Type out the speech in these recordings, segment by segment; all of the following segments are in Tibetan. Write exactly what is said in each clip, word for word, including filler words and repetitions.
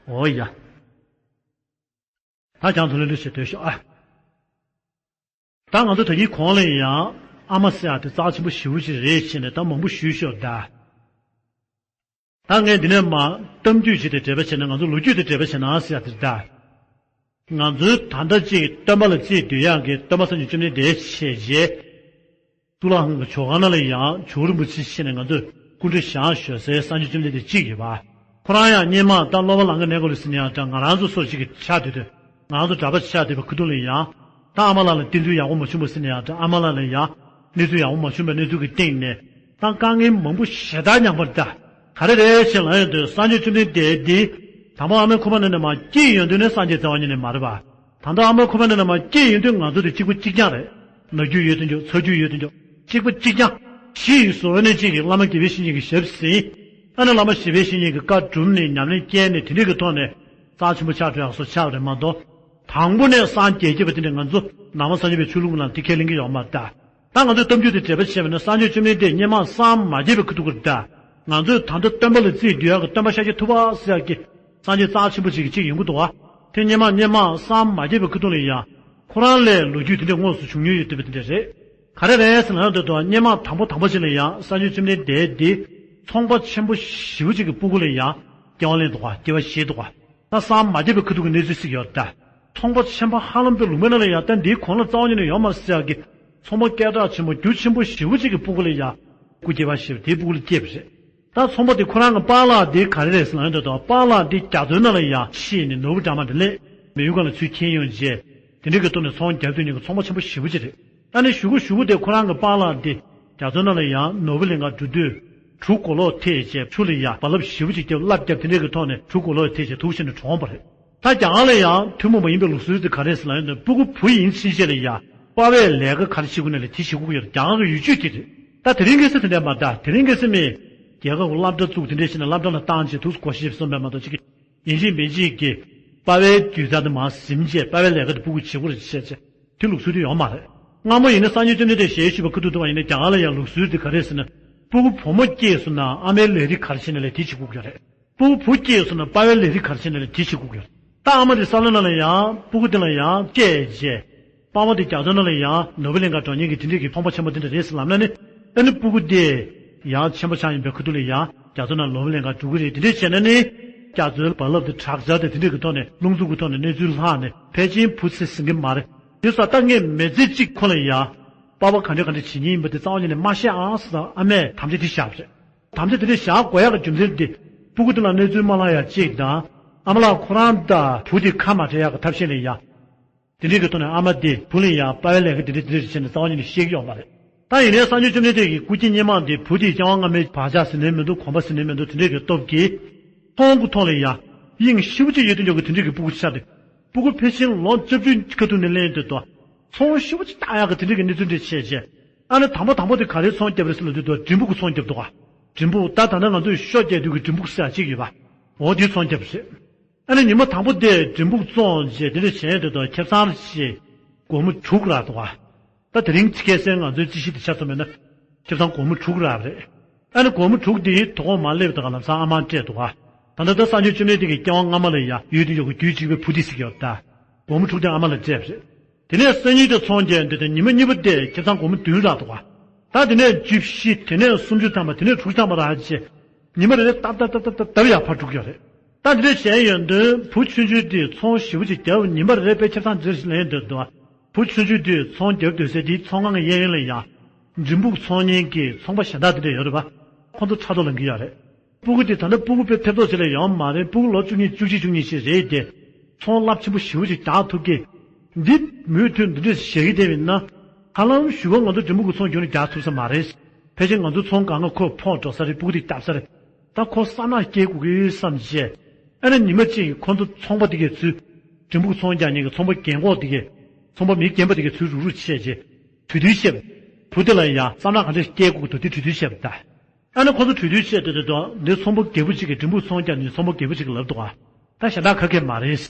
འོ་ཡ། ད་ཀྱང་དུ་ལེ་ལེ་བྱེད་སྡོད་ཤོག་ཨ། ད་ང་ཚོ་ད་གིན་གོང་ལ་ཡང་ཨ་མ་ཟེར་ཡ་དེ་རྩ་ཆེན་པོ་ཞེ་པོ་ཅིག་རེད་བྱས་ནས་ད་མང་པོ་ཞུས་ཤོག་ད། ད་ངས་འདི་ནས་མ་གཏམ་རྒྱུད་ཅིག་དེ་འགྲེལ་པ་བྱས་ན། ང་ཚོ་ལོ་རྒྱུས་དེ་འགྲེལ་པ་བྱས་ན་ཟེར་ཡ་དེ་རེད་ད། ང་ཚོའི་ད་ལྟ་ཅིག་སྟོན་པ་ལ་རྩིས་སྡོད་ཡག་གི་སྟོན་པ་སངས་རྒྱས་བཅོམ་ལྡན་འདས་བྱས་རྗེས། གཙུག་ལག་ཁང་གི་ཇོ་ཁང་ནང་ལ་ཡང་ཇོ་བོ་རིན་པོ་ཆེ་ཕྱིན་ནས་ང་ཚོས་སྐུ་འདྲ་བཞེངས་ཞོར་སའི་སངས་རྒྱས་བཅོམ་ལྡན་འདས་གཅིག་ཡོད་པ། ཁོ་རང་ཡང་སྔོན་མ་ད་སློབ་པ་ལང་ཀའི་གནས་སྐབས་ལ་ཟེར་ན་ཡང་འདྲ། ང་རང་ཚོ་སོར་གཅིག་གི་ཆགས་བསྡད་དུས། ང་རང་ཚོ་གྲྭ་པ་ཆགས་བསྡད་པའི་ཁུ་ཐུག་ལ་ཡང་། ད་ཨ་མ་ལགས་ལ་བསྟེན་ཚུལ་ཡག་པོ་མ་བྱུང་བ་ཟེར་ན་ཡང་འདྲ། ཨ་མ་ལགས་ལ་ཡང་གནས་ཚུལ་ཡག་པོ་མ་བྱུང་བའི་གནས་ཚུལ་གྱི་སྟེང་ནས། ད་དཀའ་ངལ་མང་པོ་ཞེ་དྲག་མྱངས་པ་རེད་ད། ག་རེ་རེད་ཟེར་ལབ་ཡོང་དུས་སངས་རྒྱས་བཅོམ་ལྡན་འདས་འདི། དང་པོ་ཨ་མའི་ཁོག་པ་ནང་ནས་མར་སྐྱེས་ཡོང་དུས་ནས་སངས་རྒྱས་རྩ་བ་ཉིད་ནས་མ་རེད་པ། ད་ལྟ་ཨ་མའི་ཁོག་པའི་ནང་ནས་མར་སྐྱེས་ཡོང་དུས་ང་ཚོ་དེ་གཅིག་པ་གཅིག་རྐྱང་རེད། ན་རྒྱུ་ཡོད་དུ་འཇོག་ཚ་རྒྱུ་ཡོད་དུ་འཇོག་གཅིག་པ་གཅིག་རྐྱང་། ཞི་ཡི་གཟུགས་ནི་གཅིག་གིས་བླ་མ་དགེ་བའི་བཤེས་གཉེན་གྱི་ཞབས་ཟིན། ཨ་ནི་བླ་མ་དགེ་བའི་བཤེས་གཉེན་གྱི་བཀའ་སྒྲུབ་ནས་ཉམས་ལེན་བསྐྱལ་ནས་དེ་འདྲ་གི་ཐོག་ནས་རྩ་ཆེན་པོ་ཆགས་འགྲོ་ཡག་བཟོ་ཆགས་རེད་མ་གཏོགས། དང་པོ་ནས་སངས་རྒྱས་ཀྱི་བ་དེ་འདྲ་ང་ཚོ་ནང་པ་སངས་རྒྱས་པའི་ཆོས་ལུགས་ནང་དེ་ཁས་ལེན་གྱི་ཡོད་མ་རེད་ད། ད་ང་ཚོས་གཏམ་རྒྱུད་དེ་འགྲེལ་པ་བྱས་པ་ན། སངས་རྒྱས་བཅོམ་ལྡན་འདས་སྔོན་མ་སངས་མ་རྒྱས་པའི་ཁུ་ཐུག་གི་རེད་ད། ང་ཚོས་ད་ལྟ་སྟོན་པ་ལ་རྩིས་སྡོད་ཡག་གི་སྟོན་པ་ཤཱཀྱ་ཐུབ་པ་ཟེར་ཡག་གི་སངས་རྒྱས་རྩ་ཆེན་པོ་ཅིག་གི་གཅིག་ཡོང་གི་འདུག་བ། དེ་སྔོན་མ་སྔོན་མ་སངས་མ་རྒྱས་པའི་ཁུ་ཐུག་ལ་ཡང་ཁོ་རང་ལས་ལོ་རྒྱུས་དེ་འདྲ་དངོས་སུ་བྱུང་མྱོང་ཡོད་བསྡད་པ་དེ་འདྲ་རེད། ག་རེ་རེད་ཟེར་ན་འདི་འདུག་བ། སྔོན་མ་དང་པོ་དང་པོ་ཅིག་ལ་ཡང་སངས་རྒྱས་བཅོམ་ལྡན་འདས་འདི་ཚོང་པ་ཆེན་པོ་ཞེ་པོ་ཅིག་གི་སྤུ་གུ་ལ་ཡང་སྐྱེ་བ་ལེན་འདུག་བ། སྐྱེ་བ་བཞེས་འདུག་བ། ད་སངས་མ་རྒྱས་པའི་ཁུ་ཐུག་གི་གནས་ཚུལ་ཞིག་ཡོད་ད། ཚོང་པ་ཆེན་པོ་ཧ་ལམ་པའི་ལུང་པའི་ནང་ལ་ཡང་ད་འདིའི་གོང་ལ་རྩ་བ་ཉིད་ནས་ཡོད་མ་རེད་ཟེར་ཡག་གི་ཚོང་པ་སྐད་གྲགས་ཆེན་པོ་རྒྱུ་ཆེན་པོ་ཞེ་པོ་ཅིག་གི་སྤུ་གུ་ལ་ཡང་སྐུ་སྐྱེ་བ་བཞེས་པ་དེའི་སྤུ་གུ་ལ་སྐྱེས་པ་རེད། ད་ཚོང་པ་དེ་ཁོ་རང་གི་པཱ་ལགས་དེ་ག་རེ་རེད་ཟེར་ན་ཡོང་དུས། པཱ་ལགས་དེ་རྒྱ་མཚོའི་ནང་ལ་ཡང་ཤི་ནས་ནོར་བུ་འདྲ་མ་དེ་ལས་མེ་ཡོད་ག་ལ་ཚུར་འཁྱེར་ཡོང་རྗེས། དེ་འདྲའི་གི་ཐོག་ནས་ཚོང་རྒྱབ་དུས་ཉིན་གྱི་ཚོང་པ་ཆེན་པོ་ཞེ་པོ་ཅིག་རེད། ད་ནི་གཞུག་གུ་གཞུག་གུ་དེ་ཁོ་རང་གི་པཱ་ལགས་དེ་རྒྱ་མཚོའི་ནང་ལ་ཡང་ནོར་བུ་ལེན་ག་འགྲོ་དུས། གྲུ་གོ་ལོག་ཐེབས་བྱས་ཆུ་ལ་ཡ་རྦ་རླབས་ཞེ་པོ་ཅིག་བརྒྱབ། རླབས་བརྒྱབ། དེ་འདྲའི་གི་ཐོག་ནས་གྲུ་གོ་ལོག་ཐེབས་བྱས་དུག་ཕྱིན་ནས་གྲོངས་པ་རེད། ད་རྒྱ་གར་ལ་ཡང་ཐུན་མོང་མ་ཡིན་པའི་ལུགས་སྲོལ་དེ་ག་རེ་ཟེར་ལབ་ཡོང་དུས། སྤུ་གུ་བུ་ཡིན་ཕྱིན་ཆད་ལ་ཡ་པ་ཕའི་ལས་ཀ་ག་རེ་བྱེད་དགོས་ན་ལས་དེ་བྱེད་དགོས་ཀྱི་ཡོད་རེད། རྒྱ་གར་གི་ཡུལ་ཆོས་དེ་རེད། ད་དེ་རིང་ཁ་སང་དེ་འདྲ་མ་རེད། ད་དེ་རིང་ཁ་སང་མི་རྒྱལ་ཁབ་ཀྱི་སློབ་གྲྭ་བཙུགས། དེ་འདྲ་བྱས་ནས་སློབ་གྲྭ་ལ་བཏང་བྱས་དུས་སུ་གོ་ཤེས་གསུངས་པས་མ་གཏོགས། ཅིག་ཡིན་གཅིག་མིན་གཅིག་གིས་པ་ཕའི་རྒྱུ་རྩ་དེ་མར་ཟིན་བྱས། པ་ཕའི་ལས་ཀ་དེ་སྤུ་གུས་བྱེད་དགོས་རེད་བཤད་བྱས། དེ་ལུགས་སྲོལ་དེ་ཡོད་མ་རེད། སྔ་མོ་ཡིན་ན་སངས་རྒྱས་བཅོམ་ལྡན་འདས་ཞལ་བཞུགས་པའི་ཁ་ཐུག་ཏུ་བ་ཡིན་ན། རྒྱ་གར་ལ་ཡང་ལུགས་སྲོལ་དེ་ག་རེ་ཟེར་ན། སྤུ་གུ་བུ་མོ་སྐྱེས་སོང་ན་ཨ་མའི་ལས་རིགས་ག་རེ་བྱས་ནས་ལས་དེ་བྱེད་དགོས་ཀྱི་རེད། སྤུ་གུ་བུ་སྐྱེས་སོང་ན་པ་ཕའི་ལས་རིགས་ག་རེ་བྱས་ནས་ལས་དེ་བྱེད་དགོས་ཀྱི་རེད། ད་ཨ་མ་དེ་ས་ལ་ནང་ལ་ཡང་སྤུ་གུ་དེ་ལ་ཡང་སྐྱེས་རྗེས། པ་ཕ་དེ་རྒྱ་མཚོ་ནང་ལ་ཡང་ནོར་བུ་ལེན་ག་འགྲོ་མཁན་གྱི་དེ་འདྲས་ཀྱི་ཚོང་པ་ཆེན་པོ་དེ་འདྲ་རེད་ཟེར་ལབ་ན་ནི། ཨ་ནི་སྤུ་གུ་དེ་ཡང་ཆེན་པོ་ཆགས་ཡིན་པའི་ཁ་ཐུག་ལ་ཡང་རྒྱ་མཚོ་ནང་ནོར་བུ་ལེན་ག་འགྲོ་གི་རེད། དེ་འདྲས་བྱས་ན་ནི་རྒྱ་མཚོའི་རྦ་རླབས་དེ་དྲག་ཆར་དེ་དེ་འདྲས་ཀྱི་ཐོག་ནས་རླུང་འཚུབ་ཀྱི་ཐོག་ནས་གནས་ཚུལ་ལྷག་ནས་ཕལ་ཆེར་བུ་ཚེ་ཟིན་གྱི་མ་རེད། དེ་སོགས་ད་ངས་མི་ཚེ་གཅིག་ཁོ་ལ་ཡ་པ་ཕ་ག་འདྲ་ག་འདྲ་བྱེད་མཁན་ཡིན་པ་དེ་རྩ་བ་ཉིད་ནས་མ་བཤད་ཨང་ཟེར། ཨ་མས་དམ་བཅའ་དེ་བཞག་པ་རེད། དམ་བཅའ་དེ་འདྲ་བཞག་དགོས་ཡག་གི་རྒྱུ་མཚན་དེ། སྤུ་གུ་དེ་ལ་གནས་ཚུལ་མ་ལྷག་ཡག་གཅིག་དང་། ཨ་མ་ལགས་ཁོ་རང་དང་བུ་དེ་ཁ་མ་བྲལ་ཡག་གི་ཐབས་ཤེས་ལ་ཡ། དེ་འདྲའི་གི་ཐོག་ནས་ཨ་མ་དེ་བུ་ལ་ཡ་པ་ཕའི་ལས་ཀ་དེ་འདྲ་དེ་འདྲ་བྱས་ནས་རྩ་བ་ཉིད་ནས་བཤད་ཀྱི་ཡོད་མ་རེད། ད་ཡིན་ནའི་སངས་རྒྱས་བཅོམ་ལྡན་འདས་ཀྱི་སྐུ་སྐྱེ་སྔོན་མ་དེ་བུ་དེ་སྐྱེ་བ་སྔ་མའི་བག་ཆགས་ཟིན་ནའི་མི་འདུག་གོམས་པ་ཟིན་ནའི་མི་འདུག་དེ་འདྲའི་གི་སྟོབས་ཀྱིས་ཚོང་གི་ཐོག་ལ་ཡ་དབྱིངས་ཞེ་པོ་ཅིག་ཡོད་དུ་འཇོག་གི་དེ་འདྲའི་གི་སྤུ་གུ་ཆགས་ཏེ། སྤུ་གུ་ཕལ་ཆེར་ལོ་བཅུ་བཅུ་ཁ་ཐུག་ནས་ལེན་དུས་དོ། ཚོང་ཞེ་པོ་ཅིག་བཏང་ཡག་གི་དེ་འདྲའི་གི་གནས་ཚུལ་འདྲ་བྱས་རྗེས། ཨ་ནི་དང་པོ་དང་པོ་དེ་ག་རེའི་ཚོང་བརྒྱབ་རེད་ཟེར་ལབ་དུས་དོ། འབྲས་སྤུངས་ཀྱི་ཚོང་བརྒྱབ་འདུག་ག་འབྲས་སྤུངས། ད་ད་ལྟ་ང་ཚོས་ཤོ་རྒྱག་དུས་ཀྱི་འབྲས་སྤུངས་ཟེར་ཡག་ཅིག་ཡོད་པ། འོ་དེའི་ཚོང་བརྒྱབ་རེད། ཨ་ནི་ཉི་མ་དང་པོ་དེ་འབྲས་སྤུངས་བཙོངས་རྗེས་དེ་འདྲ་བྱས་དུས་དོ། ཁེ་བཟང་ཞིག་སྒོར་མོ་དྲུག་རག་འདུག་ག་ད་དེ་རིང་ཁ་སང་ང་ཚོའི་རྩིས་གཞི་དེ་ཆ་མཚོན་པ་ཡིན་ན། ཁེ་བཟང་སྒོར་མོ་དྲུག་རག་རེད། ཨ་ནི་སྒོར་མོ་དྲུག་དེ་དོ་དགོང་མར་སླེབས་དུས་ལམ་སང་ཨ་མར་སྤྲད་འདུག་ག་ད་ལྟ་ད་སངས་རྒྱས་བཅོམ་ལྡན་འདས་ཀྱི་སྐྱེ་བ་སྔ་མ་ལ་ཡ་ཡོད་དུ་ཡོད་ཀྱི་རྒྱུད་གཅིག་པའི་བུ་དེ་ཟེར་གྱི་ཡོད་ད། སྒོར་མོ་དྲུག་དེ་ཨ་མ་ལ་སྤྲད་པ་རེད། དེ་ནས་སང་ཉིན་དེ་ཚོང་རྒྱག་འདི་དང་ཉི་མ་གཉིས་པ་དེ་ཁེ་བཟང་སྒོར་མོ་བདུན་རག་འདུག་ག་ད་དེ་ནས་བཅུ་བཞི། དེ་ནས་སུམ་ཅུ་ཐམ་པ། དེ་ནས་དྲུག་ཅུ་ཐམ་པ་རག་རྗེས། ཉི་མ་རེ་རེ་ཏབ་ཏབ་ཏབ་ཏབ་ཏབ་ཡར་འཕར་འགྲོ་གི་ཡོད་རེད། ད་དེ་འདྲ་བྱས་ཡོང་དུས་བུ་ཆུང་ཆུང་དེས་ཚོང་ཞེ་པོ་ཅིག་བརྒྱབ། ཉིན་པ་རེ་རེ་དཔེ་ཁེ་བཟང་འདི་འདྲ་ཞིག་ལེན་འདོད་འདུག་བུ་ཆུང་ཆུང་དེས་ཚོང་བརྒྱབ་སྡོད་སའི་དེའི་ཚོང་ཁང་གི་གཡས་གཡོན་ལ་ཡང་། འབྲས་སྤུངས་ཚོང་གཉེར་གྱི་ཚོང་པ་གཞན་དག་དེ་འདྲ་ཡོད་རེད་པ། ཁོང་ཚོ་ཕྲག་དོག་ལངས་ཀྱི་ཡོད་རེད། སྤུ་གུ་དེ་ད་ལྟ་སྤུ་གུ་དཔེ་ཐེབས་ཏོག་ཅིག་ལས་ཡོད་མ་རེད། སྤུ་གུ་ལོ་བཅུ་གཉིས་བཅུ་གཅིག་བཅུ་གཉིས་ཤིག་རེད་དེ། ཚོང་རླབས་ཆེན་པོ་ཞེ་པོ་ཅིག་རྒྱག་ཐུབ་ཀྱི། འདི་མུ་མཐུད་འདི་འདྲ་བྱེད་ཀྱི་བསྡད་པ་ཡིན་ན། ཧ་ལམ་གཞུག་གུ་ང་ཚོ་འབྲས་སྤུངས་ཀྱི་ཚོང་རྒྱུགས་ནས་རྒྱག་ཐུབ་ས་མ་རེད། ཕལ་ཆེར་ང་ཚོ་ཚོང་སྒང་ལ་ཁོ་ཕོག་འགྲོ་ས་རེད། སྤུ་གུ་དེ་བརྒྱབ་ས་རེད། ད་ཁོ་བསམ་ནག་སྐྱེ་དགོས་ཀྱི་བསམ་བྱས། ཨ་ནི་ཉི་མ་གཅིག་ཁོ་ཚོ་ཚོང་པ་དེ་གའི་ཚུར། འབྲས་སྤུངས་ཚོང་རྒྱག་མཁན་གྱི་ཚོང་པ་རྒན་གོག་དེ་གའི། ཚོང་པ་མི་རྒན་པ་དེ་གའི་ཚུར་རུག་རུག་བྱས་རྗེས། གྲོས་བསྡུར་བྱས་པ། བུ་དེ་ལ་ཡང་བསམ་ནག་ག་འདྲ་སྐྱེ་དགོས་ཀྱི་འདུག་དེ་གྲོས་བསྡུར་བྱས་པ་ད། ཨ་ནི་ཁོ་ཚོ་གྲོས་བསྡུར་བྱས་དུས་དུས་དུས་འདི་ཚོང་པ་རྒད་པོ་གཅིག་གིས། འབྲས་སྤུངས་ཚོང་རྒྱག་མཁན་ཚོང་པ་རྒད་པོ་གཅིག་གིས་ལབ་འདུག་ག་ད་གཞན་དག་ག་གེ་མ་རེད།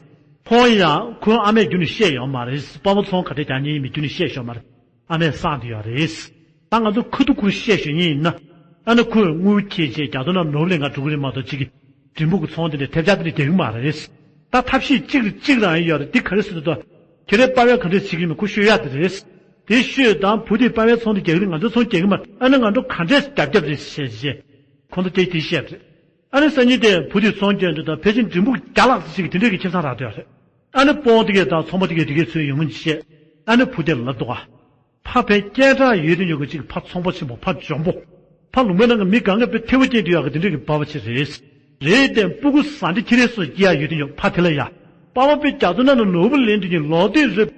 ཁོང་ཡང་ཁོའི་ཨ་མས་རྒྱུན་ནས་བཤད་ཡོད་མ་རེད། པ་ཕ་ཚོང་ག་འདྲ་རྒྱག་མཁན་ཡིན་མིན་རྒྱུན་ནས་བཤད་ཡོད་མ་རེད། ཨ་མས་གསང་བསྡད་ཡོད་རེད། ད་ང་ཚོ་ཁ་ཐུག་ཁུར་བཤད་ཞུ་མཁན་ཡིན་ན། ཨ་ནི་ཁོས་དངུལ་འཁྱེར་བྱས་རྒྱ་མཚོ་ནང་ནོར་བུ་ལེན་ག་འགྲོ་གི་རེད་མ་གཏོགས། གཅིག་གིས་ འབྲས་སྤུངས་ཀྱི་ཚོང་དེ་འདྲ་ཐེབས་ཆག་དེ་འདྲ་རྒྱག་གི་མ་རེད། ད་ཐབས་ཤེས་གཅིག་གཅིག་རང་ཡོད་རེད། དེ་ག་རེ་ཟེར་དུས། དེ་ག་རེ་པ་ཕས་ག་འདྲས་བྱེད་ཀྱི་ཡིན་མིན་ཁོ་ཤོད་ཡག་དེ་རེད། དེ་ཤོད་དང་བུ་དེས་པ་ཕའི་ཚོང་དེ་རྒྱག་གི་རེད། ང་ཚོའི་ཚོང་རྒྱག་གི་མ་རེད། ཨ་ནི་ང་ཚོ་ག་འདྲས་རྒྱབ་རྒྱབ་རེད་ཟེར་བྱས། ཁོང་ཚོ་སྐད་དེ་བཤད་པ་རེད། ཨ་ནི་སང་ཉིན་དེ་བུ་དེས་ཚོང་རྒྱག་དུས་ད་ཕལ་ཆེར་འབྲས་སྤུངས་བརྒྱ་ལྷག་ཙམ་ཞིག་གིས་དེ་འདྲས་ཀྱི་ཁེ་བཟང་རག་བསྡད་ཡོད་རེད། ཨ་ནི་དཔོན་དེ་གས་དང་ཚོང་པ་དེ་གས་དེ་གས་ཚོས་ཡོང་ངོ་བྱས། ཨ་ནི་བུ་དེ་ལ་ལབ་འདུག་ག་ཕ་ཕའི་སྐད་གྲགས་ཡོད་དེ་ཉོ་གི་གཅིག་ཕ་ཚོང་པ་ཆེན་པོ། ཕ་འཇོན་པོ། ཕ་ལུང་པའི་ནང་གི་མི་གང་ག་དཔེ་ཐེ་བོ་སྐྱེས་དུས་ཡག་གི་དེ་འདྲས་ཀྱི་པ་ཕ་ཅིག་རེད། རེད་དེ་སྤུ་གུ་བཟང་འདྲ་ཁྱི་རེ་སོ་སྐྱེ་ཡག་ཡོད་དེ་ཉོ་ཕ་དེ་ལ་ཡ། པ་ཕ་དཔེ་རྒྱ་མཚོ་ནང་ནས་ནོར་བུ་ལེན་དུས་ཉིན་ལོག་དུས་རེད།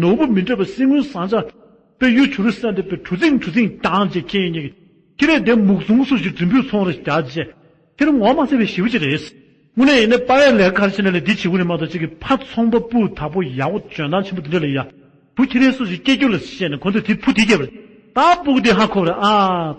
ནོར་བུ་མི་འདྲ་བ་གསེར་དངུལ་ཟངས་ལྕགས། དཔེ་གཡུ་བྱུ་རུ་ཟེར་འདྲ་དཔེ་གྲུ་གཟིངས་གྲུ་གཟིངས་བཏང་བྱས་ཁྱེད་ཉིད་ཀྱི་ཁྱི་རེ་དེ་མུག་ཟུང་སུ་ཞིག་རྫུན་པོའི་ཚོང་རེ་རྒྱག་བྱས། ཁྱེད་རང་ངོ་མ་ཚ་བའི་ཞི་བ་ཅིག་རེད། དངོས་གནས་ཡིན་ན་པ་ཕས་ལས་ཀ་ག་རེ་བྱེད་ན་ལས་འདི་བྱེད་དགོས་རེད་མ་གཏོགས་ཅིག་གི་ཕ་ཚོང་པ་སྤུ་དག་པོ་ཡག་པོ་འཇོན་ཐང་ཆེན་པོ་འདི་འདྲ་ལ་ཡ། བུ་ཁྱི་རེ་སོ་ཞིག་སྐྱེ་རྒྱུ་ལ་བཤད་ནས་ཁོ་ཚོས་དེ་བུ་དེ་སྐྱེས་པ་རེད། ད་སྤུ་གུ་དེ་ཧ་གོ་བ་རེད། ཨ་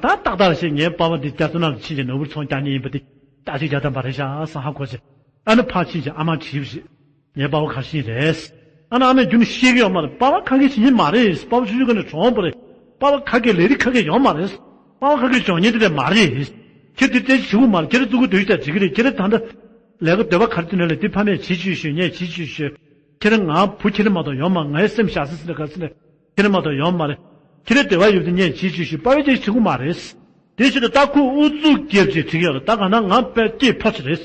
ད་ཏག་ཏག་རེད་བཤད། ངའི་པ་ཕ་འདི་རྒྱ་མཚོ་ནང་ལ་ཕྱིན་བྱས་ནོར་བུ་ཚོང་རྒྱག་མཁན་ཡིན་པ་དེ་ཏག་ཅིག་རྒྱག་ཐབས་མ་རེད་ཤག་བསམ་ཧ་གོ་བྱས། ཨ་ནི་ཕར་ཕྱིན་བྱས་ཨ་མར་དྲིས་པ་རེད། ངའི་པ་ཕ་ག་རེ་བྱེད་མཁན་རེད། ཨ་ནི་ཨ་མས་རྒྱུན་ནས་ཤེས་ཀྱི་ཡོད་མ་རེད། པ་ཕ་ཁ་སྐད་བྱེད་མཁན་མ་རེད། པ་ཕ་ཆུང་ཆུང་སྒང་ནས་གྲོངས་པ་རེད། པ་ཕ་ཁ་སྐད་ལས་རིགས་ཁ་སྐད་ཡོད་མ་རེད། པ་ཕ་ཁ་སྐད་སྦྱོང་མཁན་དེ་འདྲ་མ་རེད། ཁྱེད་དེ་ལྟ་ཅི་བྱེད་དགོས་མ་རེད། ཁྱེད་རང་བཙུགས་ཀྱི་འདུག་ཤག་བྱེད་ཀྱི་རེད། ཁྱེད་རང་ད་ལྟ་ལས་ཀ་འདོད་པ་ག་རེ་འདུག་ན་ལས་དེ་ཕ་མས་བྱེད་ཅིག་ཤོད། ངས་བྱེད་ཅིག་ཤོད། ཁྱེད་རང་ང་བུ་ཁྱེད་རང་མ་གཏོགས་ཡོད་མ། ངའི་སེམས་ཤ་ཟ་ཟ་ནས་ག་ཟེར་ནས་ཁྱེད་རང་མ་གཏོགས་ཡོད་མ་རེད། ཁྱེད་རང་འདོད་པ་ཡོད་དེ་ངས་བྱེད་ཅིག་ཤོད། པ་ཕས་ཅིག་བྱེད་དགོས་མ་རེད། དེ་བྱས་ཏེ་ད་ཁོས་ཨུ་ཚུགས་རྒྱབ་བྱས་བྲིས་ཡོད་རེད། ད་ག་ན་ང་དཔེ་སྐྱེས་ཕོ་ཆེ་རེད།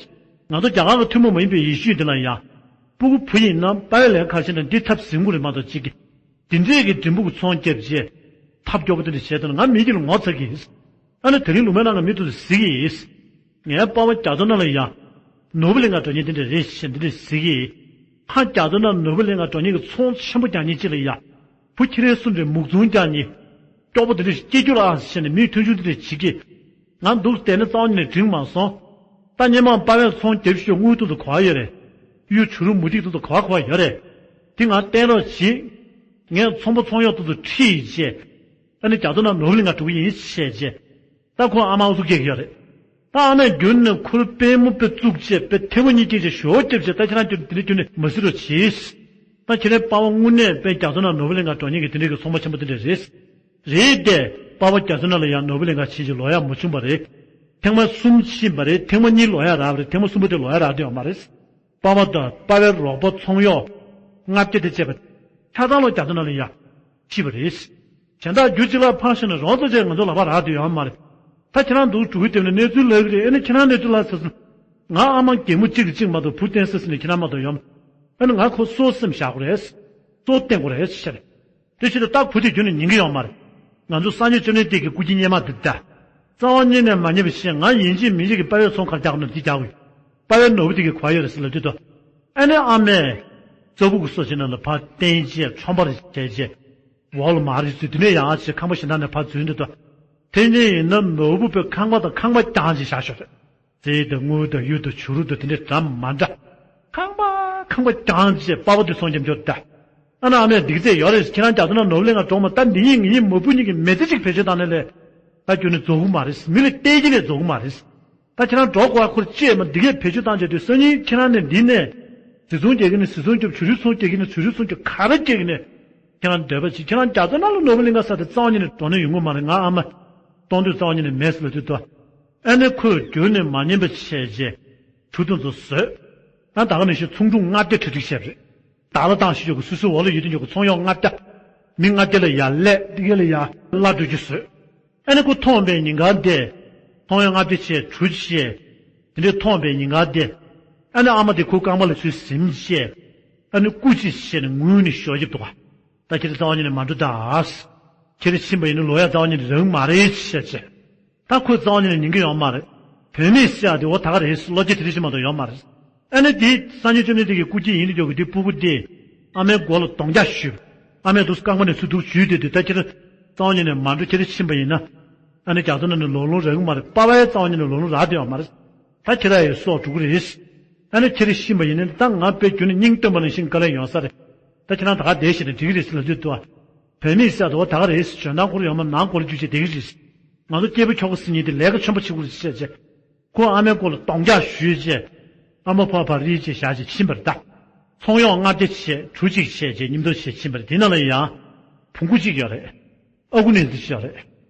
ང་ཚོ་རྒྱ་གར་གྱི་ཐུན་མོང་མ་ཡིན་པའི་ཡེ་ཤུ་འདི་ལ་ཡ། སྤུ་གུ་བུ་ཡིན་ན་པ་ཕའི་ལས་ཁ་ཤས་ན་འདི་ཐབས་ཟིན་དགོས་རེད་མ་གཏོགས་ཅིག་གི། འདི་འདྲས་ཀྱི་འབྲས་སྤུངས་ཀྱི་ཚོང་རྒྱབ་བྱས། ཐབས་སྐྱོ་པོ་འདི་འདྲ་བྱས་ད་ང་མི་གཅིག་ལ་ངོ་ཚ་གི། ཨ་ནི་དེ་རིང་ལུང་པའི་ནང་གི་མི་དེ་ཚོས་ཟེར་གི་ཡིན། ངའི་པ་ཕ་རྒྱ་མཚོ་ནང་ལ་ཡ། ནོར་བུ་ལེན་ག་འགྲོ་མཁན་འདི་འདྲ་རེད་ཟེར་འདི་འདྲ་ཟེར་གི་ཡིན། ཕ་རྒྱ་མཚོ་ནང་ནོར་བུ་ལེན་ག་འགྲོ་མཁན་གྱི་ཚོང་ཆེན་པོ་རྒྱག་མཁན་གཅིག་ལ་ཡ། བུ་ཁྱི་རེ་སོ་འདྲའི་མུག་ཟུང་རྒྱག་མཁན། སྐྱོ་པོ་དེ་འདྲ་ཞིག་སྐྱེ་རྒྱུ་ལ་ཨ་ཟེར་ནས་མིའི་མཐུན་ཕྱོགས་དེ་འདྲ་བྱེད་ཀྱི། ང་འདུག་བསྡད་ན་རྩ་བ་ཉིད་ནས་འགྲིག་མ་སོང་། ད་སྔོན་མ་པ་ཕས་ཚོང་རྒྱབ་ཤོག་དངུལ་ཏོག་ཏོ་ག་པར་ཡོད་རེད། གཡུ་བྱུ་རུ་མུ་ཏིག་ཏོག་ཏོ་ག་པར་ག་པར་ཡོད་རེད། དེ་ང་བསྟན་རོགས་བྱེད། ངས་ཚོང་པ་ཚོང་གཡོག་ཏོག་ཏོ་ཁྲིད་བྱས། ཨ་ནི་རྒྱ་མཚོ་ནང་ནོར་བུ་ལེན་ག་འགྲོ་གི་ཡིན་བཤད་བྱས། ད་ཁོ་ཨ་མ་ཨུ་ཚུགས་སྐྱེ་གི་ཡོད་རེད། ད་ཨ་མས་རྒྱུན་ནས་ཁོར་པུས་མོ་དཔེ་བཙུགས་བྱས་དཔེ་ཐལ་མོ་གཉིས་སྐྱེས་བྱས་ཞོ་བརྒྱབ་བྱས། ད་ཁྱེད་རང་རྒྱུན་དེ་འདྲ་རྒྱུན་ནས་མ་ཟེར་རོགས་བྱེད། ད་ཁྱེད་རའི་པ་ཕ་དངོས་གནས་དཔེ་རྒྱ་མཚོ་ནང་ནོར་བུ་ལེན་ག་འགྲོ་མཁན་གྱི་དེ་འདྲ་གི་ཚོང་པ་ཆེན་པོ་དེ་འདྲ་རེད། རེད་དེ། པ་ཕ་རྒྱ་མཚོ་ནང་ལ་ཡང་ནོར་བུ་ལེན་ག་ཕྱིན་བྱས་ལོ་ཡག་མ་བྱུང་བ་རེད། ཐེངས་མ་གསུམ་ཕྱིན་པ་རེད། ཐེངས་མ་གཉིས་ལོ་ཡག་རག་པ་རེད། ཐེངས་མ་གསུམ་པ་དེ་ལོ་ཡག་རག་བསྡད་ཡོད་མ་རེད། པ་ཕ་དང་པ་ཕའི་རོགས་པ་ཚོང་གཡོག་ལྔ་བརྒྱ་དེ་བྱས་པ། ཆ་ཚང་ལོ་རྒྱ་མཚོ་ནང་ལ་ཡ། ཤི་བ་རེད། གཞན་དག་རྒྱུ་གཅིག་ལ་ཕངས་ཤིང་ན་རོགས་ཚོ་བྱས་ང་ཚོ་ལག་པ་རག་བསྡད་ཡོད་མ་རེད། ད་ཁྱེད་རང་འདུག་འགྲོ་གི་དེ་ནས་གནས་ཚུལ་ལབ་གི་རེད། ཨེ་ནས་ཁྱེད་རང་གནས་ཚུལ་ལ་ཟེར་སོང་། ང་ཨ་མ་རྒན་མོ་གཅིག་གིས་གཅིག་མ་གཏོགས་བུ་བསྟེན་ས་ཟེར་ནས་ཁྱེད་རང་མ་གཏོགས་ཡོད་མ། ཨེ་ནས་ང་ཁོ་སོ་སེམས་བཞག་དགོས་རེད། སོ་བསྟེན་དགོས་རེད་ཟེར། དེ་ཕྱིར་ད་བུ་དེ་རྒྱུན་ནས་ཉན་གི་ཡོད་མ་རེད། ང་ཚོ་སངས་རྒྱས་བཅོམ་ལྡན་འདས་ཀྱི་སྐུ་སྐྱེ་སྔོན་མ་དེ་ད། རྩ་བ་ཉིད་ནས་མ་ཉན་པ་བཤད། ང་ཡིན་གཅིག་མིན་གཅིག་གི་པ་ཕའི་ཚོང་ག་རེ་རྒྱག་དགོས་ན་དེ་རྒྱག་དགོས། པ་ཕའི་ནོར་བུ་དེ་གི་ག་པར་ཡོད་རེད་ཟེར་ལབ་དུས་དུ། ཨ་ནི་ཨ་མས། གཙག་བུ་གི་སོ་ཞིག་ནང་ལ་ཕར་བསྟན་བྱས་ཁྲོམ་པར་བྱས་བྱས། འོག་ལ་མར་རེ་ཚུད་དེ་ནས་ཡང་ཅིག་ཁང་པ་གཞན་དག་ནས་ཕར་འཛུལ་འདུག་ད། དེ་ནས་ཡིན་ན་ནོར་བུ་པའི་ཁང་པ་དང་ཁང་པ་རྐྱང་ཅིག་བཞག་ཤོག་རེད། རྩི་དང་དངུལ་དང་གཡུ་དང་བྱུ་རུ་དང་དེ་འདྲ་འདྲ་མ་འདྲ། ཁང་པ་ཁང་པ་རྐྱང་ཅིག་པ་ཕ་དེ་ཚོང་རྒྱབ་འཇོག་ད། ཨ་ན་ཨ་མས་འདི་ག་ཚད་ཡོད་རེད། ཁྱེད་རང་རྒྱ་མཚོ་ནང་ནོར་བུ་ལེན་ག་འགྲོ་མ། ད་འདི་ཡིན་ངེད་གཉིས་མ་བུ་གཉིས་ཀྱི་མི་ཚེ་གཅིག་བེད་སྤྱོད་བཏང་ནས་ལས། ད་ཁྱོད་ནི་རྫོགས་གི་མ་རེད། མི་ལ་བལྟས་ཀྱི་ནས་རྫོགས་གི་མ་རེད། ད་ཁྱེད་རང་འགྲོ་དགོས་པ་ཁོར་བཅད་མ་འདི་གས་བེད་སྤྱོད་བཏང་བྱས་དུས་སང་ཉིན་ཁྱེད་རང་ནས་འདི་ནས། བཟི་ཚོང་རྒྱག་གི་ནས་བཟི་ཚོང་རྒྱབ། བྱུ་རུ་ཚོང་རྒྱག་གི་ནས་བྱུ་རུ་ཚོང་རྒྱབ། ག་རེ་རྒྱག་གི་ནས། ཁྱེད་རང་འདོད་པ་བྱེད། ཁྱེད་རང་རྒྱ་མཚོ་ནང་ལ་ནོར་བུ་གླིང་ག་ས་དེ་རྩ་བ་ཉིད་ནས་འགྲོ་ནས་ཡོང་གི་མ་རེད། ང་ཨ་མ་གཏོང་འདོད་རྩ་བ་ཉིད་ནས་མེད་ཟེར་ལབ་དུས་དོ། ཨ་ནི་ཁོས་རྒྱུན་ནས་མ་ཉན་པ་བྱས་རྗེས་གྲུ་དེ་ཚོ་བཟོས། ཨ་ད་ག་ནང་བཞིན་ཚོང་ཕྲུག་ལྔ་བརྒྱ་གྲ་སྒྲིག་བྱས་པ་རེད། བདག་ལ་བཏང་ཤེས་ཆོག་གི་སོ་སོའི་འོག་ལ་ཡོད་དུས་ཉོ་གི་ཚོང་གཡོག་ལྔ་བརྒྱ། མི་ལྔ་བརྒྱ་ལ་ཡར་ཀླད་དེ་ག་ལ་ཡར་བླ་སྤྲོད་རྒྱུ་བཟོས། ཨ་ནི་ཁོ་མཐོང་བའི་ཉིན་གང་དེ། ཚོང་གཡོག་ལྔ་བརྒྱ་བྱས་གྲུ་བྱས། དེ་འདྲའི་མཐོང་བའི་ཉིན་གང་དེ། ཨ་ནི་ཨ་མ་དེ་ཁོའི་རྐང་པ་ལ་ཚུར་ཟིན་བྱས། ཨ་ནི་སྐུ་མཁྱེན་བྱས་ནས་ངུས་ནས་ཞོ་བརྒྱབ་འདུག་ག་ད་ཁྱེད་རང་རྩ་བ་ཉིད་ནས་མ་འགྲོ་ད། ཁྱེད་རང་ཕྱིན་པ་ཡིན་ན་ལོ་ཡག་རྩ་བ་ཉིད་ནས་རག་མ་རེད་ཅེས་བཤད་བྱས། ད་ཁོས་རྩ་བ་ཉིད་ནས་ཉན་གྱི་ཡོད་མ་རེད། བུད་མེད་ཟེར་ཡག་དེ་འོ་ད་ག་རེད་ཟེར་བློ་སྐྱེད་དེ་འདྲ་ཞིག་མ་གཏོགས་ཡོད་མ་རེད། ཨ་ནི་དེ་སངས་རྒྱས་བཅོམ་ལྡན་འདས་ཀྱི་སྐུ་སྐྱེ་ཡིན་དུ་འཇོག་གི་དེ་སྤུ་གུ་དེ། ཨ་མའི་མགོ་ལ་གདོང་རྒྱག་གཞུས། ཨ་མས་འདུག་རྐང་པ་ནས་ཚུར་འདུག་གཞུས་ཏེ་དུས་ད་ཁྱེད་རང་རྩ་བ་ཉིད་ནས་མ་འགྲོ། ཁྱེད་རང་ཕྱིན་པ་ཡིན་ན། ཨ་ནི་རྒྱ་མཚོ་ནང་ནས་ལོག་ལོང་རག་གི་མ་རེད། པ་ཕའི་རྩ་བ་ཉིད་ནས་ལོག་ལོང་རག་བསྡད་ཡོད་མ་རེད། ད་ཁྱེད་རང་ཡི་སྲོག་འགྲོ་གི་རེད། ཨ་ནི་ཁྱེད་རང་ཕྱིན་པ་ཡིན་ན་ད་ང་དཔེ་རྒྱུན་ནས་སྙིང་སྟོན་པ་ནང་བཞིན་དཀའ་ལས་ཡོང་ས་རེད། ད་ཁྱེད་རང་ད་ག་བསྡད་ཤེས་ན་འགྲིག་གི་རེད་ཟེར་ལབ་དུས་དུ། བུད་མེད་ཟེར་དུ་བ་ད་ག་རེད་ཟེར། འཇོན་ཐང་ཁོར་ཡོད་མ། ནང་སྒོ་ལ་རྒྱུག་བྱས་བསྡད་ཀྱི་རེད། ང་ཚོ་སྐྱེས་བུ་ཁྱོ་ག་ཟེར་མཁན་དེ་ལས་ཀ་ཆེན་པོ་བྱེད་དགོས་རེད་ཟེར་བྱས། ཁོ་ཨ་མའི་མགོ་ལ་གདོང་རྒྱག་གཞུས་བྱས། ཨ་མ་ཕར་ཕར་རིལ་བྱས་བཞག་བྱས་ཕྱིན་པ་རེད་ད། ཚོང་གཡོག་ལྔ་བརྒྱ་བྱས། གྲུ་གཅིག་བྱས་བྱས་མཉམ་དུ་བྱས་ཕྱིན་པ་རེད། དེ་ནང་ལ་ཡང་བོང་གུ་གཅིག་ཡོད་རེད། ཨ་ཁུ་ནེ་ཙི་ཡོད་རེད།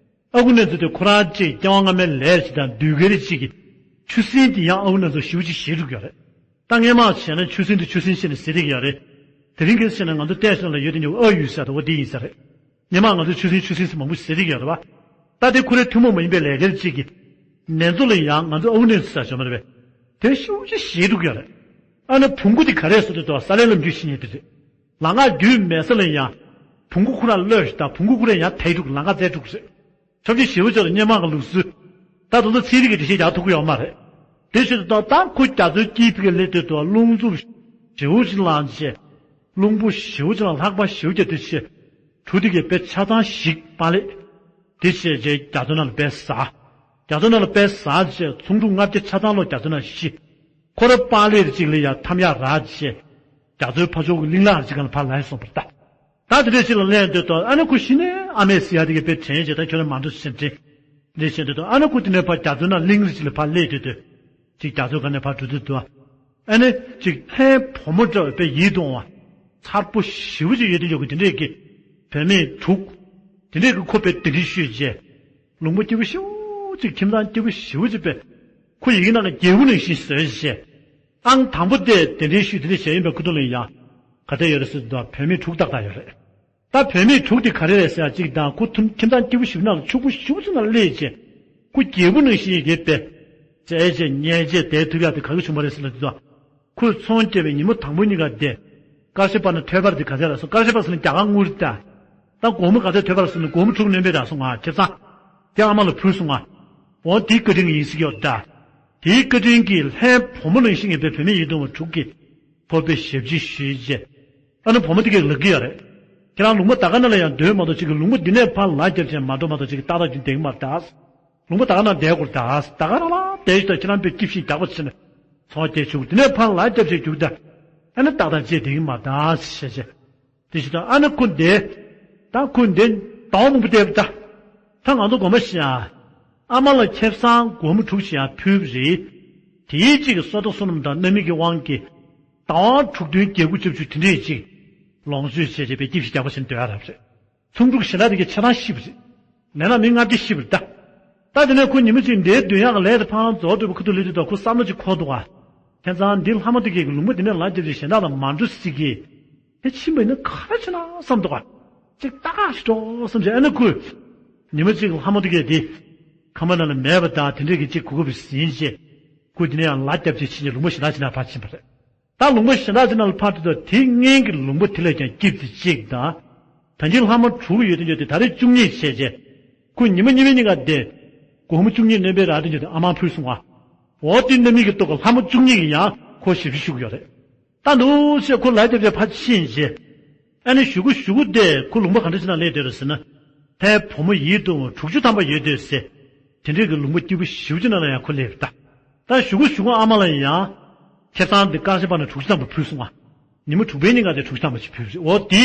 ཨ་ཁུ་ནེ་ཙི་དེ་ཁོ་རང་གཅིག་སྐྱེ་བ་སྔ་མའི་ལས་ཅིག་དང་དུས་འགལ་ཅིག་གིས། ཆུ་སྲིན་དེ་ཡང་ཨའུ་ན་ཚོ་ཞེ་པོ་ཅིག་ཞེད་འགྲོ་གི་ཡོད་རེད། ད་སྔས་མ་བྱས་ན་ཆུ་སྲིན་དེ་ཆུ་སྲིན་བྱས་ནས་ཟེར་བསྡད་ཀྱི་ཡོད་རེད། དེ་རིང་གལ་སྲིད་བྱས་ན་ང་ཚོ་བལྟས་སོང་ལ་ཡོད་དེ་ཉོ་ཨ་ཡུལ་ཟེར་དོ་འོ་དེ་ཡིན་ས་རེད། སྔས་མ་ང་ཚོ་ཆུ་སྲིན་ཆུ་སྲིན་ཟེར་མང་པོ་ཟེར་བསྡད་ཀྱི་ཡོད་རེད་བ། ད་དེ་ཁོ་རའི་ཐུན་མོང་མ་ཡིན་པའི་ལས་འགན་གཅིག་གིས། ནེ་ཙོ་ལ་ཡང་ང་ཚོ་ཨའུ་ནེ་ཟེར་བྱ་མ་རེད་པས། དེ་ཤུགས་ཆེ་ཞེད་འགྲོ་གི་ཡོད་རེད། ཨ་ན་བོང་གུ་དེ་ག་རེ་བཟོ་འདོད་འདུག་ས་ལེ་ལ་འཇུ་ཤི་ཉེ་དེ་རེད། ལམ་ཁ་བརྒྱུད་མེད་ས་ལ་ཡང་། བོང་གུ་ཁོ་རང་གློད་ཤི་ད་བོང་གུ་ཁོ་རང་ཡང་དེད་འགྲོ་གི་ལམ་ཁ་བཙལ་འགྲོ་གི་རེད། ཁྱབ་ཆེ་ཞེ་པོ་ཅིག་ལ་སྔས་མ་གི་ལུགས་སྲོལ། ད་དུང་ད་ཚན་རིག་གི་འགྲེལ་བཤད་རྒྱག་ཐུབ་ཀྱི་ཡོད་མ་རེད། དེ་བྱེད་དུས་ད་ད་ཁོ་རྒྱ་མཚོའི་དཀྱིལ་ཕ་གིར་སླེབས་དུས་དུ་རླུང་འཚུབ་ཞེ་པོ་ཅིག་ལངས་བྱས། རླུང་བུ་ཞེ་པོ་ཅིག་ལ་ལྷགས་པ་ཞེ་པོ་ཅིག་དེ་བྱས། གྲུ་དེ་གའི་དཔེ་ཆ་ཚང་ཞིག་པགས་ལེབ། དེ་བྱས་རྗེས་རྒྱ་མཚོ་ནང་ལ་དཔེ་ཟགས། རྒྱ་མཚོ་ནང་ལ་དཔེ་ཟགས་བྱས་ཚོང་ཕྲུག་ལྔ་བརྒྱ་ཆ་ཚང་ལོ་རྒྱ་མཚོ་ནང་ཤི། ཁོ་ར་པགས་ལེབ་གཅིག་ལ་ཡང་ཐམ་ཡག་རག་བྱས། རྒྱ་མཚོའི་ཕ་ཕྱོགས་ཀྱི་གླིང་ལ་གཅིག་ག་ལ་ཕར་ལ་ཡི་སོང་བར་ལྟ། ད་དེ་འདྲས་ཅིག་ལ་སླེབས་འདོད་དོ་ཨ་ནི་ཁོ་གཞི་ནས་ཨ་མས་ཟེར་ཡ་དེ་གའི་དཔེ་དྲན་བྱས་ད་ཁྱོད་རང་མ་འགྲོ་ཟེར་དྲན། འདྲས་བྱས་འདོད་དོ་ཨ་ནི་ཁོ་དེ་ནས་ཕར་རྒྱ་མཚོ་ནང་གླིང་རི་ཅིག་ལ་ཕར་སླེབས་འདོད་དོ། ཅིག་རྒྱ་མཚོ་ག་ནས་ཕར་འགྲོ་འདོད་དོ། ཨ་ནི་ཅིག་ལྷའི་བུ་མོ་འདྲ་བའི་དཔེ་ཡིད་དུ་འོང་བ། མཚར་པོ་ཞེ་པོ་ཅིག་ཡོད་དེ་འཇོག་གི་དེ་འདྲས་ཀྱི། བུད་མེད་དྲུག་དེ་འདྲས་ཀྱི་ཁོ་དཔེ་གདན་འདྲེན་ཞུས་རྗེས། ལུང་པ་སྐྱིད་པོ་ཞེ་པོ་ཅིག་ཁྱིམ་ཚང་སྐྱིད་པོ་ཞེ་པོ་ཅིག་དཔེ། ཁོ་ཡི་གེ་ནང་གི་རྒྱལ་པོ་ནང་བཞིན་བཟོས་རྗེས། ཨང་དང་པོ་དེ་གདན་འདྲེན་ཞུས་དེ་འདྲས་བྱས་ཡིན་པའི་ཁུ་ཐུ་ལ་ཡང་། ག་དེ་ཡོད་རེད་ཟེར་དུས་བུད་མེད་དྲུག་ཏག་ཏག་ཡོད་རེད། ད་བུད་མེད་དྲུག་དེ་ག་རེ་རེད་ཟེར་ཡ་གཅིག་དང་ཁོ་ཐུམ་ཁྱིམ་ཚང་སྐྱིད་པོ་ཞིག་ནང་ལ་ཕྱུག་པོ་ཞིག་ཚུར་ནང་སླེབས་རྗེས། ཁོ་རྒྱལ་པོ་ནང་བཞིན་ཡི་གེ་དཔེ། བཙལ་བྱས་ཉལ་བྱས་བསྡད་ཐུབ་ཡ་དེ་ག་གི་བྱུང་བ་རེད་ཟེར་ལ་དེ་ཚོ། ཁོས་ཚོང་རྒྱག་པའི་ཉིན་མོ་དང་པོ་གཉིས་ཀ་དེ། ཀར་ཤ་པ་ན་ཐོད་པར་དེ་ག་ཚད་ལ་སོང་ཀར་ཤ་པ་ཟེར་ན་རྒྱ་གར་དངུལ་རེད་ད། ད་སྒོར་མོ་ག་ཚད་ཐོད་པར་ཟེར་ན་སྒོར་མོ་དྲུག་སྣོན་པའི་རག་སོང་ང་ཁེ་བཟང་། དེ་ཨ་མ་ལ་ཕུལ་སོང་ང་། འོ་དེའི་བཀའ་དྲིན་ཡིན་ཟེར་གྱི་ཡོད་ད། དེའི་བཀའ་དྲིན་གྱིས་ལྷའི་བུ་མོ་ནང་བཞིན་ཡིན་པའི་བུད་མེད་ཡིད་དུ་འོང་བ་དྲུག་གིས། ཁོ་པའི་ཞབས་ཕྱི་ཞུས་རྗེས། ཨ་ནི་བུ་མོ་དེ་གས་ལབ་ཀྱི་ཡོད་རེད། ཁྱེད་རང་ལུང་པ་ད་ག་ནང་ལ་ཡང་སྡོད་མ་གཏོགས་ཅིག་གི་ལུང་པ་འདི་ནས་ཕར་ལ་རྒྱབ་བྱས་མ་འགྲོ་མ་གཏོགས་ཅིག་གི་ཏག་ཏག་ཅིག་བསྡད་ཀྱི་མ་རེད་ད། ལུང་པ་ད་ག་ནང་བསྡད་དགོས་རེད་ད། ད་ག་རང་ལ་བསྡད་ཡོད་ད། ཁྱེད་རང་དཔེ་སྐྱིད་ཤིང་རྒྱག་པ་བྱས་ནས་ཚོང་རྒྱག་བྱུང་འདི་ནས་ཕར་ལ་རྒྱབ་བྱས་རྒྱུགས་ད། ཨ་ནི་ཏག་ཏག་ཅིག་བསྡད་ཀྱི་མ་རེད་ད་ཞེས་བྱས། དེ་བཞིན་དུ་ཨ་ནི་ཁོ་འདི། ད་ཁོ་འདི་ཟླ་བ་མང་པོ་བསྡད་པ་ད། ད་ང་ཚོ་དགོངས་པ་བཞེས་ཨ། ཨ་མ་ལ་ཁེ་བཟང་སྒོར་མོ་དྲུག་ཞིག་ཡང་ཕུལ་བ་རེད། དེའི་གཅིག་གི་བསོད་བདེ་བསོད་ནམས་དང་རྣམ་སྨིན་གྱི་དབང་གིས། ཟླ་བ་དྲུག་བདུན་བརྒྱད་དགུ་བཅུ་བཅུ་དེ་འདྲས་ཅིག་ལོངས་སྤྱོད་བྱས་བྱས་པའི་སྐྱིད་ཤིང་རྒྱག་པ་བཞིན་སྡོད་ཡ་རབ་རེད། ཚོང་ཕྲུག་གཞན་དག་དེ་གའི་ཆ་ཚང་ཤི་བ་རེད། ལས་སྣ་མི་ལྔ་བརྒྱ་ཤི་བ་རེད་ད། ད་དེ་ནས་ཁོ་ཉི་མ་གཅིག་འདིའི་སྡོད་ཡག་གི་ལས་དེ་ཕར་རྫོགས་འགྲོ་བའི་ཁུ་ཐུག་ལས་དུས་ད་ཁོ་བསམ་བློ་ཅིག་འཁོར་འདུག་ག་ཁྱེད་ཚང་འདི་ལྷ་མོ་དེ་གའི་ལུང་པ་འདི་ནས་ལ་རྒྱབ་ཅིག་གཞན་དག་ལ་མ་འགྲོ་སྲིད་ཀྱི། དེ་ཕྱིན་པ་ཡིན་ན་ག་རེ་བྱེད་ན་བསམ་འདུག་ག་ཅིག་ཏག་ཏག་ཞིག་འགྲོ་བསམ་བྱས་ཨ་ནི་ཁོས། ཉི་མ་གཅིག་ལྷ་མོ་དེ་གས་དེ། ཁང་པ་ནང་ལ་མེད་པ་དང་དེ་འདྲས་ཀྱི་གཅིག་གོ་སྐབས་ཟིན་བྱས། ཁོས་དེ་ནས་ཡང་ལ་རྒྱབ་ཅིག་ཕྱིན་ནས་ལུང་པ་གཞན་དག་ཅིག་ནང་ཕར་ཕྱིན་པ་རེད། ད་ལུང་པ་གཞན་དག་ཅིག་ནང་ལ་ཕར་འགྲོ་དུས་དེ་སྔོན་གྱི་ལུང་པ་དེ་ལས་ཀྱང་སྐྱིད་ཙི་གཅིག་དང་། ད་གིན་ལྷ་མོ་དྲུག་ཡོད་དེ་འཇོག་དེ་ད་རེས་བཅུ་གཉིས་བྱས་རྗེས། ཁོས་ཉི་མ་གཉིས་པའི་ཉིན་ཀ་དེ། སྒོར་མོ་བཅུ་གཉིས་སྣོན་པའི་རག་དེ་འཇོག་དེ་ཨ་མར་ཕུལ་སོང་ང་། འོ་དེ་རྣམ་སྨིན་གྱི་སྟོབས་ཀྱིས་ལྷ་མོ་བཅུ་གཉིས་ཀྱིས་ཡང་ཁོ་ཞབས་ཕྱི་ཞུ་གི་ཡོད་རེད། ད་འདུག་སེ་ཁོ་ལ་རྒྱབ་རྒྱབ་ཕར་ཕྱིན་རྗེས། ཨ་ནི་གཞུག་གུ་གཞུག་གུ་དེ་ཁོ་ལུང་པ་ག་འདྲ་ཞིག་ན་སླེབས་བསྡད་རེད་ཟེར་ན། ལྷའི་བུ་མོ་ཡིད་དུ་འོང་དྲུག་ཅུ་ཐམ་པ་ཡོད་དེ་ཟེར། དེ་འདྲའི་གི་ལུང་པ་སྐྱིད་པོ་ཞེ་པོ་ཅིག་ནང་ལ་ཡང་ཁོ་སླེབས་ད། ད་གཞུག་གུ་གཞུག་གུ་ཨ་མ་ལ་ཡང་། ཁེ་བཟང་འདི་ཀར་ཤ་པ་ན་དྲུག་ཅུ་ཐམ་པ་ཕུལ་སོང་ང་། ཉི་མ་དྲུག་པའི་ཉིན་ཀ་དེ་དྲུག་ཅུ་ཐམ་པ་ཞིག་ཕུལ་རེད། འོ་དེ།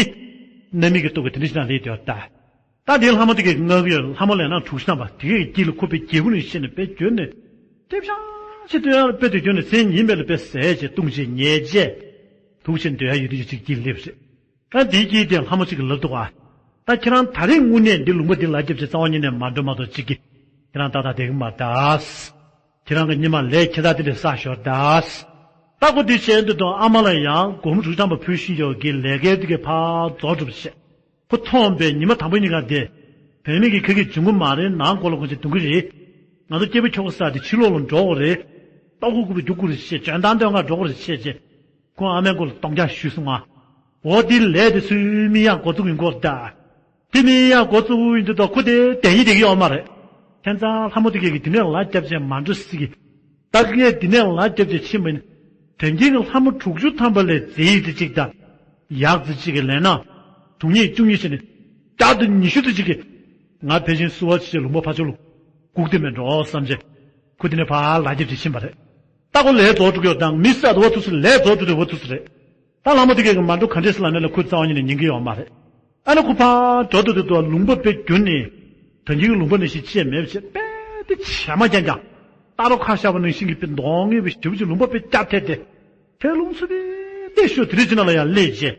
རྣམ་སྨིན་གྱི་སྟོབས་ཀྱིས་དེ་འདྲ་ཞིག་ན་སླེབས་བསྡད་ད། ད་དེའི་ལྷ་མོ་དེ་གས་ངག་གི་ལྷ་མོ་ལས་ནང་དྲུག་ཅུ་ཐམ་པ་དེ་གས་ཀྱི་དཀྱིལ་ལ་ཁོ་པའི་རྒྱལ་པོ་ནས་བཤད་ནས་དཔེ་བསྐྱོན་ནས། ལྟེབ་ཤག་ཅིག་སྟོན་ཡ་དཔེ་དེ་བསྐྱོན་ནས་མཚན་ཉིན་མེད་ལ་དཔེ་ཟས་བྱས་བཏུང་བྱས་ཉལ་བྱས། དུག་ཆེན་འདོད་ཡ་ཡོད་དུས་ཅིག་དཀྱིལ་སླེབས་རེད། ད་དེའི་དཀྱིལ་དེ་ལྷ་མོ་གཅིག་གིས་ལབ་འདུག་ག་ད་ཁྱེད་རང་ད་རེས་དངོས་གནས་འདི་ལུང་པ་འདི་ལ་རྒྱབ་བྱས་རྩ་བ་ཉིད་ནས་མ་འགྲོ་མ་གཏོགས་གཅིག་གིས་ཁྱེད་རང་ཏག་ཏག་བསྡད་གི་མ་རེད་ད། ཁྱེད་རང་གི་སྔོན་མ་ལས་ཁྱད་མཚར་དེ་འདྲ་བསགས་ཞོར་ད། ད་ཁོ་དེ་བྱས་འདུག་དང་ཨ་མ་ལ་ཡང་སྒོར་མོ་དྲུག་ཅུ་ཐམ་པ་ཕུལ་བཞིན་ཡོད་གི་ལས་ཀའི་དེ་གས་ཕར་རྫོགས་གྲུབ་བྱས། ཁོ་མཐོང་བས་ཉི་མ་དང་པོ་ཉིན་ཀ་དེ། བུད་མེད་ཀྱི་ཁ་སྐད་འབྱུང་གི་མ་རེད། ནང་སྒོ་ལ་ཁོང་ཚོས་སྡོད་ཀྱི་རེད། ང་ཚོ་སྐྱེས་པ་འཁྱོག་ས་དེ་ཕྱི་ལོགས་ལ་འགྲོ་དགོས་རེད། ལྟོ་གོས་ཁུག་པ་རྒྱུག་དགོས་རེད་ཅེས་འཇོན་ཐང་སྟོན་ག་འགྲོ་དགོས་རེད་ཅེས་བྱས། ཁོང་ཨ་མའི་མགོ་ལ་གདོང་བཀྱག་གཞུས་སོང་ང་། འོ་དེ་ལས་དེ་ཚོའི་མི་ཡག་འགོ་བཙུགས་ཡིན་སྐོར་ད། དེ་མི་ཡག་འགོ་བཙུགས་ཡིན་དུས་ད་ཁོ་དེ་དེ་ཡིན་དེ་གི་ཡོད་མ་རེད། ཁྱེད་ཚང་ལྷ་མོ་དེ་གས་ཀྱི་དེ་ནས་ལ་རྒྱབ་བྱས་མ་འགྲོ་སྲིད་གི། ད་ངས་འདི་ནས་ལ་རྒྱབ་ཅིག་ཕྱིན་པ་ཡིན། དོན་རྐྱེན་གྱི་ལྷ་མོ་དྲུག་ཅུ་ཐམ་པ་ལས་མཛེས་ཡིན་དེ་གཅིག་དང་། ཡག་ཙི་གཅིག་གི་ལས་ན། དྲུག་ཉིས་བཅུ་གཉིས་བྱས་ནས། བརྒྱ་དང་ཉི་ཤུ་ཙི་གཅིག་གི། ང་ཕལ་ཆེར་བསུ་བ་ཅིག་ལུང་པ་ཕར་ཕྱོགས་ལ། སྒུག་བསྡད་མེད་འགྲོ་བསམ་བྱས། ཁོ་དེ་ནས་ཕར་ལ་རྒྱབ་ཅིག་ཕྱིན་པ་རེད། ད་ཁོ་ལས་རྫོགས་འགྲོ་གི་ཡོད་དང་མི་ས་དུ་བ་ཐུག་སི་ལས་རྫོགས་འགྲོ་དུ་བ་ཐུག་སི་རེད། ད་ལྷ་མོ་དེ་གས་ཀྱི་མ་འགྲོ་ག་འདྲས་སི་ལ་ནས་ལ་ཁོ་རྩ་བ་ཉིད་ནས་ཉན་གི་ཡོད་མ་རེད། ཨ་ནི་ཁོ་ཕར་འགྲོ་དུས་དུས་དུ་ལུང་པ་དཔེ་བསྒྱུར་ནས། ད་གིན་གྱི་ལུང་པ་ནང་བཞིན་བྱས་མེད་པ་བྱས་དཔེ་དེ་བྱེ་མ་རྐྱང་རྐྱང་། རྟ་རོ་ཁ་ཤ་བ་ནང་བཞིན་གྱི་དཔེ་མདོག་ངན་པའི་ཞེ་པོ་ཅིག་ལུང་པ་དཔེ་སྐྱ་ཐལ་ཏེ། ཐལ་རླུང་འཚུབ་པའི་ལྟས་ཤོག་དེ་རིགས་ཅིག་ནང་ལ་ཡང་སླེབས་རྗེས།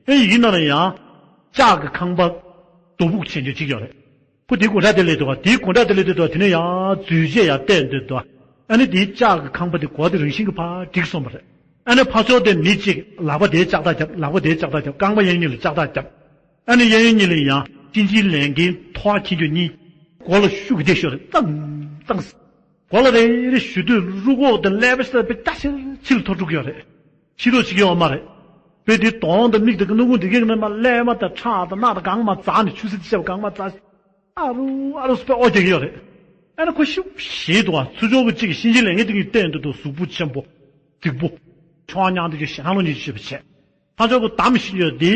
ཨེ་ཡིན་ན་ལ་ཡང་། ལྕགས་ཀྱི་ཁང་པ། རྡོ་སྦུག་ཆེན་ཆུང་གཅིག་ཡོད་རེད། ཁོ་དེའི་སྒོ་འགྲམ་དེ་སླེབས་འདུག་བ། དེའི་སྒོ་འགྲམ་དེ་སླེབས་འདུག་བ། དེ་ནས་ཡང་འཛུལ་རྗེས་ཡང་བལྟས་འདུག་བ། ཨ་ནི་དེའི་ལྕགས་ཀྱི་ཁང་པ་དེ་སྒོ་དེ་རང་བཞིན་གྱིས་ཕར་འགྲིག་སོང་བ་རེད། ཨ་ནི་ཕར་ཕྱོགས་དེ་མི་གཅིག་ལག་པ་དེའི་ལྕགས་ཐག་བརྒྱབ། ལག་པ་དེའི་ལྕགས་ཐག་བརྒྱབ། རྐང་པ་གཡས་གཡོན་གཉིས་ལ་ལྕགས་ཐག་བརྒྱབ། ཨ་ནི་གཡས་གཡོན་གཉིས་ལ་ཡང་གཅིན་སྙིའི་ལས་འགན་ཐོག་འཁྱེར་རྒྱུ་གཉིས། མགོ་ལ་ཤུགས་ཀྱིས་བདེ་ཤོར་རེད། ཏང་ཏང་། མགོ་ལ་རེ་རེ་གཞུས་དུས་རུས་ཁོག་དེ་ཀླད་པ་ཤ་སྟག་པའི་རྒྱ་ཆེར་ཆེར་འཐོར་འགྲོ་གི་ཡོད་རེད། ཤི་རོགས་བྱེད་ཀྱི་ཡོད་མ་རེད། དཔེ་དེ་གདོང་དང་མིག་དང་སྣ་ཁུང་དེ་གས་ནས་མ་ཀླད་པ་དང་ཁྲག་དང་རྣག་དང་གང་མ་འཛག་ནས་ཆུ་སེར་ཆེ་བ་གང་མ་འཛག་ཨ་རུ་ཨ་རུ་སུ་པའི་ཨོ་རྒྱག་གི་ཡོད་རེད། ཨ་ནི་ཁོ་ཤི་ཤི་འདུག་ཨ། ཚུར་ཕྱོགས་ཀྱི་གཅིག་གི་གཤིན་རྗེ་ལས་མཁན་དེ་གི་སྟེང་དུ་འདུག་གཟུགས་པོ་ཆེན་པོ། རྫིག་པོ། མཆོང་ཉང་དེ་གི་ཞེད་སྣང་ལོ་ཉིད་ཤེས་པ་བྱས། ཕར་ཕྱོགས་ཀྱི་བསྡམས་ཤི་ཡོད་དེ།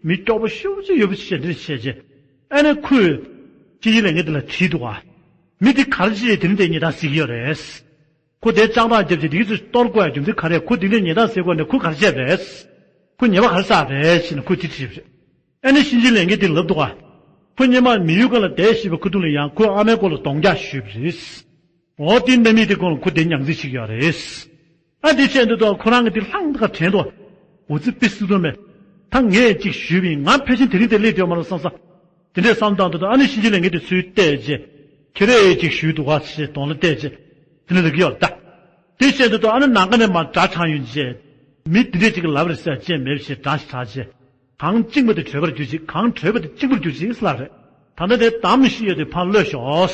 མི་སྐྱོ་པོ་ཤུགས་ཆེ་ཡོད་པ་ཞིག་འདིར་བྱས་རྗེས། ཨ་ནི་ཁོས་གཤིན་རྗེ་ལས་མཁན་དེ་ལ་དྲིས་འདུག་ཨ། མི་དེ་ག་རེ་བྱས་དེ་རིང་དེ་ཉེས་རྡུང་ཟེར་གྱི་ཡོད་རེད། ཁོ་དེ་ལྕགས་ཐག་བརྒྱབ་བྱས་དེ་གི་ཚུར་གཏོར་དགོས་ཡ་རྒྱུ་མཚན་ག་རེ། ཁོ་དེ་འདྲའི་ཉེས་རྡུང་ཟེར་དགོས་ནས་ཁོ་ག་རེ་བྱས་པ་རེད། ཁོ་ཉེས་པ་ག་རེ་བསགས་པ་རེད་ཟེར་ནས་ཁོས་དེ་དྲིས་པ་རེད། ཨ་ནི་གཤིན་རྗེ་ལས་མཁན་དེ་ལབ་འདུག་ག་ཁོ་སྔོན་མ་མི་ཡུལ་ཁ་ལ་བསྡད་བཞིན་པའི་ཁ་ཐུག་ལ་ཡང་ཁོས་ཨ་མའི་སྐོར་ལ་གདོང་བརྒྱག་ཞུས་པ་རེད། འོ་དེ་འདྲ་མི་དེ་སྐོར་ལ་ཁོ་དེ་མྱང་རྩིས་བྱེད་ཀྱི་ཡོད་རེད། ཨ་དེ་བྱས་འདུག་དང་ཁོ་རང་གི་དེ་ལྷང་དག་དྲན་འདུག་འོ་ཙི་པི་སི་དོ་མེད། ད་ངས་ཅིག་ཞུས་པ་ཡིན། ང་ཕལ་ཆེར་དེ་རིང་དེ་སླེབས་ཡོད་མ་རེད་བསམ་ས། དེ་འདྲས་བསམ་བཏང་འདུག་དང་ཨ་ནི་གཤིན་རྗེ་ལས་མཁན་དེ་ཚུར་བལྟས་རྗེས། ཁྱེད་རས་ཅིག་ཞུས་འདུག་ག་ཞེས་གདོང་ལ་བལྟས་རྗེས། དེ་འདྲ་ལབ་ཀྱི་ཡོད་རེད་ད། དེ་བྱས་འདུག་དང་ཨ་ནི་ནམ་མཁའ་ནས་མར་སྒྲ་གྲགས་ཡོང་རྗེས། མི་དེ་འདྲས་ཅིག་གིས་ལབ་པ་རེད་ཟེར་ཅེས་མེད་པ་ཞིག་སྒྲ་ཞིག་གྲགས་རྗེས། གང་བཅིངས་པ་དེ་བྲོས་པར་གྱུར་ཅིག་གང་བྲོས་པ་དེ་བཅིངས་པར་གྱུར་ཅིག་ལབ་རེད། ད་ལྟ་དེ་བསྡམས་ཤི་ཡོད་དེ་ཕར་གློད་ཤོག་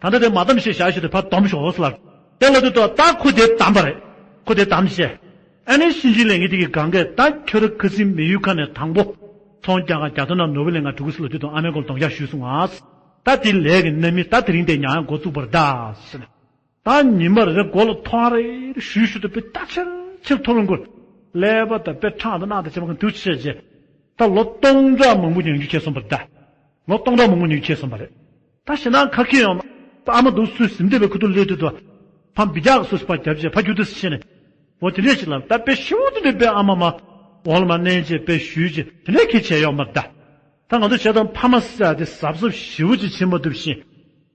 ད་ལྟ་དེ་མ་བསྡམས་ཤི་བཞག་ཤོག་དེ་ཕར་སྡོམ་ཤོག་ལབ། དེ་ལབ་དུས་ད་ཁོ་དེ་བསྡམས་པ་རེད། ཁོ་དེ་བསྡམས་བྱས། ཨ་ནི་གཤིན་རྗེ་ལས་མཁན་དེ་གིས་གང་གས་ད་ཁྱོད་རང་ཁ་སང་མི་ཡུལ་ཁ་ནས་དང་པོ། ཚོང་རྒྱག་ག་རྒྱ་ཐོ་ནང་ནོར་བུ་ལེན་ག་འགྲོ་གི་ཟེར་ལབ་དུས་དང་ཨ་མའི་སྐོར་ལ་གདོང་བརྒྱག་ཞུས་སོང་ཨ། ད་དེ་ལས་ཀྱི་རྣམ་སྨིན་ད་དེ་རིང་དེ་ཉར་ཡང་འགོ་བཙུགས་པར་གདའ་ཟེར་ནས། ད་ཉི་མ་རེ་རེ་མགོ་ལ་ཐོག་རེ་རེ་གཞུས་གཞུས་དུས་དཔེ་རྒྱ་ཆེར་ཆེར་འཐོར་འགྲོ་གི། ཀླད་པ་དང་དཔེ་ཁྲག་དང་རྣག་དང་བྱེ་མ་གང་འདུ་བྱས་རྗེས། ད་ལོ་སྟོང་ཕྲག་མང་པོ་མྱང་རྒྱུ་ཁེལ་སོང་བ་རེད་ད། ལོ་སྟོང་ཕྲག་མང་པོ་མྱང་རྒྱུ་ཁེལ་སོང་བ་རེད། ད་ཞེད་སྣང་ག་གེ་ཡོད་མ་རེད། ཨ་མ་འདུག་སེ་གཟིམ་དེ་བའི་ཁ་ཐུག་སླེབས་དུས་དང་། ཕར་འབུད་རྒྱག་སོ་སོ་ཕར་བརྒྱབ་བྱས་ཕར་རྒྱུག་དུས་སུ་བྱས་ནས། འོ་དེ་འདྲས་ཞིག་ལབ། ད་དཔེ་ཞེ་པོ་དེ་འདྲས་དཔེ་ཨ་མ་མ་འོག་ལ་མར་མནན་བྱས་དཔེ་གཞུས་བྱས་དེ་འདྲས་གེ་བྱས་ཡོད་མ་རེད་ད། ད་ང་ཚོ་བྱས་ཙང་ཕ་མ་ཟེར་ཡ་དེ་གཟབ་གཟབ་ཞེ་པོ་ཅིག་བྱེད་མ་ཐུབ་བཞིན།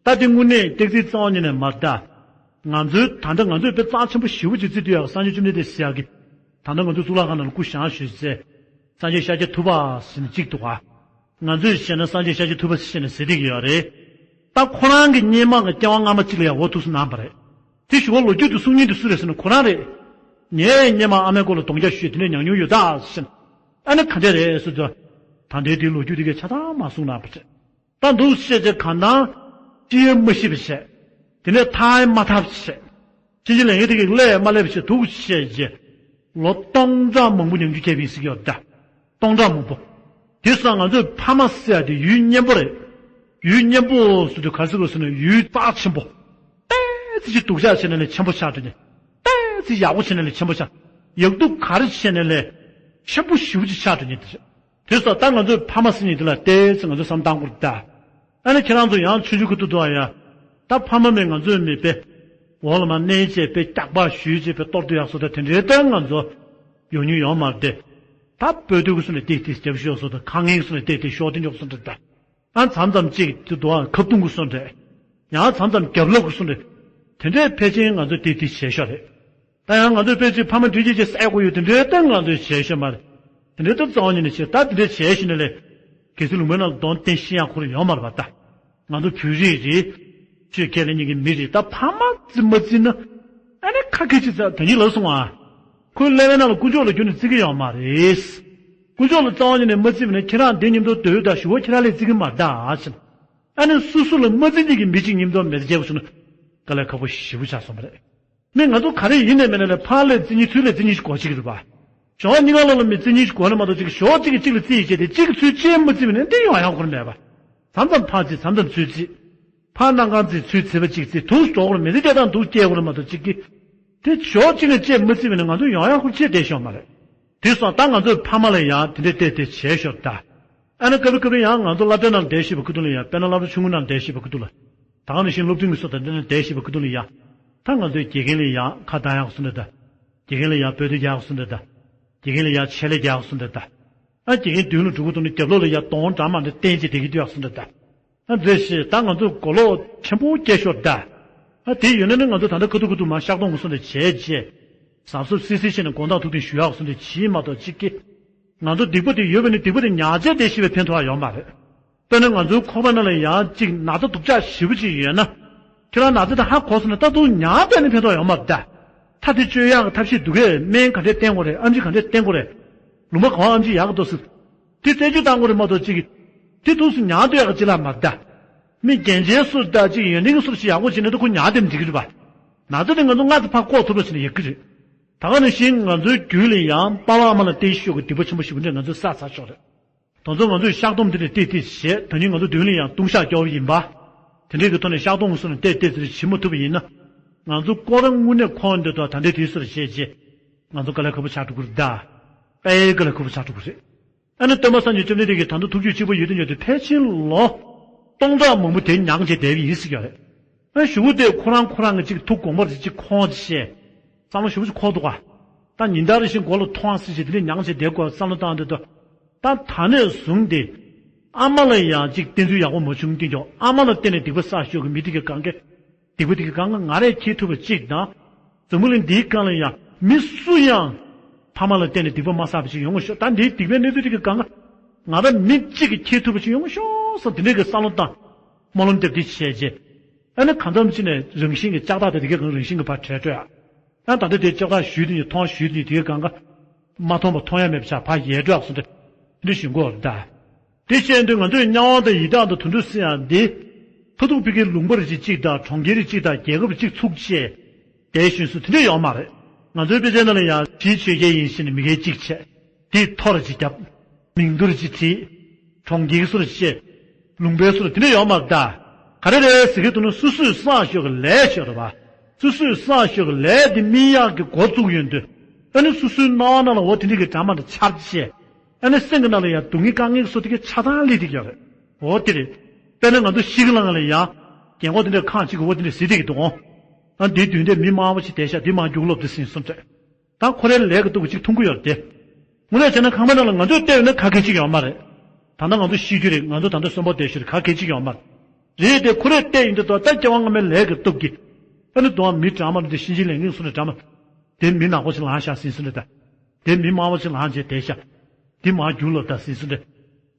ད་དེ་དངོས་གནས་སྟེགས་རྩིས་རྩ་བ་ཉིད་ནས་མ་རེད་ད། ང་ཚོའི་ད་ལྟ་ང་ཚོས་དཔེ་རྩ་ཆེན་པོ་ཞེ་པོ་ཅིག་བརྩི་སྡོད་ཡག་གི་སངས་རྒྱས་བཅོམ་ལྡན་འདས་ཟེར་ཡག་གི། ད་ལྟ་ང་ཚོའི་གཙུག་ལག་ཁང་ནང་ལ་སྐུ་བཞེངས་བཞུགས་སའི། སངས་རྒྱས་ཤཱཀྱ་ཐུབ་པ་ཟེར་ནས་གཅིག་འདུག་ག་ང་ཚོས་བཤད་ན་སངས་རྒྱས་ཤཱཀྱ་ཐུབ་པ་ཟེར་ནས་ཟེར་བསྡད་ཀྱི་ཡོད་རེད། ད་ཁོ་རང་གི་སྔོན་མ་གི་སྐྱེ་བ་སྔ་མ་གཅིག་ལ་ཡང་འོ་ཐུག་སོང་གནང་བ་རེད། དེ་ཞུ་བ་ལོ་རྒྱུས་དེ་གསུང་མཁན་དེ་སུ་རེད་ཟེར་ན་ཁོ་རང་རེད། ངས་སྔོན་མ་ཨ་མའི་སྐོར་ལ་གདོང་བརྒྱབ་ཞུས་དེ་འདྲས་མྱོང་མྱོང་ཡོད་ད་ཟེར་ན། ཨ་ནི་ག་འདྲས་རེད་ཟེར་དུས། ད་ལྟའི་དེའི་ལོ་རྒྱུས་དེ་གས་ཆ་ཚང་མ་གསུངས་གནང་བ་རེད། ད་འདུག་བཤད་ཅེས་གང་དང་། ཅི་ཡང་མ་ཤེས་པ་བྱས། དེ་ནས་ཐར་ཡང་མ་ཐར་བ་བྱས། ཅི་ཅི་ལས་ངས་དེ་གི་སླེབས་མ་སླེབས་བྱས་འདུག་བཤད་ཅེས། ལོ་སྟོང་ཕྲག་མང་པོ་མྱང་རྒྱུ་བྱས་པ་ཡིན་ཟེར་གྱི་ཡོད་ད། སྟོང་ཕྲག་མང་པོ། དེ་སོང་ང་ཚོའི་ཕ་མ་ཟེར་ཡ་དེ་ཡུལ་གཉན་པོ་རེད། ཡུལ་གཉན་པོ་ཟེར་དུས་ག་ཟེར་དགོས་ཟེར་ན་ཡུལ་རྩ་ཆེན་པོ། ཏོག་ཙམ་ཅིག་སྡུག་ཅག་བྱས་ན་ལས་ཆེན་པོ་ཆགས་འགྲོ་ནས། ཏོག་ཙམ་ཡག་པོ་བྱས་ན་ལས་ཆེན་པོ་ཆགས། ཡག་སྡུག་ག་རེ་བྱས་ན་ལས། ཆེན་པོ་ཞེ་པོ་ཅིག་ཆགས་འགྲོ་ནས་དེ་རེད། དེ་སོགས་ད་ང་ཚོའི་ཕ་མ་ཟེར་མཁན་དེ་ལ་ཏོག་ཙམ་ང་ཚོས་བསམ་བློ་བཏང་དགོས་རེད་ད། ཨ་ནི་ཁྱེད་རང་ཚོ་ཡང་ཆུང་ཆུང་གི་ཐུག་ཐུག་ཨ་ཡ། ད་ཕ་མ་མེད་ང་ཚོའི་མི་དཔེ། འོག་ལ་མར་མནན་བྱས་དཔེ་སྐྱག་པ་གཞུས་བྱས་དཔེ་གཏོར་དུ་ཡག་སོ་ད་དེ་འདྲའི་ལྟར་ང་ཚོ་ཡོང་མྱོང་ཡོད་མ་རེད་དེ། ད་སྤོས་དུད་ཀྱི་སོ་ནས་ཏིག་ཏིག་རྒྱབ་ཤོག་སོ་ད་ཁ་ངན་གྱི་སོ་ནས་ཏིག་ཏིག་ཤོག་ཏིག་འཇོག་སོ་འདྲ་ད། ཨ་མཚམས་མཚམས་གཅིག་ཏུ་དུ་ཨ་ཁ་བརྡུང་གི་སོ་འདྲ། ཡང་མཚམས་མཚམས་རྒྱབ་ལོག་གི་སོ་འདྲ། དེ་འདྲའི་ཕལ་ཆེར་ང་ཚོ་ཏིག་ཏིག་བྱས་ཤོག་རེད། ད་ཡང་ང་ཚོས་དཔེ་ཅིག་ཕ་མ་འདྲི་རྒྱུ་ཅིག་བསད་དགོས་ཡོད་དེ་འདྲའི་སྟེང་ང་ཚོས་བྱས་ཤོད་མ་རེད། དེ་འདྲའི་སྟབས་གཙང་བ་ཉིད་ནས་བྱས་ད་དེ་འདྲའི་བྱས་ཤིག་ནས་ལས། གལ་སྲིད་ལུང་པའི་ནང་ལ་གདོང་བསྟན་ཤི་ཡང་ཁུར་ཡོང་མ་རེད་པ་ད། ང་ཚོ་བོད་རིགས་རེད། ཆོས་ཁས་ལེན་མཁན་གྱི་མི་རེད་ད་ཕ་མ་བརྩི་མ་བརྩི་ན། ཨ་ནི་ཁ་སྐད་ཅིག་ཙག་དོན་གཉིས་ལབ་སོང་ཨ། ཁོའི་ཀླད་པའི་ནང་ལ་དཀོན་མཆོག་ལ་རྒྱུ་ནས་བརྩི་གི་ཡོད་མ་རེད། དཀོན་མཆོག་ལ་རྩ་བ་ཉིད་ནས་མ་བརྩི་བ་ན་ཁྱེད་རང་འདི་མཉམ་དུ་སྡོད་ད་ཞུ་བ་ཁྱེད་རང་ལས་བརྩི་གི་མ་རེད་ད་ཨ་ཕྱིན། ཨ་ནི་སོ་སོ་ལ་མ་བརྩི་མཁན་གྱི་མི་གཅིག་མཉམ་དུ་མི་ཚེ་སྐྱེལ་དགོས་བྱུང་ན། དཀའ་ལས་ཁག་པོ་ཞེ་པོ་ཆགས་སོང་བ་རེད། མི་ང་ཚོ་ག་རེ་ཡིན་ནའི་མིན་ནའི་ལས་ཕར་ལས་བརྩི་མཁན་ཚུར་ལས་བརྩི་མཁན་ཞིག་དགོས་ཀྱི་རེད་པ། ཕྱོགས་གཉིས་ཀ་ལོག་ལ་མི་བརྩི་མཁན་ཞིག་དགོས་ནི་མ་གཏོགས་གཅིག་ཕྱོགས་གཅིག་གིས་གཅིག་ལ་བརྩི་ཡི་བྱས་ཏེ་གཅིག་གིས་ཚུར་ཅི་ཡང་མ་བརྩི་བ་ནི་འདི་ཡོང་ཡག་ཁོ་རང་མེད་པ། མཚམས་མཚམས་ཕར་བརྩི་མཚམས་མཚམས་ཚུར་བརྩི། ཕར་གནམ་གང་བརྩི་ཚུར་བརྩི་བ་གཅིག་བརྩི་དུས་འགྲོ་བར་མི་ཚེ་སྐྱེལ་སྟངས་འདུག་སྐྱེལ་དགོས་ནི་མ་གཏོགས་གཅིག་གིས། དེ་ཕྱོགས་གཅིག་ནས་ཅི་ཡང་མ་བརྩི་བ་ནི་ང་ཚོ་ཡོང་ཡག་ཁོ་རང་ཆེ་བསྡད་ཤོག་མ་རེད། དེ་སོང་ད་ང་ཚོའི་ཕ་མ་ལ་ཡང་དེ་འདྲས་བལྟས་བལྟས་བྱས་ཤོག་ད། ཨ་ནི་སྐབས་རེ་སྐབས་རེ་ཡང་ང་ཚོ་སློབ་གྲྭའི་ནང་བསྡད་བཞིན་པའི་ཁུ་ཐུ་ལ་ཡང་དཔེར་ན་སློབ་གྲྭ་ཆུང་ངུ་ནང་བསྡད་བཞིན་པའི་ཁུ་ཐུ་ལ། ད་ག་ནང་བཞིན་སློབ་འབྲིང་གི་སོ་དང་འདི་ནང་བསྡད་བཞིན་པའི་ཁུ་ཐུ་ལ་ཡང་། ད་ང་ཚོའི་དགེ་རྒན་ལ་ཡང་ཁ་གདངས་ཡག་སུ་འདྲ་ད། དགེ་རྒན་ལ་ཡང་སྤོས་དུད་རྒྱག་ཡག་སུ་འདྲ་ད། དགེ་རྒན་ལ་ཡང་ཆེད་ལས་རྒྱག་ཡག་སུ་འདྲ་ད། ཨ་དགེ་རྒན་མདུན་ལ་འགྲོ་གི་འདུག་ན་རྒྱབ་ལོགས་ལ་ཡང་གདོང་འདྲ་མ་འདྲ་བསྟན་བྱས་བསྡད་ཀྱི་འདུག་ཡག་སུ་འདྲ་ད། ཨ་འདྲ་ཞིག་ད་ང་ཚོ་གོ་ལོག་ཆེན་པོ་སྐྱེས་ཤོར་ད། ཨ་དེ་ཡོད་ན་ནི་ང་ཚོ་ད་ལྟ་ཁ་ཐུག་ཁ་ཐུག་མ་ཤག་གདོང་གི་སུ་འདྲ་བྱས་རྗེས། གཟབ་གཟབ་སིལ་སིལ་བྱས་ནས་དགོང་དག་ཐུག་ཐུག་ཞུ་ཡག་སུ་འདྲ་བྱིས་མ་གཏོགས་གཅིག་གི། ང་ཚོ་སྡིག་པ་དེ་ཡོད་པ་ནི་སྡིག་པ་དེ་ཉར་བྱས་བསྡད་ཤེས་པའི་ཕན་ཐོགས་ཡོད་མ་རེད། དཔེར་ན་ང་ཚོའི་ཁོག་པ་ནང་ལ་ཡང་གཅིག་ན་ཚ་སྡུག་ཅག་ཞེ་པོ་ཅིག་ཡོད་ན། ཁྱེད་རང་ན་ཚ་དེ་ཧ་གོ་སོང་ན་ད་དུང་ཉར་བསྡད་ནས་ཕན་ཐོགས་ཡོད་མ་རེད་ད། ད་དེ་བཅོས་ཡག་གི་ཐབས་ཤེས་འདུག་གས། སྨན་ག་འདྲས་བསྟེན་དགོས་རེད། ཨེམ་ཆི་ག་འདྲས་བསྟེན་དགོས་རེད། ལུང་པ་གང་ཨེམ་ཆི་ཡག་གི་འདུག་ཟེར། དེ་རྩད་གཅོད་བཏང་དགོས་རེད་མ་གཏོགས་ཅིག་གིས། དེ་དུས་སུ་ཉར་སྡོད་ཡག་གི་ཅི་ལ་མ་རེད་ད། མི་རྒན་ཆེན་སུ་ད་ཅིག་ཡོན་ཏན་གྱི་སུ་ཞིག་ཡག་པོ་བྱས་ན་ད་ཁོ་ཉར་བསྡད་ན་འགྲིག་གི་རེད་པ། ན་ཚ་དེ་ང་ཚོ་སྔ་ཙམ་ཕར་བཀག་ཐུབ་པ་བྱས་ན་ཡག་གི་རེད། ད་ག་ནང་བཞིན་ང་ཚོའི་རྒྱུད་ལ་ཡང་པ་ཕ་ཨ་མ་ལ་བརྟེན་ཤོས་ཀྱི་སྡིག་པ་ཆེན་པོ་ཞེ་པོ་འདྲ་ང་ཚོས་བསགས་ཚར་ཆོག་རེད། དེ་ཚོ་ང་ཚོས་བཤགས་སྡོམ་དེ་འདྲ་སྤྲད་སྤྲད་བྱས། ད་ནི་ང་ཚོ་མདུན་ལ་ཡང་ལྟུང་བཤགས་སྐྱོར་བ་ཡིན་པ། དེ་འདྲའི་གི་ཐོག་ནས་བཤགས་སྡོམ་སོགས་ནས་སྤྲད་སྤྲད་ཟེར་བྱེད་མ་ཐུབ་པ་ཡིན་ན། ང་ཚོ་ཁོ་རང་དངོས་གནས་ཁོང་འདི་དང་ད་ལྟའི་དུས་སུ་བྱས་རྗེས། ང་ཚོ་དཀའ་ལས་ཁག་པོ་ཆགས་འགྲོ་གི་རེད་ད། དཔེ་དཀའ་ལས་ཁག་པོ་ཆགས་འགྲོ་གི་རེད། ཨ་ནི་སྟོན་པ་སངས་རྒྱས་བཅོམ་ལྡན་འདས་ཀྱིས་ད་དུང་ཐུགས་རྒྱུད་གཅིག་པ་ཡོད་དུས་ཡོད་དུས་ཕལ་ཆེར་ལོ་སྟོང་ཕྲག་མང་པོ་དེ་མྱངས་བྱས་བསྡད་པ་ཡིན་ཟེར་གྱི་ཡོད་རེད། ཨ་གཞུག་གུ་དེ་ཁོ་རང་ཁོ་རང་གི་ཅིག་ཐུགས་དགོངས་པ་རེ་ཅིག་ཁོང་ཅིག་བཤད། བསམ་བློ་ཞེ་པོ་ཅིག་འཁོར་འདུག་ག། ད་ཉིན་ལྟར་བཞིན་མགོ་ལ་མཐོང་ཟེར་བྱས་དེ་ནས་མྱངས་བྱས་བསྡད་དགོས་བསམ་བློ་བཏང་དུས་ད། ད་ད་ནས་བཟུང་སྟེ། ཨ་མ་ལ་ཡང་ཅིག་བསྟེན་ཚུལ་ཡག་པོ་མ་བྱུང་དུས་ཀྱང་ཨ་མ་ལ་བརྟེན་ནས་སྡིག་པ་བསགས་ཤོག་གི་མི་དེ་གི་གང་ག། སྡིག་པ་དེ་གི་གང་ག་ང་རས་འཁྱེར་ཐུབ་པ་གཅིག་དང་། འཛམ་བུ་གླིང་འདིའི་སྒང་ལ་ཡང་མི་སུ་ཡང་ཕ་མ་ལ་བརྟེན་ནས་སྡིག་པ་མ་བསགས་པ་ཞིག་ཡོང་མི་ཤོག། ད་འདིའི་སྡིག་པའི་གནས་ཚུལ་དེ་གི་གང་ག་ང་རང་མི་གཅིག་གིས་འཁྱེར་ཐུབ་པ་ཞིག་ཡོང་མི་ཤོག་བསམ་དེ་འདྲའི་གི་བསམ་བློ་བཏང་། སྨོན་ལམ་བཏབ་སྟེ་བྱས་རྗེས། ཨ་ནི་གང་འཚམ་ཅིག་ནས་རང་བཞིན་གྱི་ལྕགས་ཐག་དེ་དེ་གའི་གང་རང་བཞིན་གྱི་ཕར་བྲལ་འགྲོ་ཡ། ཡང་ད་ལྟ་དེ་ལྕགས་ཐག་གཞུས་དེ་ཉིད་མཐོང་གཞུས་དེ་ཉིད་དེ་གའི་གང་ག་མ་མཐོང་བ་མཐོང་ཡ་མེད་པ་ཆགས་ཕར་ཡལ་འགྲོ་ཡག་སོང་སྟེ། འདི་ཞུ་དགོས་རེད་ད། དེ་བཤད་དུས་ང་ཚོས་དམྱལ་བ་དང་ཡི་དྭགས་དང་དུད་འགྲོ་ཟེར་ཡག་འདི། མཐར་ཐུག་ཕ་གིའི་ལུང་པ་རེ་ཅིག་གཅིག་དང་གྲོང་ཁྱེར་རེ་གཅིག་དང་རྒྱལ་ཁབ་རེ་གཅིག་ཚུགས་བྱས། དེ་ཞུན་སུ་དེ་འདྲ་ཡོད་མ་རེད། ང་ཚོའི་དཔེ་ཆའི་ནང་ལ་ཡང་ཕྱིའི་ཆོས་རྒྱལ་ཡིན་ཞེས་ནས་མི་རྒན་གཅིག་བྱས། དེའི་ཐོ་རེ་ཅིག་བརྒྱབ། མིང་ཐོ་རེ་ཅིག་བྲིས། གྲོང་ཁྱེར་གྱི་སོ་རེ་བཤད། ལུང་པའི་སོ་རེ་དེ་འདྲ་ཡོད་མ་རེད་ད། ག་རེ་རེད་ཟེར་གྱི་འདུག་ན་སོ་སོས་བསགས་ཤོག་གི་ལས་ཤོག་རེད་པ། སོ་སོས་བསགས་ཤོག་གི་ལས་དེ་སྨིན་ཡག་གི་འགོ་བཙུགས་ཡོང་དུས། ཨ་ནི་སོ་སོའི་སྣང་བ་ནང་ལ་འོ་དེ་འདྲ་གི་འདྲ་མ་འདྲ་འཆར་བྱས། ཨ་ནི་སེམས་ཀྱི་ནང་ལ་ཡང་སྡུག་བསྔལ་དཀའ་ངལ་སོགས་དེ་གའི་ཆགས་སྡང་སླེབས་བསྡད་ཀྱི་ཡོད་རེད། འོ་དེ་རེད། དཔེར་ན་ང་ཚོ་ཤི་གི་ལངས་ལ་ཡང་། རྒན་གོག་དེ་འདྲ་ཁང་གཅིག་གི་འོ་དེ་འདྲ་ཟེར་བསྡད་ཀྱི་འདུག་འོང་། ཨ་འདིའི་མདུན་དེར་མི་དམའ་བ་ཞིག་བསྡད་ཤག་འདི་མར་རྒྱུགས་ལོབས་དེ་ཟིན་སོང་ཙང་། ད་ཁོ་རའི་ལས་ཀྱི་སྟོབས་ཀྱིས་གཅིག་མཐོང་གི་ཡོད་རེད་དེ། དངོས་གནས་བྱས་ན་ཁང་པའི་ནང་ལ་ང་ཚོས་བལྟས་ཡོད་ན་ག་གེ་གཅིག་ཡོད་མ་རེད། ད་ལྟ་ང་ཚོ་ཤི་རྒྱུ་རེད། ང་ཚོ་ད་ལྟ་གསོན་པོ་བསྡད་ཤི་རེད། ག་གེ་གཅིག་ཡོད་མ་རེད། རེད་དེ་ཁོ་རས་བལྟས་ཡིན་དུས་ད་ལྟ་སྐྱེ་བ་སྔ་མའི་ལས་ཀྱི་སྟོབས་ཀྱིས། ཨ་ནི་དུང་བ་མི་གྲང་མ་རེད་དེ་གཤིན་རྗེའི་ལས་ངན་སུ་ནས་གྲང་མ། དེ་མི་ནག་པོ་ཞིག་ལངས་ཤག་ཟིན་སོང་རེད་ད། དེ་མི་དམར་པོ་ཞིག་ལངས་བྱས་བསྡད་ཤག་འདི་མར་རྒྱུགས་ལོབས་ད་ཟིན་སོང་རེད།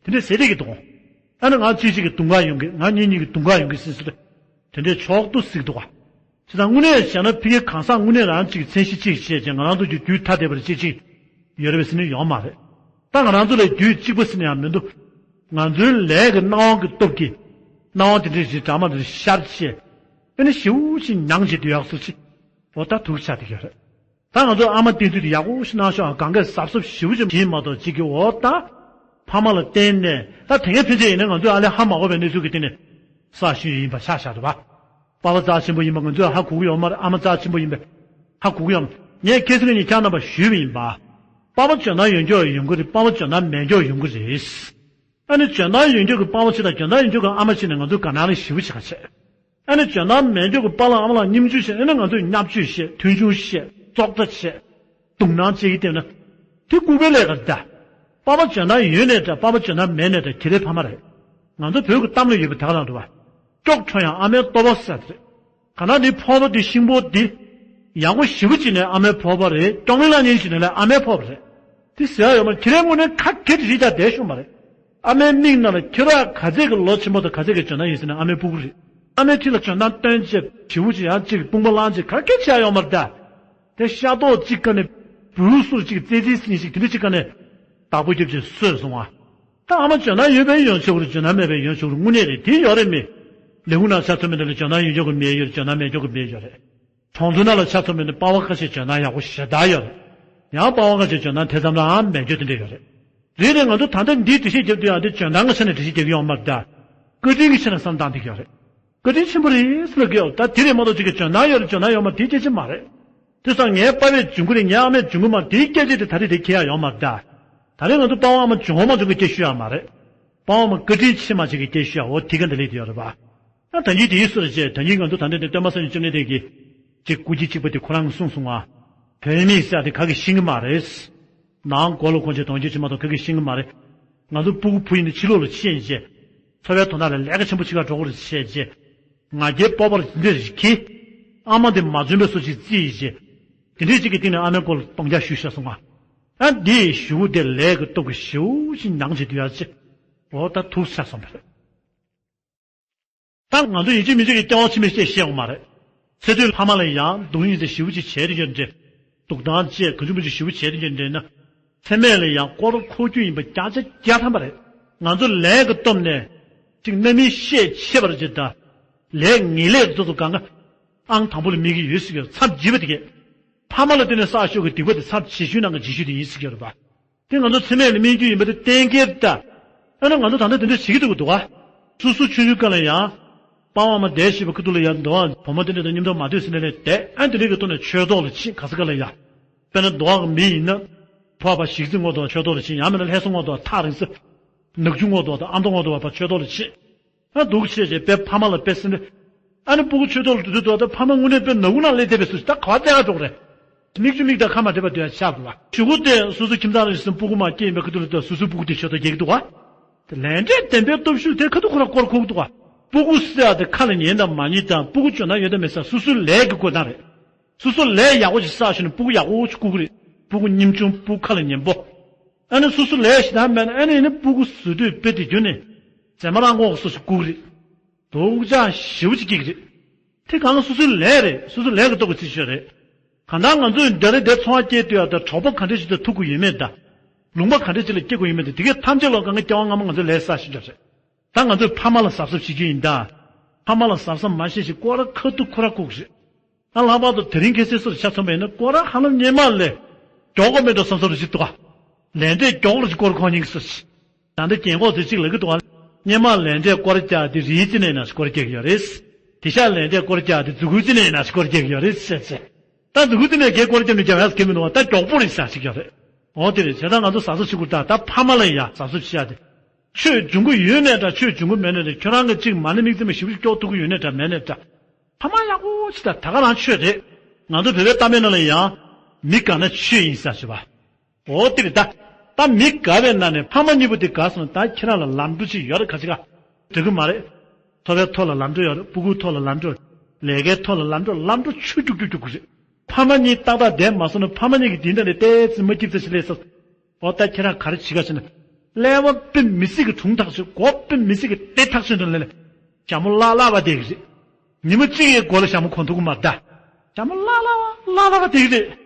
དེ་འདྲས་ཟེར་བསྡད་ཀྱི་འདུག་ཨ་ནི་ང་གཅིག་གཅིག་གི་དུང་དཀར་ཡོང་གི། ང་གཉིས་གཉིས་ཀྱི་དུང་དཀར་ཡོང་གི་ཟིན་སོང་རེད། དེ་འདྲས་མཆོག་ཏུ་གཟིགས་འདུག་ག། བྱས་ཙང་དངོས་གནས་བྱས་ན་ཕ་གིའི་གང་ཟག་དངོས་གནས་རང་གཅིག་མཚན་གཞི་གཅིག་བྱས་ཀྱང་ང་རང་ཚོ་གི་རྒྱུད་ཐ་དད་པར་གཅིག་གཅིག་ཡོད་རེད་པས་ཟེར་ནས་ཡོད་མ་རེད། ད་ང་རང་ཚོ་ལ་རྒྱུད་གཅིག་པ་ཟེར་ནས་ཡང་མི་འདུག་ང་ཚོའི་ལས་ཀྱི་སྣང་བ་གི་སྟོབས་ཀྱིས། སྣང་བ་དེ་འདྲ་ཞིག་འདྲ་མ་འདྲ་ཤར་བྱས། ཨ་ནི་ཞེ་པོ་ཞིག་མྱངས་བྱས་སྡོད་ཡག་སོ་ཅིག་འོ་ད་དུག་ཆགས་བསྡད་ཀྱི་ཡོད་རེད། ད་ང་ཚོ་ཨ་མ་བསྟེན་ཚུལ་དེ་ཡག་པོ་ཞིག་གནང་ཤོག་ཨ། གང་གས་གཟབ་གཟབ་ཞེ་པོ་ཅིག་བྱེད་མ་གཏོགས་ཅིག་གི་འོ་ད། ཕ་མ་ལ་བརྟེན་ནས་ད་དེ་སྔའི་ཕན་ཆད་ཡིན་ན་ང་ཚོས་ཨ་ལས་ཧ་མ་གོ་བའི་གནས་ཚུལ་གྱི་སྟེང་ནས་བསགས་ཞུས་ཡིན་པ་ཆགས་བཞག་འདུག་པ། པ་ཕ་རྩ་ཆེན་པོ་ཡིན་པ་ང་ཚོས་ཧ་གོ་གི་ཡོད་མ་རེད། ཨ་མ་རྩ་ཆེན་པོ་ཡིན་པས་ཧ་གོ་གི་ཡོད་མ་རེད། ངས་ཁ་སང་ཉིན་ཁྱེད་རྣམ་པར་ཞུས་པ་ཡིན་པ། པ་ཕ་འཇོན་ཐང་ཡོད་མཁན་ཡོང་གི་རེད། པ་ཕ་འཇོན་ཐང་མེད་མཁན་ཡོང་གི་རེད། ཨ་ནི་འཇོན་ཐང་ཡོད་མཁན་གྱི་པ་ཕ་ཅིག་དང་འཇོན་ཐང་ཡོད་མཁན་གྱི་ཨ་མ་ཅིག་ནས་ང་ཚོས་དགའ་སྣང་ཞེ་པོ་ཅིག་ག་བྱས། ཨ་ནི་འཇོན་ཐང་མེད་མཁན་གྱི་པཱ་ལགས་ཨ་མ་ལགས་སྙེམས་བྱུང་བྱས། ཨ་ནི་ང་ཚོས་བརྙས་བཅོས་བྱས། མཐོང་ཆུང་བྱས། བཙོག་ལྟ་བྱས། སྡུག་སྣང་བྱེད་ཀྱི་བསྡད་ན། དེ་ལྐུགས་པའི་ལས་ཀ་རེད་ད། པ་ཕ་འཇོན་ཐང་ཡོད་ནའི་འདྲ། པ་ཕ་འཇོན་ཐང་མེད་ནའི་འདྲ། ཁྱེད་རའི་ཕ་མ་རེད། ང་ཚོ་བོད་ཀྱི་གཏམ་ལ་ཡོད་པའི་དེ་ག་རང་འདུག་པ། སྐྱོགས་ཁྲོ་ཡང་ཨ་མའི་ལྟོ་ཕོར་ཟེར་དེ་རེད། གང་ལྟར་འདི་ཕོར་པ་འདི་ཤིང་ཕོར་འདི། ཡག་པོ་ཞེ་པོ་ཅིག་ནའི་ཨ་མའི་ཕོར་པ་རེད། སྐྱོ་ངལ་ལངས་ཉེན་ཞིག་ནའི་ཨ་མའི་ཕོར་པ་རེད། དེ་ཟེར་ཡག་ཡོད་མ་རེད། ཁྱེད་རའི་དངོས་གནས་ཁ་སྐད་དེ་རིགས་ཀྱང་བསྡད་ཤོག་མ་རེད། ཨ་མའི་མིག་ནང་ལ་ཁྱེད་རང་ག་ཚད་ཀྱི་ལོ་ཆེན་པོ་དང་ག་ཚད་ཀྱི་འཇོན་ཐང་ཡོད་ཟེར་ན་ཨ་མའི་སྤུ་གུ་རེད། ཨ་མའི་འཁྲིས་ལ་འཇོན་ཐང་སྟོན་བྱས་ཞེ་པོ་ཅིག་ཡང་ཅིག་དཔུང་པ་བླངས་བྱས་ག་སྐད་བྱས་ཡག་ཡོད་མ་རེད་ད། དེ་ཤ་རྡོག་གཅིག་ཀ་ནས་བུ་སུར་གཅིག་རྩེ་རྩེ་སྲིན་ཞིག་དེ་འདྲ་གཅིག་ཀ་ནས་བདག་པོ་རྒྱབ་བྱས་གསོས་སོང་བ། ད་ཨ་མ་འཇོན་ཐང་ཡོད་པའི་ཡོང་ཆོག་རེད། འཇོན་ཐང་མེད་པའི་ཡོང་ཆོག་རེད། དངོས་གནས་རེད། དེ་ཡོད་རེད་མི། ལས་ཁུངས་ནང་ཆ་མཚོན་པ་ཡིན་ན་འཇོན་ཐང་ཡོད་མཁན་གྱི་མི་ཡོད་རེད། འཇོན་ཐང་མེད་མཁན་གྱི་མི་ཡོད་རེད། གྲོང་ཚོ་ནང་ལ་ཆ་མཚོན་པ་ཡིན་ན་པ་ཕ་ཁ་ཤས་འཇོན་ཐང་ཡག་པོ་ཞེ་དྲག་ཡོད་རེད། ཡང་པ་ཕ་ཁ་ཤས་འཇོན་ཐང་དེ་ཙམ་རང་མེད་མཁན་དེ་འདྲ་ཡོད་རེད། རེད་རེད། ང་ཚོ་ད་ལྟ་འདིའི་འགྲེལ་བཤད་རྒྱབ་དུས་ཡང་དེ་འཇོན་ཐང་གི་ཆ་ནས་འགྲེལ་བཤད་རྒྱག་གི་ཡོད་མ་རེད་ད། བཀའ་དྲིན་གྱི་ཆ་ནས་བསམ་བཏང་བསྡད་ཀྱི་ཡོད་རེད། བཀའ་དྲིན་ཆེན་པོ་རེད་ཟེར་ལབ་ཀྱི་ཡོད། ད་དེ་རེད་མ་གཏོགས་ཅིག་གི་འཇོན་ཐང་ཡོད་རེད་འཇོན་ཐང་ཡོད་མ་རེད་དེ་སྐད་ཆ་མ་རེད། དེང་སང་ངའི་པ་ཕའི་འཇོན་གྱི་རེད། ངའི་ཨ་མའི་འཇོན་གྱི་མ་རེད་དེའི་སྐད་ཆ་དེ་ད་རེས་དེ་ཁྱེར་ཡག་ཡོད་མ་རེད་ད། ད་རེས་ང་ཚོ་པ་ཕ་ཨ་མ་འཇོན་མ་འཇོན་གྱི་སྐད་ཤོད་ཡག་མ་རེད། པ་ཕ་ཨ་མ་བཀའ་དྲིན་ཆེ་མ་ཆེ་གི་སྐད་ཤོད་ཡག་འོ་དེ་ག་འདི་ལས་དེ་ཡོད་རེད་པ། ད་ད་གིན་དེའི་སོ་རེ་བྱས། ད་གིན་ང་ཚོ་ད་ལྟ་འདི་སྟོན་པ་སངས་རྒྱས་བཅོམ་ལྡན་འདས་ཀྱིས་ཅིག་སྐུ་སྐྱེ་གཅིག་པ་དེ་ཁོ་རང་གིས་གསུངས་སོང་ང་། བུད་མེད་ཟེར་ཡག་དེ་ག་གིས་ཤེས་ཀྱི་མ་རེད། ནང་མགོ་ལ་གོན་བྱས་གདོང་ཁྱེར་བྱས་མ་གཏོགས་ག་གིས་ཤེས་ཀྱི་མ་རེད། ང་ཚོ་སྤུ་གུ་བུ་ཡིན་ན་ཕྱི་ལོགས་ལ་ཕྱིན་བྱས། འཚོ་བའི་དོན་དག་ལ་ལས་ཀ་ཆེན་པོ་བྱེད་གར་འགྲོ་དགོས་རེད་བྱས་རྗེས། ང་རྒྱལ་སྤོབས་པ་ལ་འདི་འདྲ་ཞིག་གིས། ཨ་མ་དེ་མ་བྱོན་པའི་སོ་ཞིག་བརྩིས་བྱས། དེ་འདྲའི་ཅིག་གི་སྟེང་ནས་ཨ་མའི་མགོ་ལ་གདོང་རྒྱག་ཞུས་བཞག་སོང་ང་། ཨ་འདིའི་གཞུག་གུ་དེ་ལས་ཀྱི་སྟོབས་ཀྱིས་ཞེ་པོ་ཅིག་མྱངས་བྱས་སྡོད་ཡག་ཅིག་འོ་ད་དུག་ཆགས་སོང་བ་རེད། ད་ང་ཚོ་ཡིན་གཅིག་མིན་གཅིག་གི་སྐྱེ་བ་ཕྱི་མའི་སྐད་བཤད་ཡོང་མ་རེད། ཚེ་སྟོད་ཕ་མ་ལ་ཡང་སྡུག་བསྔལ་དེ་ཞེ་པོ་ཅིག་བྱས་དེ་ཡོད་འདྲ། སྡུག་དང་བཅས་གང་བྱུང་མང་བྱུང་ཞེ་པོ་བྱས་དེ་ཡོད་འདྲ་ན། ཚེ་སྨད་ལ་ཡང་སྐོར་འཁོར་རྒྱུ་ཡིན་པ་བརྒྱ་ཆ་བརྒྱ་ཐམ་པ་རེད། ང་ཚོ་ལས་ཀྱི་སྟོབས་ནས་ཅིག་རྣམ་སྨིན་ཤས་ཆེ་བར་བྱེད་ད། ལས་ངན་ལས་ཚོ་ཚོ་གང་ག་ཨང་དང་པོ་ལ་དམིགས་ཀྱི་ཡོད་ཟེར་གྱི་ཡོད། མཚམས་བརྗེས་པ་དེ་གས། ཕ་མ་ལ་བརྟེན་ནས་བསགས་ཤོག་གི་སྡིག་པ་དེ་མཚམས་བྱེད་ཤུལ་ནང་གི་བྱེད་ཤུལ་དེ་ཡིན་ཟེར་གྱི་ཡོད་རེད་པ། དེ་ང་ཚོ་ཚེ་སྨད་ལ་སྨིན་རྒྱུ་ཡིན་པ་དེ་གཏན་འཁེལ་ད། ཨ་ནི་ང་ཚོ་ད་ལྟ་དེ་འདྲ་བྱེད་ཀྱི་འདུག་གི་འདུག་ག། སོ་སོ་ཆུང་ཆུང་སྐབས་ལ་ཡང་། པ་ཕ་མ་བསྡད་བཞིན་པའི་ཁ་ཐུག་ལ་ཡང་འདུག་ག། བུ་མོ་དེ་འདྲ་དང་མཉམ་དུ་མ་སྡོད་ཟེར་ནས་ལས་བསྡད། ཨ་ནི་དེ་འདྲའི་གི་ཐོག་ནས་ཆོས་ཐོག་ལ་ཕྱིན། ག་ས་ག་ལ་ཡང་། དཔེར་ན་འདུག་ག་མི་ཡིན་ན། ཕོ་བ་གཞིས་རྩེ་ངོ་ཐོག་ཆོས་ཐོག་ལ་ཕྱིན། ཡང་མིན་ན་ལྷ་ས་ངོ་ཐོག་ཐག་རིང་ས། ནག་ཆུ་ངོ་ཐོག་དང་ཨ་མདོ་ངོ་ཐོག་བར་ཆོས་ཐོག་ལ་ཕྱིན། ཨ་སྡུག་ཆེ་ཆེ་དཔེ་ཕ་མ་ལ་དཔེ་སེམས་ནས། ཨ་ནི་སྤུ་གུ་ཆོས་ཐོག་ལ་འགྲོ་དུས་འདུག་ག། ད་ཕ་མ་དངོས་གནས་དཔེ་ནག་ཁུང་ནང་སླེབས་བསྡད་པའི་བཟོ་ཞིག། ད་ག་བ་བཙལ་ག་འགྲོ་གི་རེད། མིག་ཆུ་མིག་དང་ཁ་མ་འབྲལ་བར་སྡོད་ཡ་ཆགས་འདུག་ག། གཞུག་གུ་དེ་སོ་སོ་ཁྱིམ་ཚང་རེ་ཟུང་སྤུ་གུ་མ་སྐྱེས་ཡིན་པའི་ཁ་ཐུག་ལ་ད་སོ་སོའི་སྤུ་གུ་དེ་ཆོས་ཐོག་སྐྱེལ་གྱི་འདུག་ག། དེ་ལས་འབྲས་བདེན་པའི་སྟོབས་ཤུགས་དེ་ཁ་ཐུག་ཁོ་རང་སྐོར་ཁུག་འདུག་ག། སྤུ་གུ་ཟེར་ཡ་དེ་ཁ་ལ་ཉན་དང་མ་ཉན་དང་སྤུ་གུ་འཇོན་ཐང་ཡོད་དང་མེད་ཟེར་སོ་སོའི་ལས་ཀྱི་བཀོད་སྟངས་རེད། སོ་སོ་ལས་ཡག་པོ་ཞིག་བསགས་ཤིང་ནས་སྤུ་གུ་ཡག་པོ་ཞིག་བཀུག་གི་རེད། སྤུ་གུ་ཉམ་ཆུང་སྤུ་གུ་ཁ་ལ་ཉན་པོ། ཨ་ནི་སོ་སོ་ལས་ཞེ་དྲག་མེད་ན་ཨ་ནི་ཨ་ནི་སྤུ་གུ་བཟོ་དུས་དཔེ་དེ་རྒྱུ་ནི། ཟས་མ་རག་སྔོག་སོ་སོ་བཀུག་གི་རེད། སྡུག་ཅག་ཞེ་པོ་ཅིག་སྐྱེ་གི་རེད། དེ་གང་ལ་སོ་སོའི་ལས་རེད། སོ་སོའི་ལས་ཀྱི་སྟོབས་ཀྱིས་བྱེད་ཆོག་རེད། གང་ལྟར་ང་ཚོས་འདི་རེད་དེ་ཚོང་བ་སྐྱེལ་དུས་ཨ་ད་གྲོགས་པོ་ག་འདྲ་ཞིག་དང་ཐུག་དགོས་ཡོད་མེད་དང་། ལུང་པ་ག་འདྲ་ཞིག་ལ་སྐྱེ་དགོས་ཡོད་མེད་དང་དེ་གའི་ཐམས་ཅད་ལ་གང་ག་སྐྱེ་བ་སྔ་མ་ང་ཚོས་ལས་བསགས་ཤིག་འདྲ་རེད། ད་ང་ཚོས་ཕ་མ་ལ་གཟབ་གཟབ་བྱེད་རྒྱུ་ཡིན་ད། ཕ་མ་ལ་གཟབ་གཟབ་མ་བྱས་ཤིག་སྐོར་ར་ཁ་ཐུག་ཁོ་ར་ལྐུགས་རེད། ཨ་ལྷག་པར་དུ་དེ་རིང་ཁ་སང་སོར་ཆ་མཚོན་པ་ཡིན་ན་སྐོར་ར་ཧ་ལམ་སྔོན་མ་ལས་མགྱོགས་པ་མེད་འགྲོ་བསམ་བསམ་རེ་ཞིག་འདུག་ག། ལས་འབྲས་མགྱོགས་རེ་ཞིག་སྐོར་ཁོ་ཉིན་སོ་ཞིག། ད་ལྟ་རྒན་གོག་ཚོས་གཅིག་ལབ་ཀྱི་འདུག་ག། སྔོན་མ་ལས་འབྲས་སྐོར་རྒྱག་དེ་རིའི་རྩེ་ནས་ན་སྐོར་རྒྱག་གི་ཡོད་རེད། དེང་སང་ལས་འབྲས་སྐོར་རྒྱག་དེ་མཛུ་གུའི་རྩེ་ནས་ན་སྐོར་རྒྱག་གི་ཡོད་རེད་ཟེར་ཟེར། ད་མཛུ་གུའི་རྩེ་ནས་གས་སྐོར་རྒྱབ་ནས་རྒྱབ་ཡག་གི་མི་འདུག་ག། ད་མགྱོགས་པོ་རེད་ཟེར་ཞིག་ཡོད་རེད། འོ་དེ་རེད། བྱས་ཙང་ང་ཚོ་གཟབ་གཟབ་བྱེད་དགོས། ད་ད་ཕ་མ་ལ་ཡ་གཟབ་གཟབ་བྱེད་ཡ་དེ། ཆོས་འབྱུང་གི་ཡོད་ནའི་འདྲ་ཆོས་འབྱུང་གི་མེད་ནའི་འདྲ་ཁྱོད་རང་གིས་གཅིག་མ་ཎི་དམིགས་བརྩེ་མ་ཞེ་པོ་ཅིག་སྐྱོར་ཐུབ་ཀྱི་ཡོད་ནའི་འདྲ་མེད་ནའི་འདྲ། ཕ་མ་ཡག་པོ་ཅིག་ད་ད་ག་རང་ཆོས་རེད། ང་ཚོ་བོད་པའི་གཏམ་དཔེ་ནང་ལ་ཡང་། མི་དགའ་ན་ཆོས་ཡིན་ཟེར་ཞུ་བ། འོ་དེ་རེད་ད། ད་མི་དགའ་བའི་ནང་ནས་ཕ་མ་གཉིས་པོ་དེ་དགའ་སོང་ན་ད་ཁྱེད་རང་ལ་ལམ་འགྲོ་ཅིག་ཡོད་རེད། ག་ཅི་ག། འགྲིག་གི་མ་རེད། འཚོ་བའི་ཐོག་ལ་ལམ་འགྲོ་ཡོད་རེད། སྤུ་གུའི་ཐོག་ལ་ལམ་འགྲོ། ལས་ཀའི་ཐོག་ལ་ལམ་འགྲོ། ལམ་འགྲོ་ཆུ་རྒྱུག་རྒྱུག་རྒྱུག་གི་རེད། ཕ་མ་གཉིས་ཏག་ཏག་བསྡད་མ་སོང་ན་ཕ་མ་གཉིས་ཀྱི་དེ་འདྲ་ནས་ཏོག་ཙམ་མ་སྐྱིད་ཙམ་ཞིག་སླེབས་སོང་། འོ་ད་ཁྱེད་རང་ག་རེ་བྱེད་ག་ཟེར་ན། ཀླད་པ་དཔེ་མི་སྲིད་ཀྱི་གྲུང་ཐག་ཆོད། མགོ་དཔེ་མི་སྲིད་ཀྱི་བདེ་ཐག་ཆོད་འདུག་ལ་ལ། ཞྭ་མོ་ལ་ལ་བ་བསྡད་ཀྱི་རེད། ཉི་མ་གཅིག་ཡི་མགོ་ལ་ཞྭ་མོ་གོན་ཐུབ་ཀྱི་མ་རེད་ད། ཞྭ་མོ་ལ་ལ་བ་ལ་ལ་བ་བསྡད་ཀྱི་རེད།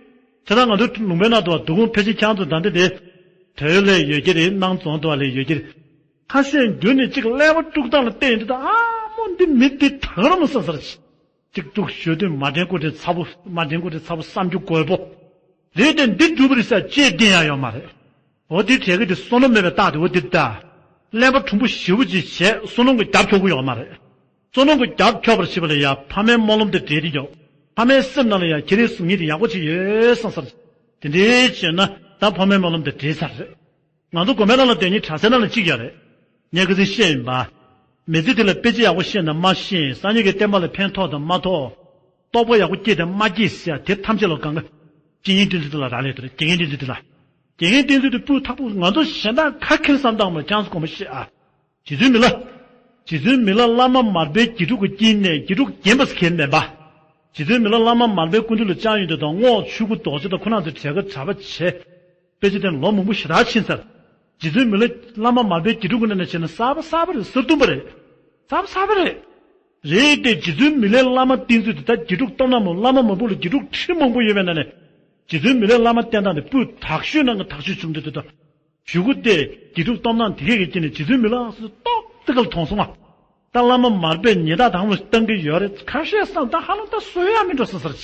དེ་ལྟར་ང་ཚོ་ལུང་པའི་ནང་དུ་བ་སྡུག་གུང་ཕལ་ཆེར་ཁྱེད་རང་ཚོ་ད་ལྟ་དེ། བོད་ལ་ཡོད་ཀྱི་རེད། སྣང་རྫོང་དུ་བ་ལ་ཡོད་ཀྱི་རེད། ཁ་ཤས་འགྱུར་ནས་གཅིག་ཀླད་པ་དཀྲུག་སྟངས་ལ་བལྟས་ཡོང་དུས་ད་ཨ་མོ་འདི་མི་འདི་དག་ར་མོ་བསམ་ས་རེད། གཅིག་དཀྲུག་ཞུ་དུས་མ་དྲན་སྐུ་དྲན་ཚ་པོ། མ་དྲན་སྐུ་དྲན་ཚ་པོ། བསམ་རྒྱུ་རྒོད་པོ། རེད་དེ་འདི་འགྲུབ་པ་རེད་ཟེར་ཅེས་བསྟན་ཡ་ཡོད་མ་རེད། འོ་དེ་གྲས་ཀྱི་དེ་བསོད་ནམས་མེད་པའི་རྟགས་དེ། འོ་དེ་ལྟ། ཀླད་པ་གྲུང་པོ་ཞེ་པོ་ཅིག་བྱས་བསོད་ནམས་ཀྱི་རྒྱབ་འཁྱོག་གི་ཡོད་མ་རེད། བསོད་ནམས་ཀྱི་རྒྱབ་འཁྱོག་པར་བྱེད་པ་ལ་ཡ་ཕ་མའི་སྨོན་ལམ་དེ་འབྲེལ་ཏེ་ཡོད། ཕ་མའི་སེམས་ནང་ལ་ཡ་ཁྱེད་རའི་གཟུགས་བརྙན་དེ་ཡག་པོ་ཅིག་ཡོད་བསམ་ས་རེད། དེ་འདྲའི་བྱས་ན་ད་ཕ་མའི་སྨོན་ལམ་དེ་འབྲེལ་ཚར་རེད། ང་ཚོ་དགོན་པའི་ནང་ལ་སྡོད་མཁན་གྲྭ་སའི་ནང་ལ་གཅིག་ཡོད་རེད། ངས་ཁ་སང་བཤད་ཡིན་པ། མི་ཚེ་འདི་ལ་དཔེ་ཆ་ཡག་པོ་ཤེས་ན་མ་ཤེས། སང་ཉིན་གྱི་བསྟན་པ་ལ་ཕན་ཐོགས་དང་མ་ཐོགས། རྟོགས་པ་ཡག་པོ་སྐྱེས་དང་མ་སྐྱེས་ཟེར་ཡ་དེ་ཐམས་ཅད་ལ་གང་ག། དགེ་བསྙེན་བསྟེན་ཚུལ་དེ་ལ་རག་ལས་དེ་རེད། དགེ་བསྙེན་བསྟེན་ཚུལ་དེ་ལ། དགེ་བསྙེན་བསྟེན་ཚུལ་དེ་སྤུས་དག་པོ། ང་ཚོ་གཞན་དག་ག་ཁེར་བསམ་སྟངས་མ་ཁྱེད་ཚོ་དགོངས་པ་བཞེས་ཨ། རྗེ་བཙུན་མི་ལ། རྗེ་བཙུན་མི་ལ་བླ་མ་མར་པའི་དགེ་ཕྲུག་གི་དཀྱིལ་ནས་དགེ་ཕྲུག་རྒན་པ་ཟེར་མཁན་མེད་པ། རྗེ་བཙུན་མི་ལ་བླ་མ་མར་པའི་སྐུ་མདུན་ལ་བཅར་ཡོང་དུས་དང་རྔོག་ཆོས་སྐུ་རྡོ་རྗེ་དང་ཁོ་རང་ཚོའི་གྲས་ཀ་གྲྭ་པ་བྱས། དཔེ་ཆ་དེ་ལོ་མང་པོ་ཞེ་དྲག་ཕྱིན་ཚར། རྗེ་བཙུན་མི་ལ་བླ་མ་མར་པའི་དགེ་ཕྲུག་གི་ནང་ནས་བྱས་ན་གསར་པ་གསར་པ་རེད། གསར་ཐུང་པ་རེད། གསར་པ་གསར་པ་རེད། རེད་དེ་རྗེ་བཙུན་མི་ལའི་བླ་མ་བསྟེན་ཚུལ་དེ་ད་དགེ་ཕྲུག་སྟོབས་ན་མོ་བླ་མ་མང་པོ་ལ་དགེ་ཕྲུག་ཁྲི་མང་པོ་ཡོད་པའི་ནང་ནས། རྗེ་བཙུན་མི་ལའི་བླ་མ་བསྟེན་སྟངས་དེ་སྤུས་དག་ཤོས་ནང་གི་དག་ཤོས་བྱུང་དུས་དེ་ད། གཞུག་གུ་དེ་དགེ་ཕྲུག་སྟོབས་ན་དེ་གས་ཀྱི་དཀྱིལ་ནས་རྗེ་བཙུན་མི་ལ་སོ་ཏོག་ཏི་ཀ་ལ་མཐོང་སོང་ང་། ད་བླ་མ་མར་པས་ཉེས་རྡུང་དང་པོ་བཏང་གི་ཡོད་རེད། ཁ་ཤས་བསམ་ད་ཧ་ལམ་ད་བཟོ་ཡ་མི་འགྲོ་ས་ས་རེད།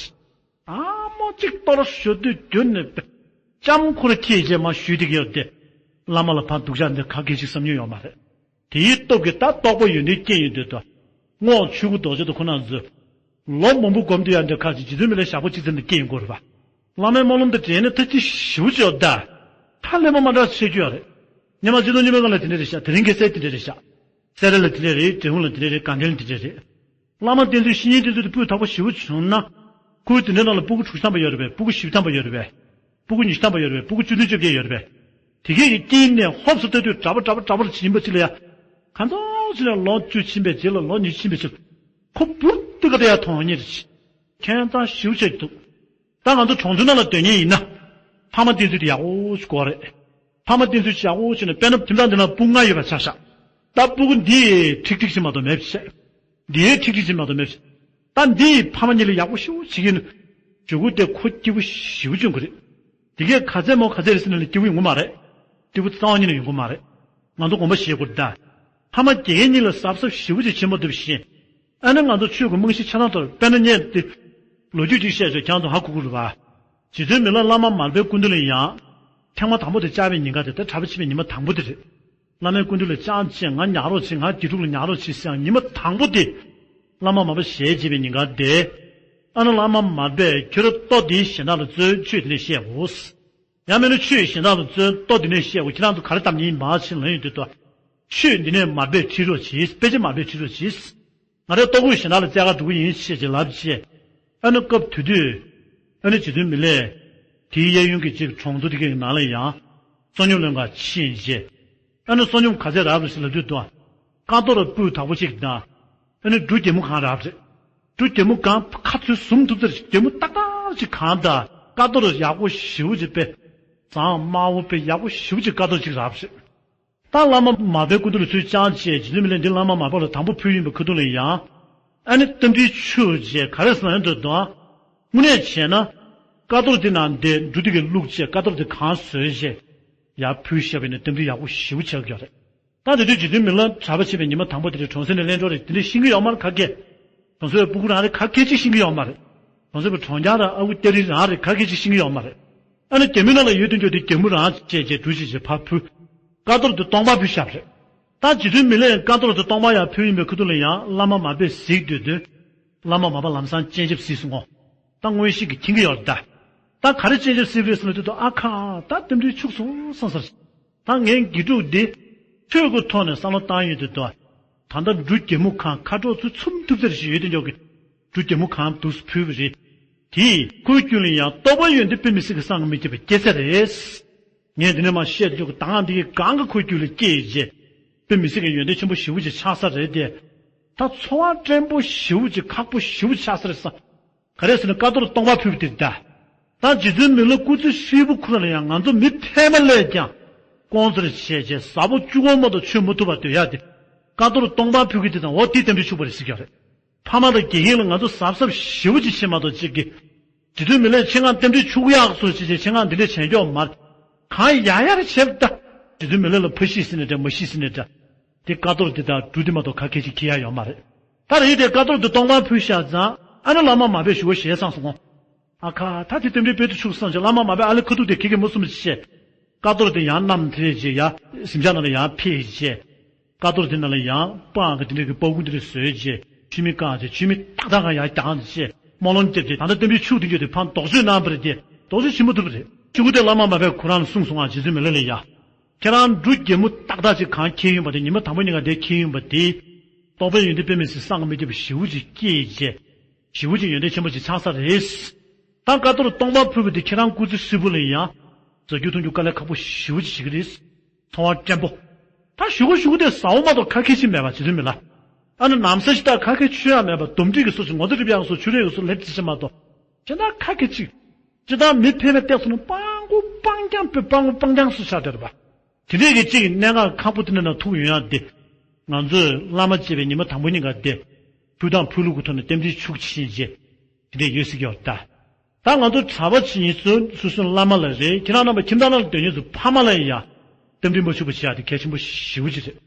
ཨ་མོ་གཅིག་གཏོར་ཞུ་དུས་རྒྱུན་ནས་ལྕམ་ཁོ་ར་ཁྱེད་རྗེས་མ་ཞུས་དེ་གི་ཡོད་དེ། བླ་མ་ལ་ཕར་སྡུག་ཅག་འདི་ག་གེ་ཞིག་བསམ་མྱོང་ཡོད་མ་རེད། དེའི་སྟོབས་ཀྱིས་ད་རྟོགས་པ་ཡོན་ཏན་སྐྱེས་ཡོད་དེ་ད། རྔོག་ཆོས་སྐུ་རྡོ་རྗེ་དང་ཁོ་རང་ཚོས། ལོ་མང་པོ་སྒོམ་དུས་ཡང་འདྲ་ཁ་ཅིག་རྗེ་བཙུན་མི་ལའི་ཞག་པོ་གཅིག་ཙམ་དུ་སྐྱེས་ཡོང་གི་རེད་པ། བླ་མའི་སྨོན་ལམ་དེ་དྲན་ནས་ཐབས་ཅིག་ཞུ་ཅོག་ད། ཁ་ལེན་པ་མ་འདྲ་བྱེད་རྒྱུ་ཡོད་རེད། སྔོན་མ་སྤྱི་ཚོགས་རྙིང་པའི་སྒང་ལ་དེ་འདྲ་རེད་ཤག། དེ་རིང་ཁ་སང་དེ་འདྲ་རེད་ཤག། སེ་ར་ལ་དེ་འདྲ་རེད། འབྲས་སྤུངས་ལ་དེ་འདྲ་རེད། དགའ་ལྡན་ལ་དེ་འདྲ་རེད། བླ་མ་བསྟེན་ཚུལ་བཤེས་གཉེན་བསྟེན་ཚུལ་དེ་སྤུས་དག་པོ་ཞེ་པོ་བྱུང་ན། ཁོའི་དེ་འདྲའི་ནང་ལ་སྤུ་གུ་དྲུག་ཅུ་ཐམ་པ་ཡོད་རེད་པས། སྤུ་གུ་བཞི་བཅུ་ཐམ་པ་ཡོད་རེད་པས། སྤུ་གུ་ཉི་ཤུ་ཐམ་པ་ཡོད་རེད་པས། སྤུ་གུ་བཅུ་བདུན་བཅོ་བརྒྱད་ཡོད་རེད་པས། དེ་གས་ཀྱི་དཀྱིལ་ནས་ཧོབ་སེ་ལྟ་དུས་གྲྭ་པ་གྲྭ་པ་གྲྭ་པ་རེ་ཕྱིན་པ་ཅིག་ལ་ཡ། གང་ཚང་ཅིག་ནས་ལོ་བཅུ་ཕྱིན་པའི་རྗེས་ལ་ལོ་ཉི་ཤུ་ཕྱིན་པའི་ཕྱིར། ཁོ་འབུར་ཏི་ཀ་ཏི་ཡ་མཐོང་ཉེ་རེད། ཁྱད་མཚར་ཞེ་པོ་ཅིག་འདུག། ད་ང་ཚོ་གྲོང་ཚོའི་ནང་ལ་སྡོད་མཁན་ཡིན་ན། ཕ་མ་བསྟེན་ཚུལ་དེ་ཡག་པོ་ཞིག་དགོས་རེད། ཕ་མ་བསྟེན་ཚུལ་ཞིག་ཡག་པོ་བྱས་ནས་དཔེར་ན་ཁྱིམ་ཚང་འདི་ན་སྤུ་གུ་ལྔ་ཡོད་པ་ཆ་བཞག། ད་སྤུ་གུ་འདི་ཁྲིག་ཁྲིག་ཞིག་མ་གཏོགས་མེད་པ་བྱས། འདིའི་ཁྲིག་ཁྲིག་ཅིག་མ་གཏོགས་མེད། ད་འདི་ཡི་ཕ་མ་གཉིས་ལ་ཡག་པོ་ཞེ་པོ་བྱེད་ཀྱི་ཡིན། ཇོ་བོ་དེ་ཁོ་སྐྱིད་པོ་ཞེ་པོ་བྱུང་གི་རེད། དེ་གས་ག་ཚད་མོ་ག་ཚད་རེད་ཟེར་ན་ལ་སྐྱིད་པོ་ཡོང་གི་མ་རེད། སྐྱིད་པོ་རྩ་བ་ཉིད་ནས་ཡོང་གི་མ་རེད། ང་ཚོ་དགོངས་པ་བཞེས་དགོས་རེད་ད། ཕ་མ་དེ་གས་གཉིས་ལ་གཟབ་གཟབ་ཞེ་པོ་ཅིག་བྱེད་མ་ཐུབ་བཞིན། ཨ་ནི་ང་ཚོ་ཆོས་ཀྱི་རྨང་གཞི་ཆ་ཚང་དོར། དཔེར་ན་ངས་འདི་ལོ་རྒྱུས་ཅིག་བཤད་ཆོག་ཁྱེད་ཚོ་ཧ་གོ་གི་རེད་པ། རྗེ་བཙུན་མི་ལ་བླ་མ་མར་པའི་སྐུ་མདུན་ལ་ཡང་། ཐེངས་མ་དང་པོ་དེ་བཅར་བའི་ཉིན་ཀ་དེ་ད་གྲྭ་པ་ཕྱིན་པའི་ཉི་མ་དང་པོ་དེ་རེད། བླ་མའི་སྐུ་མདུན་ལ་བཅར་བྱས་ང་ཉར་རོགས་བྱེད། ང་དགེ་ཕྲུག་ལ་ཉར་རོགས་བྱེད་ཟེར་ཡང་ཉི་མ་དང་པོ་དེ། བླ་མ་མར་པ་ཞལ་མཇལ་བའི་ཉིན་ཀ་དེ། ཨ་ནི་བླ་མ་མར་པས་ཁྱོད་རང་ལྟོ་འདི་གཞན་དག་ལ་སྩོལ། ཆོས་འདི་ནས་བཤད་དགོས། ཡང་མིན་ན་ཆོས་གཞན་དག་ལ་སྩོལ། ལྟོ་འདི་ནས་བཤད་དགོས། ཁྱེད་རང་ཚོ་ག་རེ་བཏབ་ནི་ཡིན་པ་ཕྱིན་ལ་ཡོང་དུས་ད། ཆོས་འདི་ནས་མར་པས་ཁྲིད་རོགས་བྱེད། དཔེ་ཆ་མར་པས་ཁྲིད་རོགས་བྱེད། ང་རའི་ལྟོ་གོས་གཞན་དག་ལ་བཙལ་ག་འགྲོ་གི་ཡིན་ཞེས་ཀྱི་ལབ་བྱས། ཨ་ནི་སྐབས་དེ་དུས། ཨ་ནི་རྗེ་བཙུན་མི་ལས། དེའི་གཡས་གཡོན་གྱི་གཅིག་གྲོང་ཚོ་དེ་གའི་ནང་ལ་ཡང་། བསོད་སྙོམས་ལེན་ག་ཕྱིན་བྱས། ཨ་ནི་བསོད་སྙོམས་ག་ཚད་རག་རེད་ཟེར་ལབ་དུས་དུ། ཀ་ཏོར་སྤུས་དག་པོ་གཅིག་དང་། ཨ་ནི་འབྲུ་རྒྱལ་མོ་གང་རག་རེད། འབྲུ་རྒྱལ་མོ་གང་ཁ་ཚུད་ཟུམ་ཐུབ་ཚར་ཞིག་རྒྱལ་མོ་ཏག་ཏག་ཅིག་གང་དང་། ཀ་ཏོར་ཡག་པོ་ཞེ་པོ་ཅིག་དཔེ། ཟངས་དམར་པོ་དཔེ་ཡག་པོ་ཞེ་པོ་ཅིག་ཀ་ཏོར་ཅིག་རག་རེད། ད་བླ་མ་མར་པའི་སྐུ་མདུན་ལ་ཚུར་བཅར་བྱས། རྗེ་བཙུན་མི་ལས་འདི་བླ་མ་མར་པ་ལ་དང་པོ་ཕུལ་ཡིན་པའི་ཁ་ཐུག་ལ་ཡང་། ཨ་ནི་རྟ་མགྲིན་འཁྱུག་བྱས་ག་རེ་ཟེར་ན་ཡོང་དུས་དང་། དངོས་གནས་བྱས་ན། ཀ་ཏོར་འདི་ནང་འདི་འབྲུ་འདི་གི་བླུགས་བྱས་ཀ་ཏོར་འདི་གང་བཟོས་བྱས། ཡར་ཕུལ་བཞག་པ་ཡིན་ན་རྟ་མགྲིན་ཡག་པོ་ཞེ་པོ་ཆགས་ཀྱི་ཡོད་རེད། ད་དེ་དུས་རྗེ་བཙུན་མི་ལ་གྲྭ་པ་བྱེད་པའི་ཉི་མ་དང་པོ་དེ་རེད། གྲོང་གསེབ་ནས་གླེང་གྲོགས་རེད། དེ་འདྲ་ཤེས་ཀྱི་ཡོད་མ་རེད་ག་གེ། གྲོང་གསེབ་པའི་སྤུ་གུ་རང་རེད། ག་གེ་ཅིག་ཤེས་ཀྱི་ཡོད་མ་རེད། གྲོང་གསེབ་པའི་གྲོང་ཁྱེར་ར་ཨ་ཁུ་སྟེ་རི་རང་རེད། ག་གེ་ཅིག་ཤེས་ཀྱི་ཡོད་མ་རེད། ཨ་ནི་རྒྱལ་མོའི་ནང་ལ་ཡོད་དུས་འགྱོ་དུས་རྒྱལ་མོ་རང་བྱས་བྱས་འབྲུ་བྱས་བྱས་ཕར་ཕུལ། ཀ་ཏོར་དེ་སྟོང་པར་ཕུལ་བཞག་པ་རེད། ད་རྗེ་བཙུན་མི་ལས་ཀ་ཏོར་དེ་སྟོང་པར་ཡར་ཕུལ་ཡིན་པའི་ཁ་ཐུག་ལ་ཡང་བླ་མ་མར་པས་གཟིགས་དུས་དུས། བླ་མ་མར་པ་ལམ་སང་སྤྱན་ཆབ་གཟིགས་སོང་ངོ་། ད་མངོན་ཤེས་ཀྱིས་མཁྱེན་གྱི་ཡོད་རེད་ད། ད་ག་རེ་སྤྱན་ཆབ་གཟིགས་རེད་ཟེར་ན་དུས་དུ་ཨ་ཁ་ད་རྟ་མགྲིན་འཁྱུག་སོང་བསམ་ཟེར། ད་ངའི་དགེ་ཕྲུག་འདི། ཆོས་ཀྱི་ཐོག་ནས་བསམ་བློ་བཏང་ཡོང་དུས་དུ། ད་ལྟ་འབྲུ་རྒྱལ་མོ་གང་ཁ་དྲོ་ཚུལ་ཚུམ་ཐུབ་ཚར་ཞིག་ཡོད་དུ་འཇོག་གི། འབྲུ་རྒྱལ་མོ་གང་དུས་སུ་ཕུལ་བ་རེད། དེས་ཁོའི་རྒྱུད་ལ་ཡང་རྟོགས་པ་ཡོན་ཏན་དཔེ་མི་སྲིད་ཀྱི་བསམ་གྱིས་མི་ཁྱབ་པ་སྐྱེས་ཚར་རེད། ངས་འདི་ནས་མར་བཤད་དུ་འཇོག་གི། ད་ང་འདི་གི་གང་གི་ཁོའི་རྒྱུད་ལ་སྐྱེས་རྗེས། དཔེ་མི་སྲིད་ཀྱི་ཡོན་ཏན་ཆེན་པོ་ཞེ་པོ་ཅིག་ཆགས་ས་རེད་དེ། ད་འཚོ་བ་བརྟན་པོ་ཞེ་པོ་ཅིག་ཁག་པོ་ཞེ་པོ་ཅིག་ཆགས་ས་རེད་བསམ། ག་རེ་ཟེར་ན་ཀ་ཏོར་སྟོང་པར་ཕུལ་བ་དེ་རེད་ད། ད་རྗེ་བཙུན་མི་ལ་སྐུ་ཚེ་ཧྲིལ་པོ་ཁོ་རང་ལ་ཡང་ང་ཚོ་མི་ཕལ་པ་ལས་ཀྱང་། ཀོང་ཙེར་བྱས་བྱས་ཟྭ་པོ་བཅུ་གོ་མ་གཏོགས་མཆོད་མ་ཐུབ་པར་སྡོད་ཡ་དེ། ཀ་ཏོར་སྟོང་པར་ཕུལ་གྱི་དེ་དང་འོ་དེ་རྟ་མགྲིན་འཁྱུག་པ་རེད་ཟེར་གྱི་ཡོད་རེད། ཕ་མ་དང་དགེ་རྒན་ལ་ང་ཚོ་གཟབ་གཟབ་ཞེ་པོ་ཅིག་བྱེད་མ་གཏོགས་གཅིག་གིས། རྗེ་བཙུན་མི་ལས་ཆེད་མངགས་རྟ་མགྲིན་འཁྱུག་ཡག་སོ་ཞེས་བྱས་ཆེད་མངགས་འདི་འདྲ་བྱས་མགྱོགས་མར། གང་ཡག་ཡག་བྱས་ད། རྗེ་བཙུན་མི་ལས་ལ་ཕ་ཤི་ཟེར་ནས་འདྲ་མ་ཤི་ཟེར་ནས་འདྲ། དེ་ཀ་ཏོར་འདི་དང་འབྲུ་འདི་མ་གཏོགས་ག་གེ་ཅིག་ཁྱེར་ཡ་ཡོད་མ་རེད། ད་རེས་དེ་ཀ་ཏོར་འདི་སྟོང་པར་ཕུལ་བཞག་ཙང་ཨ་ནི་བླ་མ་མར་པས་ཞུ་བ་ཞེས་གསུངས་སོང་ངོ་། ཨ་ཁ་ད་དེ་རྟ་མགྲིན་དཔེ་དུ་ཆུག་སོང་ཅེས་བླ་མ་མར་པས་ཨ་ལེ་ཁ་ཐུག་དེ་གེ་གེ་མོ་གསུམ་བྱས། ཀ་ཏོར་དེ་ཡང་བསྣམས་ཐེ་རྗེས་ཡ། གཟིམ་ཤག་ནང་ལ་ཡང་ཕེབས་རྗེས། ཀ་ཏོར་དེ་ནང་ལ་ཡང་སྤང་གི་དེ་འདྲ་གི་པགས་ཀོ་འདི་འདྲ་བཟོས་རྗེས་ཆུ་མིག་བཀང་རྗེས་ཆུ་མིག་ཏག་ཏག་གང་ཡར་བརྒྱངས་རྗེས་སྨོན་ལམ་བརྒྱབ་རྗེས་ད་ལྟ་རྟ་མགྲིན་འཁྱུག་དེ་འགྱོ་དེ་ཕར་ལྡོག་ཕྱོགས་གནང་བ་རེད་དེ་ལྡོག་ཕྱོགས་ཕྱིན་མ་ཐུབ་པ་རེད། གཅིག་པུ་དེ་བླ་མ་མར་པས་ཁོ་རང་ལ་གསུངས་སོང་ང་། རྗེ་བཙུན་མི་ལ་ལ་ཡ། ཁྱེད་རང་འབྲུ་རྒྱལ་མོ་ཏག་ཏག་ཅིག་གང་ཁྱེར་ཡོང་བ་དེ་ཉི་མ་དང་པོ་ཉིན་ག་དེ་ཁྱེར་ཡོང་བ་དེ། རྟོགས་པའི་ཡོན་ཏན་དཔེ་མི་སྲིད་བསམ་གྱིས་མི་ཁྱབ་པ་ཞེ་པོ་ཅིག་སྐྱེས་རྗེས། ཞེ་པོ་ཅིག་ཡོན་ཏན་ཆེན་པོ་ཅིག་ཆགས་ས་རེད། ད་ཀ་ཏོར་སྟོང་པར་ཕུལ་བ་དེ་ཁྱེད་རང་སྐུ་ཚེ་ཧྲིལ་པོ་ལ་ཡང་། བཟའ་རྒྱུ་འཐུང་རྒྱུ་དཀའ་ལས་ཁག་པོ་ཞེ་པོ་ཅིག་བྱེད་ཀྱི་རེད། འཚོ་བ་བརྟན་པོ། ད་ཞུ་ག་ཞུ་ག་དེ་ཟ་འོ་མ་གཏོགས་ཁ་ཁེ་ཅིག་མེད་པ་རྗེ་བཙུན་མི་ལ། ཨ་ནི་ནམ་ཟླ་ཞིག་ད་ཁ་ཁེ་ཆུ་ཡང་མེད་པ་དོམ་དྲེད་ཀྱི་སོ་ཞིག་ངོ་ཚ་སྒྲིབ་ཡག་སོ་ཆུ་རེག་གི་སོ་ལེབ་ཅི་ཆེ་མ་གཏོགས། ཅི་ད་ཁ་ཁེ་ཅིག་ཅི་ད་མི་ཕལ་པའི་སྟེགས་སུ་ནི་སྤང་གོ་སྤང་རྐྱང་པའི་སྤང་གོ་སྤང་རྐྱང་སུ་ཆགས་བསྡད་རེད་པ། དེ་འདྲས་ཀྱི་གཅིག་གི་གནད་འགག་ཁག་པོ་དེ་འདྲ་ན་ཐུག་ཡོང་ཡག་དེ། ང་ཚོས་བླ་མ་བྱས་པའི་ཉི་མ་དང་པོ་ཉིན་ག་དེ། ཕུལ་དང་ཕུལ་ལུགས་ཀྱི་ཐོག་ནས་རྟེན་འབྲེལ་ཤུགས་ཆེ་ཕྱིན་རྗེས། དེ་འདྲས་ཡོད་སྲིད་ཀྱི་ཡོད་ད། ད་ང་ཚོ་གྲྭ་པ་བྱེད་མཁན་ཚོ་སོ་སོའི་བླ་མ་ལ་རེད། ཁྱེད་རང་རྣམ་པ་ཁྱིམ་ཚང་ནང་ལ་སྡོད་མཁན་ཚོ་ཕ་མ་ལ་ཡང་རྟེན་འབྲེལ་མ་འཆུག་པ་བྱེད་ཡག་དེ་གལ་ཆེན་པོ་ཞེ་པོ་ཅིག་རེད།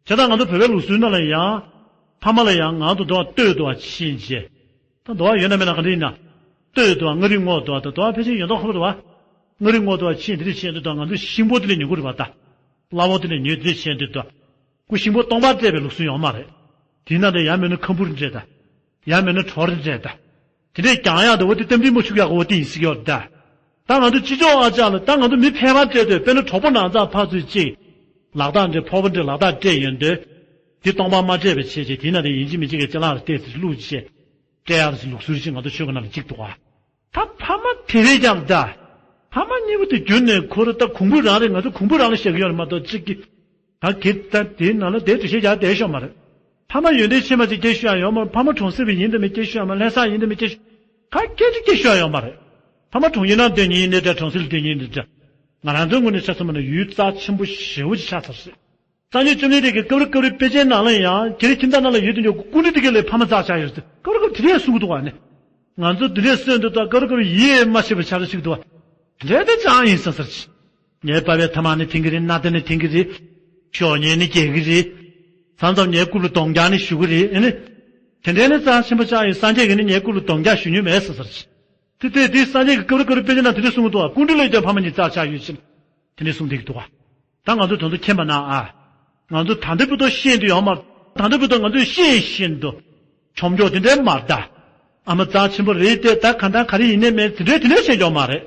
བྱས་ཙང་ང་ཚོ་བོད་པའི་ལུགས་སྲོལ་ནང་ལ་ཡང་། ཕ་མ་ལ་ཡང་ང་ཚོ་འདུག་བ་ལྟོས་འདུག་བ་ཕྱིན་རྗེས། ད་འདུག་བ་ཡོད་ན་མེད་ན་ག་འདྲ་ཡིན་ན། ལྟོས་འདུག་བ་མངའ་རིས་བསྔོག་འདུག་བ་ད་འདུག་བ་ཕལ་ཆེར་ཡོད་མདོག་ཁ་པོ་འདུག་བ། མངའ་རིས་བསྔོག་འདུག་བ་ཕྱིན་དེ་འདྲ་བྱས་འདུག་ད་ང་ཚོ་ཤིང་ཕོར་དེ་ལས་ཉོ་གི་རེད་བ་ད། སླ་བོ་དེ་ལས་ཉོས་དེ་འདྲ་བྱས་འདུག་ད། ཁོ་ཤིང་ཕོར་སྟོང་པར་སྤྲད་པའི་ལུགས་སྲོལ་ཡོད་མ་རེད། དེ་ན་དེ་ཡང་མེད་ན་ཁམ་བུར་འདྲ་ད། ཡང་མེད་ན་གྲོ་རེ་འདྲ་ད། དེ་འདྲས་ཀྱང་ཡག་འདུག་བ་དེ་རྟེན་འབྲེལ་མ་འཆུག་ཡག་གི་བ་དེ་ཡིན་སྲིད་ཀྱི་ཡོད་རེད་ད། ད་ང་ཚོ་སྤྱི་ཚོགས་ཨ་ཅག་ལ་ད་ང་ཚོ་མི་ཕལ་པ་སྤྲད་དུས་དཔེར་ན་གྲོགས་པོ་ནང་ཚགས་ཕར་ཚུར་གཅིག་ལག་རྟགས་འདྲ་ཕོར་པ་འདྲ་ལག་རྟགས་སྤྲད་ཡོང་དུས། དེ་སྟོང་པ་མ་སྤྲད་པའི་ཆེད་ཅིག་དེ་ན་དེ་ཡིན་གཅིག་མིན་གཅིག་གི་ལྕེ་ལག་ལ་བལྟས་ཚེ་བླུགས་བྱས། སྤྲད་ཡག་ལུགས་སྲོལ་ཅིག་ང་ཚོ་ཆོས་ཀྱི་ནང་ལ་གཅིག་འདུག་ཨ། ད་ཕ་མ་དེ་རེད་ཀྱང་ད། ཕ་མ་གཉིས་པོ་དེ་རྒྱུན་ནས་ཁོ་ར་ད་གོང་བུ་རང་རེད། ང་ཚོ་གོང་བུ་རང་ལ་བཤད་ཀྱི་ཡོད་རེད་མ་གཏོགས་གཅིག་གིས། ད་གེ་ད་དེའི་ནང་ལ་དེ་འགྲེལ་བཤད་རྒྱག་བསྡད་ཤོག་མ་རེད། ཕ་མ་ཡོན་ཏན་ཆེ་མ་ཅིག་སྐྱེ་ཤོག་ཡང་ཡོད་མ་རེད། ཕ་མ་གྲོང་གསེབ་པ་ཡིན་དང་མིན་སྐྱེ་ཤོག་ཡང་མ་རེད། ལྷ་ས་ཡིན་དང་མིན་སྐྱེ་ཤོག་ག་སྐད་ཅིག་སྐྱེ་ཤོག་ཡང་ཡོད་མ་རེད། ཕ་མ་གྲོང་ཁྱེར་ནང་སྡོད་མཁན་ཡིན་ནའི་འདྲ་གྲོང་གསེབ་ལ་སྡོད་མཁན་ཡིན་ནའི་འདྲ། ང་རང་ཚོའི་ངོས་ནས་ཆ་མཚོན་པ་ན་ཡུལ་རྩ་ཆེན་པོ་ཞེ་པོ་ཅིག་ཆགས་ཚར་སྲིད། སངས་རྒྱས་བཅོམ་ལྡན་འདས་ཀྱིས་སྐབས་རེ་སྐབས་རེ་དཔེ་ཆའི་ནང་ལ་ཡང་ཁྱེད་རའི་ཁྱིམ་ཚང་ནང་ལ་ཡོད་དུས་ཀྱང་སྐུ་མགྲོན་དེ་གའི་ལས་ཕ་མ་བཙལ་བཞག་ཡོད་ཟེར་སྐབས་རེ་སྐབས་རེ་དེ་འདྲས་གསུང་གི་འདུག་བ་ནི། ང་ཚོ་འདི་འདྲས་གསོན་དུ་ད་སྐབས་རེ་སྐབས་རེ་ཡིད་མ་ཆེས་པའི་བྱ་ར་ཞིག་འདུག་བ། དེ་འདྲས་དེ་ཅང་ཡིན་ས་ཟེར་གྱི། ངའི་པ་ཕའི་ཐ་མག་ནི་འཐེན་གྱི་རེད། སྣ་ལྟ་ནི་འཐེན་གྱི་རེད། ཞོགས་ཉལ་ནི་རྒྱག་གི་རེད། མཚམས་མཚམས་ངའི་རྐུབ་ལ་གདོང་རྒྱག་ནི་ཞུགས་ཀྱི་རེད། ཨེ་ནི། དེ་འདྲས་ནི་རྩ་ཆེན་པོ་ཅང་ཡིན། སངས་རྒྱས་ཀྱིས་ནི་ངའི་རྐུབ་ལ་གདོང་རྒྱག་ཞུ་མྱོང་མེད་ས་ཟེར་གྱི། དེ་དེ་དེ་སངས་རྒྱས་ཀྱིས་སྐབས་རེ་སྐབས་རེ་དཔེ་ཆ་ནང་དེ་འདྲས་གསུང་གི་འདུག་བ། སྐུ་མགྲོན་ལ་ཡང་ཕ་མ་གཉིས་བཙལ་བཞག་ཡོད་ཅེས་དེ་འདྲས་གསུང་བསྡད་ཀྱི་འདུག་བ། ད་ང་ཚོས་དོན་དུ་མཁྱེན་པ་ན་ཨ། ང་ཚོ་ད་ལྟ་བར་དུ་ཤེས་འདུག་ཡོད་མ། ད་ལྟ་བར་དུ་ང་ཚོས་ཤེས་བཞིན་དུ། ཆོམ་འཇོག་དེ་འདྲའི་མ་རེད་ད། ཨ་མ་རྩ་ཆེན་པོ་རེད་དེ་ད་ག་འདྲ་ག་རེ་ཡིན་ནའི་མེད་དེ་འདྲའི་དེ་འདྲའི་བཤད་འཇོག་མ་རེད།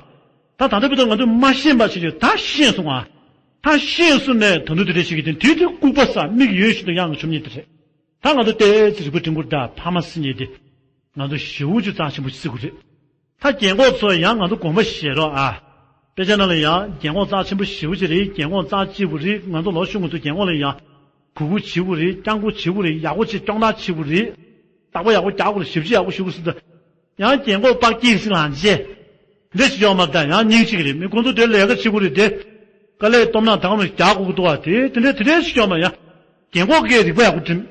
ད་ད་ལྟ་བར་དུ་ང་ཚོས་མ་ཤེས་པ་ཞིག་ཡོད་ད་ཤེས་སོང་ཨ། ད་ཤེས་སོང་ནས་ད་དུང་དེ་འདྲའི་ཞིག་གི་དེ་དུས་དེ་ལྐུགས་པ་ཟ་མིག་ཡོད་བཞིན་དུ་གཡང་གི་ཆོམ་ཉེས་དེ་རེད། ད་ང་ཚོ་ཏོག་ཙམ་རིག་པ་བསྒྲིམ་དགོས་རེད་ད་ཕ་མ་ཟེར་མཁན་དེ། ང་ཚོ་ཞེ་པོ་ཅིག་རྩ་ཆེན་པོ་ཞིག་བརྩི་དགོས་རེད། ད་རྒན་གོག་ཚོ་ཡང་ང་ཚོ་དགོངས་པ་བཞེས་རོགས་ཨ། དཔེ་ཆ་ནང་ལ་ཡང་རྒན་གོག་རྩ་ཆེན་པོ་ཞེ་པོ་ཅིག་རེད། རྒན་གོག་རྩ་གཅིག་པུ་རེད། ང་ཚོ་ལོ་ཆུང་ང་ཚོ་རྒན་གོག་ལ་ཡང་གུས་བཀུར་བྱེད་དགོས་རེད། བསྐྱངས་སྐུལ་བྱེད་དགོས་རེད། ཡག་པོ་ཅིག་སྐྱོང་བརྡར་བྱེད་དགོས་རེད། བདག་པོ་ཡག་པོ་རྒྱག་དགོས་རེད། ཞབས་ཕྱི་ཡག་པོ་ཞུ་དགོས་ཟེར་ད། ཡང་རྒན་གོག་པག་སྐྱིད་ཞིག་ལངས་རྗེས། འདི་ཞིག་ཡོང་མ་ད་ཡང་སྙིང་རྗེ་གི་རེད། མི་ཁོང་ཚོ་དེ་ལས་ཀ་བྱེད་དགོས་རེད་དེ། དཀའ་ལས་སྟོབས་ན་ད་ག་མ་རྒྱག་དགོས་ཀྱི་འདུག་བ་དེ་དེ་འདྲས་དེ་འདྲས་ཞིག་ཡོང་མ་ཡང་། རྒན་གོག་གིས་རིག་པ་ཡག་པོ་བསྒྲིམས།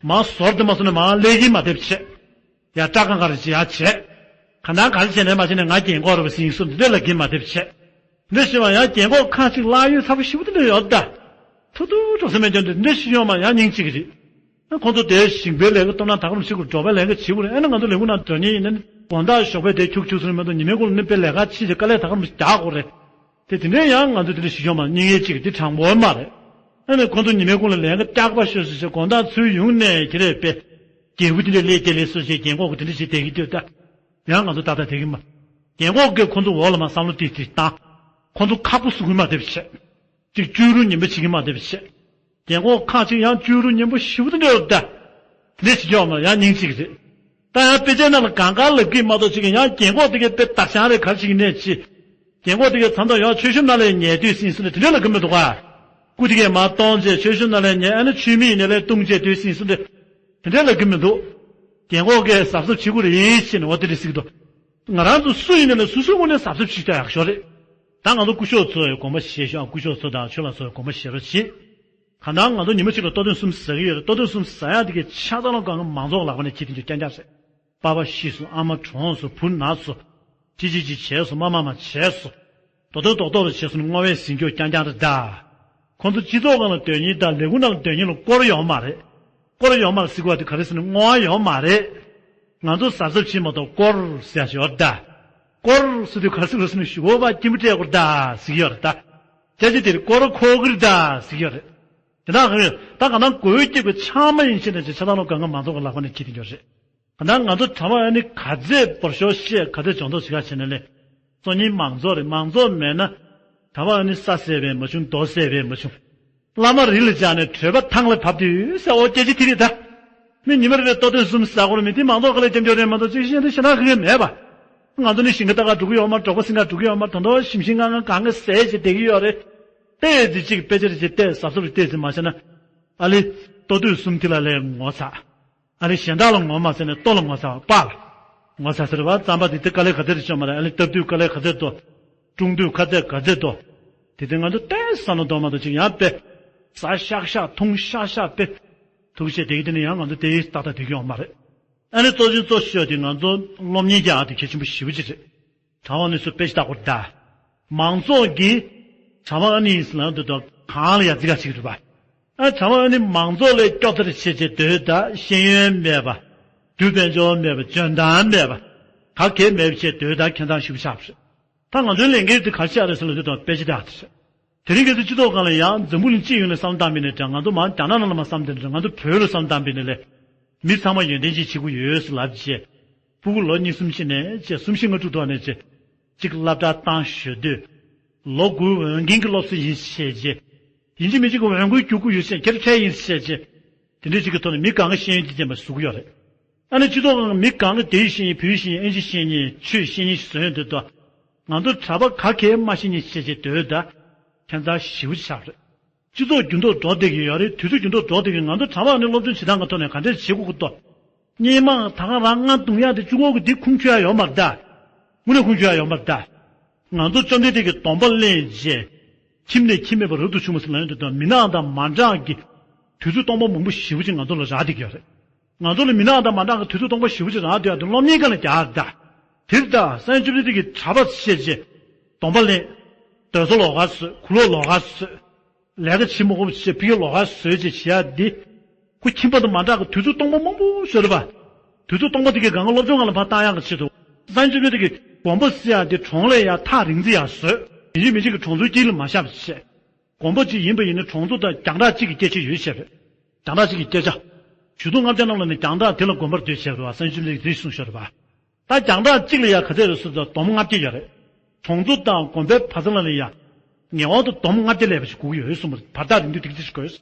མ་ཟོར་དུ་མ་སོང་ན་མ་ལས་ཀྱིན་མ་དེབ་བྱེད། ཡ་སྐྲ་གང་ག་རེ་བྱེད་ཡ་བྱེད། ག་འདྲ་ག་རེ་བྱས་ནས་མ་བྱས་ནས་ང་རྒན་གོག་རེད་པ་ཟིན་སོང་འདི་འདྲས་ལ་གིན་མ་དེབ་བྱེད། འདི་ཞེས་པ་ཡང་རྒན་གོག་ཁ་ཅིག་བརླག་ཡུལ་ཚ་པོ་ཞེ་པོ་དེ་འདྲ་ཡོད་ད། ཐུ་ཐུ་འགྲོ་སེམས་མེད་ཀྱང་འདི་འདྲས་ཞིག་ཡོང་མ་ཡང་སྙིང་རྗེ་གི་རེད། ཁོང་ཚོ་དེ་ཞིང་པའི་ལས་ཀ་སྟོབས་ན་ད་ག་རང་བྱེད་དགོས། འབྲོག་པའི་ལས་ཀ་བྱེད་དགོས་རེད། ཨ་ནི་ང་ཚོ་ལས་ཁུངས་ནང་སྡོད་མཁན་ཡིན་ན་ནི་དགོང་དག་ཞོགས་པའི་དེ་ཁྱུག་ཁྱུག་སོང་ནས་མ་གཏོགས་ཉི་མའི་གུང་ལ་ནི་དཔེ་ལས་ཀ་བྱེད་ཀྱི་དཀའ་ལས་ད་ག་རང་རྒྱག་དགོས་རེད། དེ་དེ་འདྲའི་ཡང་ང་ཚོ་དེ་འདྲ་ཞིག་ཡོང་མ་སྙིང་ཡེ་གཅིག་དེ་དྲང་པོ་མ་རེད། ཨ་ནི་ཁོང་ཚོ་ཉི་མའི་གུང་ལ་ལས་ཀ་སྐྱག་པ་ཤོད་ཟེར་ཞེས་དགོང་དག་ཚུར་ཡོང་ནས་དེ་རེད་པས། རྒྱལ་བུ་དེ་འདྲ་ལས་དེ་ལས་སོ་ཞེས་རྒན་གོག་གི་དེ་འདྲ་ཞིག་བསྡད་ཀྱི་འདུག་ད། ཡང་ང་ཚོ་ཏག་ཏག་བསྡད་ཀྱི་མ། རྒན་གོག་གིས་ཁོང་ཚོ་འོག་ལ་མ་བསམ་བློ་ཏིག་ཏིག་བཏང་། ཁོང་ཚོ་ཁག་པོ་བཟོ་གི་མ་བསྡད་པ་བྱས། ཅིག་བཅོས་རུ་ཉན་པ་བྱེད་ཀྱི་མ་བསྡད་པ་བྱས། རྒན་གོག་ཁག་ཅིག་ཡང་བཅོས་རུ་ཉན་པ་ཞེ་པོ་དེ་འདྲ་ཡོད་ད། དེ་འདྲ་བྱེད་ཀྱི་ཡོད་མ་ཡང་སྙིང་རྗེ་གི་རེད། ད་ཡང་དཔེ་ཆའི་ནང་ལ་གང་ག་ལབ་ཀྱི་མ་གཏོགས་ཅིག་ཡང་རྒན་གོག་དེ་གའི་དཔེ་དག་ཆང་རེད་ག་རེ་བྱེད་ཀྱི་ནས་ཅི། རྒན་གོག་དེ་གའི་མཚམས་མཚམས་ཡང་མཆོད་གཤོམ་ནང་ལ་ཉལ་དུས་ཟིན་སོང་ནས་དེ་འདྲ་ལབ་ཀྱི་མི་འདུག་ག་སྐུ་དེ་གའི་མར་གཏོང་རྗེས་མཆོད་གཤོམ་ནང་ལ་ཉལ་ཨ་ནི་མཆོད་མེ་ཡིན་ནའི་ལས་བཏུང་རྗེས་དུས་ཟིན་སོང་ནས་དེ་འདྲ་ལབ་ཀྱི་མི་འདུག་རྒན་གོག་གིས་གཟབ་གཟབ་བྱེད་དགོས་རེད་ཡིན་ཞེས་ནས་འོ་དེ་འདྲ་ཟེར་གྱི་འདུག་ང་རང་ཚོ་སུ་ཡིན་ནའི་ལས་སོ་སོའི་ངོས་ནས་གཟབ་གཟབ་བྱེད་ཀྱང་ཡག་ཤོས་རེད། ད་ང་ཚོ་སྐུ་ཞབས་ཚོས་དགོངས་པ་བཞེས་ཤོག་སྐུ་ཞབས་ཚོ་དང་ཆོས་ལ་སོགས་དགོངས་པ་བཞེས་རོགས་བྱེད། གང་ལྟར་ང་ཚོ་ཉི་མ་གཅིག་ལ་ལྟོ་ཐུང་གསུམ་ཟ་གི་ཡོད་རེད། ལྟོ་ཐུང་གསུམ་ཟ་ཡག་དེ་གའི་ཆ་ཚང་ལ་གང་ག་མང་ཚོགས་ལག་པ་ནས་འཁྱེར་དེ་འདྲ་རྐྱང་རྐྱང་རེད། པ་ཕ་ཤི་སོང་། ཨ་མ་གྲོངས་སོང་། བུ་ན་སོང་། ཅི་ཅི་ཅི་བྱས་སོང་། མ་མ་མ་བྱས་སོང་། རྡོག་རྡོག་རྡོག་རྡོག་རུ་བྱས་སོང་ནས་བསྔོ་བས་ཟིན་རྒྱུ་རྐྱང་རྐྱང་རེད་ད། ཁོང་ཚོ་སྤྱི་ཚོགས་སྒང་ལ་སྡོད་མཁན་དང་ལས་ཁུངས་ནང་ལ་སྡོད་མཁན་ལ་སྐོར་ཡོད་མ་རེད། སྐོར་ཡོད་མ་རེད་ཟེར་དགོས་པ་དེ་ག་རེ་ཟེར་ན་བསྔོ་བ་ཡོད་མ་རེད། ང་ཚོ་གཟབ་གཟབ་བྱེད་མ་གཏོགས་སྐོར་ཟེར་ཡག་ཞིག་ཡོད་རེད་ད། སྐོར་ཟེར་དུས་ག་རེ་ཟེར་དགོས་ཟེར་ན་གཞུག་གུ་བ་སྐྱིད་པོ་སྤྲད་དགོས་རེད་ད་ཟེར་གྱི་ཡོད་རེད་ད། སྐྱ་ཆ་དེར་སྐོར་འཁོར་གི་རེད་ད་ཟེར་གྱི་ཡོད་རེད། དེ་དག་གི་ད་ག་ན་གོས་སྐྱིད་པའི་ཆང་མ་ཡིན་ཕྱིན་ནས་ཅིག་ཆ་ཚང་ལོ་གང་ག་མང་ཚོགས་ཀྱི་ལག་པ་ནས་འཁྱེར་དེ་འགྱོ་རེད། ག་ན་ང་ཚོ་གྲྭ་པ་ཨ་ནི་ག་ཚད་འབོར་ཤོག་བཤད་ག་ཚད་སྦྱོང་བརྡར་བྱེད་ག་བྱས་ནས་ལས། གཙོ་གཉེར་མང་ཚོགས་རེད། མང་ཚོགས་མེད་ན། གྲྭ་པ་ཨ་ནི་ས་ཟད་པས་མ་བྱུང་། རྡོ་ཟད་པས་མ་བྱུང་། བླ་མ་རི་ལ་བཅག་ནས་གྲོད་པ་ཐང་ལ་བབས་དུས་ཟེར་ཨོ་སྐད་ཆ་དེ་རེད་ད། མི་ཉི་མ་རེ་རེ་ལྟོ་ཐུང་གསུམ་ཟ་དགོས་རེད། མི་དེ་མང་ཚོགས་ག་ལ་སྐྱབས་འཇོག་རེད་མ་གཏོགས་ཅིག་ཤེས་འདི་ཤེས་ན་གི་མེད་པ། ང་ཚོ་ནི་ཞིང་ཁ་ལྟ་ག་འགྲོ་གི་ཡོད་མ་རེད། འབྲོག་པ་སེང་ག་འགྲོ་གི་ཡོད་མ་རེད། ད་དུང་ཞིམ་ཞིམ་ངང་ངང་གང་ག་ཟས་བྱས་བསྡད་ཀྱི་ཡོད་རེད། ཏོག་ཙམ་ཅིག་དཔེ་ཆ་རེ་བྱས་ཏོག་ཙམ་གཟབ་གཟབ་རེ་ཏོག་ཙམ་མ་བྱས་ན། ཨ་ལེ། ལྟོ་ཐུང་གསུམ་དེ་ལ་ལས་ངོ་ཚ། ཨ་ལེ་གཞན་དག་ལ་ངོ་མ་ཚ་ནས་ལྟོ་ལ་ངོ་ཚ་བ་པཱ་ལགས། ངོ་ཚ་ཟེར་བ་རྩམ་པ་འདི་ལྟ་དཀའ་ལས་ག་ཚོད་རེ་བྱུང་མ་རེད། ཨ་ལེ་བཏབ་དུས་དཀའ་ལས་ག་ཚོད་འདུག་བཀྲུང་དུས་ཁ་ཚད་ག་ཚོད་འདུག་དེ་དུས་ང་ཚོ་ཏོག་ཙམ་བསམ་བློ་གཏོང་མ་གཏོགས་ཅིག་ཡང་དཔེ། ཟ་ཤག་ཤག་འཐུང་ཤག་ཤག་དཔེ། ཐུགས་བཞེས་དེ་གི་དེ་ནི་ཡང་ང་ཚོ་དེ་ཏག་ཏག་དེ་གི་ཡོང་མ་རེད། ཨ་ནི་གཙོ་ཆེན་གཙོ་ཤོས་དེ་ང་ཚོ་སློབ་གཉེར་རྒྱག་ཡག་དེ་གལ་ཆེན་པོ་ཞེ་པོ་ཅིག་རེད། གྲྭ་པ་ཨ་ནི་ཚོ་དཔེ་ཆ་ལྟ་དགོས་རེད་ད། མང་ཚོགས་ཀྱིས་གྲྭ་པ་ཨ་ནི་ཡིན་ཟེར་ན་འདི་དང་གང་ལ་ཡ་རྩི་ག་བྱེད་ཀྱི་རེད་པ། ཨ་གྲྭ་པ་ཨ་ནི་མང་ཚོགས་ལས་སྐྱོ་ཐར་བྱེད་བྱེད་སྡོད་ད། ཤེས་ཡོན་མེད་པ། དུས་དཔལ་འབྱོར་མེད་པ། འཇོན་ཐང་མེད་པ། ག་གེ་མེད་པ་བྱེད་སྡོད་ད། ཁྱད་མཚར་ཞིག་ཆགས་པ་རེད། ད་ང་ཚོའི་ལས་འགན་དེ་ག་རེ་ཆགས་རེད་ཟེར་ན་འདི་དང་དཔེ་ཆ་ལྟ་ཡག་དེ་རེད། དེ་རིང་ཁ་སང་སྤྱི་ཚོགས་སྒང་ལ་ཡང་འཛམ་བུ་གླིང་སྤྱི་ཡོངས་ནས་བསམ་བློ་བཏང་པ་ཡིན་ན་འདྲ། ང་ཚོ་མར་རྒྱ་ནག་ནང་ལ་མར་བསམ་བཏང་ན་འདྲ། ང་ཚོ་བོད་ལ་བསམ་བློ་བཏང་པ་ཡིན་ན་ལས། མི་ཚང་མ་ཡོན་ཏན་ཅིག་བྱེད་ཀྱི་ཡོད་ཟེར་ལབ་རྗེས། ཕྲུ་གུ་ལོ་གཉིས་གསུམ་ཕྱིན་ནས་བྱས། གསུམ་བཞི་ལྔ་དྲུག་ཐོག་ནས་བྱས། གཅིག་སློབ་གྲྭ་བཏང་ཞུ་དུས། ལོ་དགུའི་འོས་འགན་གྱི་སློབ་གསོ་ཡིན་ཟེར་བྱས་རྗེས། ཡིན་གཅིག་མིན་གཅིག་གི་འོས་འགན་རྒྱུག་གི་ཡོད་ཟེར། ཁྱེད་རང་ཁྲལ་ཡིན་ཟེར་བྱས་རྗེས། དེ་འདྲའི་ཅིག་གི་ཐོག་ནས་མི་གང་ག་ཤེས་ཡོན་དེ་ལྡན་པ་བཟོ་གི་ཡོད་རེད། ཨ་ནི་སྤྱི་ཚོགས་ནང་མི་གང་ག་དེ་ཡི་ཤེས་ཡོན་བོད་ཡིག་ཤེས་ཡོན་ཨིན་ཇི་ཤེས་ཡོན་ཆོས་ཤེས་ཡོན་བཟོ་ཡོང་དུས་དོ། ང་ཚོ་གྲྭ་པ་ག་གེ་མ་ཤེས་ཉེ་ཤེས་བྱེད་འདོད་ད། ཁྱད་མཚར་ཞེ་པོ་ཅིག་ཆགས་རེད། སྤྱི་ཚོགས་འགྱུར་ལྡོག་འགྲོ་བསྡད་ཀྱི་ཡོད་རེད། དུས་ཚོད་འགྱུར་ལྡོག་འགྲོ་བསྡད་ཀྱི། ང་ཚོ་གྲྭ་པ་ནི་སློབ་སྦྱོང་བྱེད་སྟངས་ཀྱི་ཐོག་ནས་ག་འདྲས་བྱེད་དགོས་ཀྱི་འདུག་སྔོན་མ་ད་ག་རང་རྔ་རྡུང་ཡག་དེ་གཅིག་པོ་གི་འདི་ཁུངས་འཁྱོལ་ཡག་ཡོད་མ་རེད་ད། དངོས་གནས་ཁུངས་འཁྱོལ་ཡག་ཡོད་མ་རེད་ད། ང་ཚོ་བཅོམ་ལྡན་འདས་ཀྱི་སྡོམ་པ་ལེན་རྗེས། ཁྱིམ་ནས་ཁྱིམ་མེད་པར་རབ་ཏུ་བྱུང་བ་ཟེར་ལབ་ཡོང་དུས་དང་མི་ནག་དང་མ་འདྲ་གི་དུས་ཚོད་སྟོང་པ་མང་པོ་ཞེ་པོ་ཅིག་ང་ཚོ་ལ་རག་བསྡད་ཀྱི་ཡོད་རེད། ང་ཚོ་ལ་མི་ནག་དང་མ་འདྲ་གི་དུས་ཚོད་སྟོང་པ་ཞེ་པོ་ཅིག་རག་བསྡད་ཡོད་དུས་སློབ་གཉེར་སྒང་ལ་རྒྱག་ད། དེར་ད་སངས་རྒྱས་བཅོམ་ལྡན་འདས་ཀྱིས་གྲྭ་པ་བཤད་རྗེས་སྡོམ་པ་ལེན། དོལ་ཚོགས་ལོགས་ཀ་བཟོས། གུ་ལོག་ལོགས་ཀ་བཟོས། ལས་ཀ་བྱེད་མ་དགོས་པ་བྱས་ཕ་གི་ལོགས་ཀ་བཟོས་བྱས་བྱེད་ཡ་འདི། ཁོ་ཁྱིམ་པ་དང་མ་འདྲ་གི་དུས་ཚོད་སྟོང་པ་མང་པོ་ཤོར་བ། དུས་ཚོད་སྟོང་པ་དེ་གའི་སྒང་ག་སློབ་སྦྱོང་སྒང་ལ་ཕར་བཏང་ཡག་གི་ཆེད་དུ། སངས་རྒྱས་བཅོམ་ལྡན་འདས་ཀྱིས་དགོན་པ་ཟེར་ཡ་འདི་གྲོང་ལས་ཡ་ཐག་རིང་ཙམ་ཡ་བཟོས། ཡིན་གཅིག་མིན་གཅིག་གི་གྲོང་ཚོའི་དཀྱིལ་ལ་མ་བཞག་པ་བྱས། དགོན་པ་གཅིག་ཡིན་པ་ཡིན་ན་གྲོང་ཚོ་དང་རྒྱང་གྲགས་གཅིག་གི་སྐད་ཆ་ཡོད་བྱས་པས། རྒྱང་གྲགས་གཅིག་གི་སྐད་ཆ། ཞུ་དུང་ལྔ་བརྒྱ་ནང་ལ་ནི་རྒྱང་གྲགས་དེ་ལ་དགོན་པར་སྡོད་བྱས་པ་སངས་རྒྱས་བཅོམ་ལྡན་འདས་ཀྱིས་གསུངས་ཤོར་བ། ད་རྒྱང་གྲགས་གཅིག་ལ་ཡ་ག་ཚད་རེད་ཟེར་ད་སྡོམ་ལྔ་བརྒྱ་ཡོད་རེད། གྲོང་ཚོ་དང་དགོན་པའི་བར་མཚམས་ལ་ལ་ཡ། ངེས་པར་དུ་སྡོམ་ལྔ་བརྒྱ་ལས་པ་ཞིག་དགོས་ཀྱི་ཡོད་གསུངས་པ་རེད། བར་ཐག་རིང་དུས་དེ་ག་ཚོད་ཞིག་དགོས།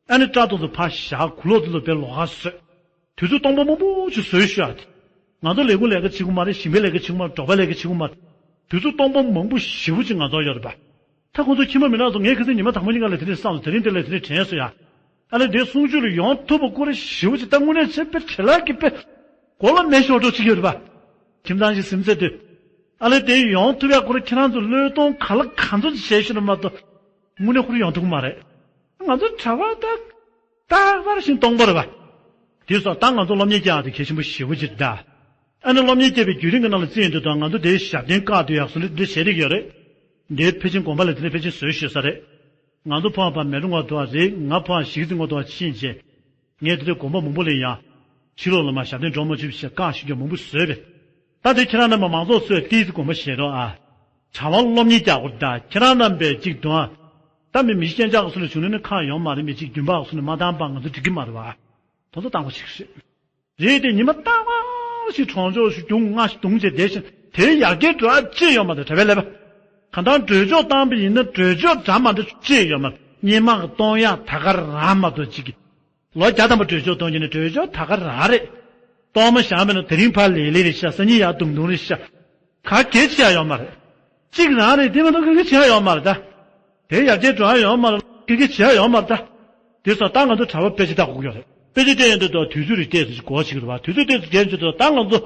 ཨ་ནི་སྐྲ་དོག་ཚོ་ཕར་བཞག་གུ་ལོག་དེ་ལ་དཔེ་ལོགས་ཀ་བཟོས། དུས་ཚོད་སྟོང་པ་མང་པོ་ཞིག་བཟོས་ཤག་ཨ་དེ། ང་ཚོ་ལས་ཁུངས་ལས་ཀ་བྱེད་ཀྱི་མ་རེད། ཞིང་པའི་ལས་ཀ་བྱེད་ཀྱི་མ་རེད། འབྲོག་པའི་ལས་ཀ་བྱེད་ཀྱི་མ་རེད། དུས་ཚོད་སྟོང་པ་མང་པོ་ཞེ་པོ་ཅིག་ང་ཚོར་ཡོད་རེད་པ། ད་ཁོང་ཚོ་ཁྱིམ་པ་མི་ནག་ཚོ་ངས་ཁ་སང་ཉི་མ་དང་པོ་ཉིན་ག་ལ་དེ་རིང་བསམ་སོང་། དེ་རིང་དེ་ལ་དེ་རིང་དྲན་སོང་ཡ། ཨ་ལས་དེ་གསུང་ཆོས་ལ་ཡོང་ཐུབ་པ་སྐོར་ཞེ་པོ་ཅིག་ད་དངོས་གནས་བྱས་པའི་བྲེལ་ལ་གི་དཔེ་མགོ་ལ་མེ་ཤོར་འགྲོ་ཅིག་ཡོད་རེད་པ། ཁྱིམ་ཚང་ཞིག་སེམས་ཚེ་དུས། ཨ་ལས་དེ་ཡོང་ཐུབ་ཡ་སྐོར་ཁྱེད་རང་ཚོ་བློས་གཏོང་ག་ལ་ག་ཚོད་ཅིག་བྱས་ཤེས་ན་མ་གཏོགས་དངོས་གནས་ཁོ་རང་ཡོང་ཐུབ་ཀྱི་མ་རེད། ང་ཚོ་གྲྭ་པ་ད་རྟག་པར་བཞིན་སྟོང་པ་རེད་པ། དེ་སོགས་ད་ང་ཚོ་སློབ་གཉེར་རྒྱག་ཡ་དེ་གལ་ཆེན་པོ་ཞེ་པོ་ཅིག་རེད་ད། ཨ་ནི་སློབ་གཉེར་བསྐྱལ་བའི་བརྒྱུད་རིམ་གྱི་ནང་ལ་བརྩིས་ཡོང་དུས་ད་ང་ཚོ་དེའི་ཞབས་བརྟན་བཀག་སྡོད་ཡག་བཟོ་ལས་འདི་བྱེད་རིགས་ཡོད་རེད། འདིའི་ཕལ་ཆེར་དགོན་པ་ལ་དེ་ནས་ཕལ་ཆེར་བཟོས་ཤོད་ས་རེད། ང་ཚོ་ཕོ་བ་མེ་རུ་ངོ་དུ་བ་རེད། ང་ཕོ་བ་ཞིག་ཙི་ངོ་དུ་བ་ཕྱིན་རྗེས། ངས་དེ་དུས་དགོན་པ་མང་པོ་ལ་ཡང་། ཕྱི་ལོགས་ལ་མ་ཞབས་བརྟན་འགྲོ་མ་བཅུག་ཞེས་བཀག་ཞུ་རྒྱུ་མང་པོ་བཟོས་པས། ད་དེ་ཁྱེད་རང་རྣམ་པ་མང་ཚོགས་ཚོས་ཏིས་དགོན་པ་བཞེངས་རོགས་ཨ། གྲྭ་པ་སློབ་གཉེར་རྒྱག་དགོས་ད་ཁྱེད་རང་རྣམ་པས་ཅིག་འདུག་ཨ། ད་མི་མི་གཞན་ཅག་གི་སུ་ལ་བྱུང་ན་ནི་ཁག་ཡོང་མ་རེད། མི་གཅིག་རྒྱུན་པ་སུ་ནི་མ་བཏང་པ་ང་ཚོ་འགྲིག་གི་མ་རེད་བ། དོན་དུ་བཏང་བ་ཞིག་རེད། རེད་དེ་ཉི་མ་རྟག་པར་ཞིག་གྲོང་ཆོག་ཞིག་རྒྱུང་ལྔ་ཞིག་བརྡུངས་བྱས་བསྡད་ཤིང་དེའི་ཡར་རྒྱས་འགྲོ་ཡ་ཅི་ཡོད་མ་རེད། གྲྭ་པའི་ཀླད་པ། གང་ལྟར་གྲོས་ཆོད་བཏང་པ་ཡིན་ན་གྲོས་ཆོད་འདྲ་མ་འདྲ་ཅི་ཡོད་མ་རེད། སྔོན་མ་གི་གཏོང་ཡག་ད་ག་རང་མ་གཏོགས་ཅིག་གི། ལོ་བརྒྱ་ཐམ་པ་གྲོས་ཆོད་གཏོང་རྒྱུ་ནི་གྲོས་ཆོད་ད་ག་རང་རེད། གཏོང་མ་བཞག་པ་ན་དེ་རིང་ཕར་ལེ་ལེ་རེད་ཤག་སང་ཉིན་ཡར་དུང་དུང་རེད་ཤག་ག་གེ་བྱེད་ཡ་ཡོད་མ་རེད། གཅིག་རང་རེད། དེ་མ་གཏོགས་ག་གེ་བྱེད་ཡ་ཡོད་མ་རེད་ད། དེ་ཡར་རྒྱས་འགྲོ་ཡ་ཡོད་མ་རེད། ག་གེ་བྱེད་ཡ་ཡོད་མ་རེད་ད། དེ་སོགས་ད་ང་ཚོ་གྲྭ་པ་དཔེ་ཆ་ལྟ་དགོས་ཀྱི་ཡོད་རེད། དཔེ་ཆ་བལྟས་ཡོང་དུས་ད་དུས་ཚོད་རིགས་ཏོག་ཙམ་ཞིག་གོ་ཞིག་རེད་བ། དུས་ཚོད་ཏོག་ཙམ་རྒྱས་ཚུལ་དུ་ད་ང་ཚོ་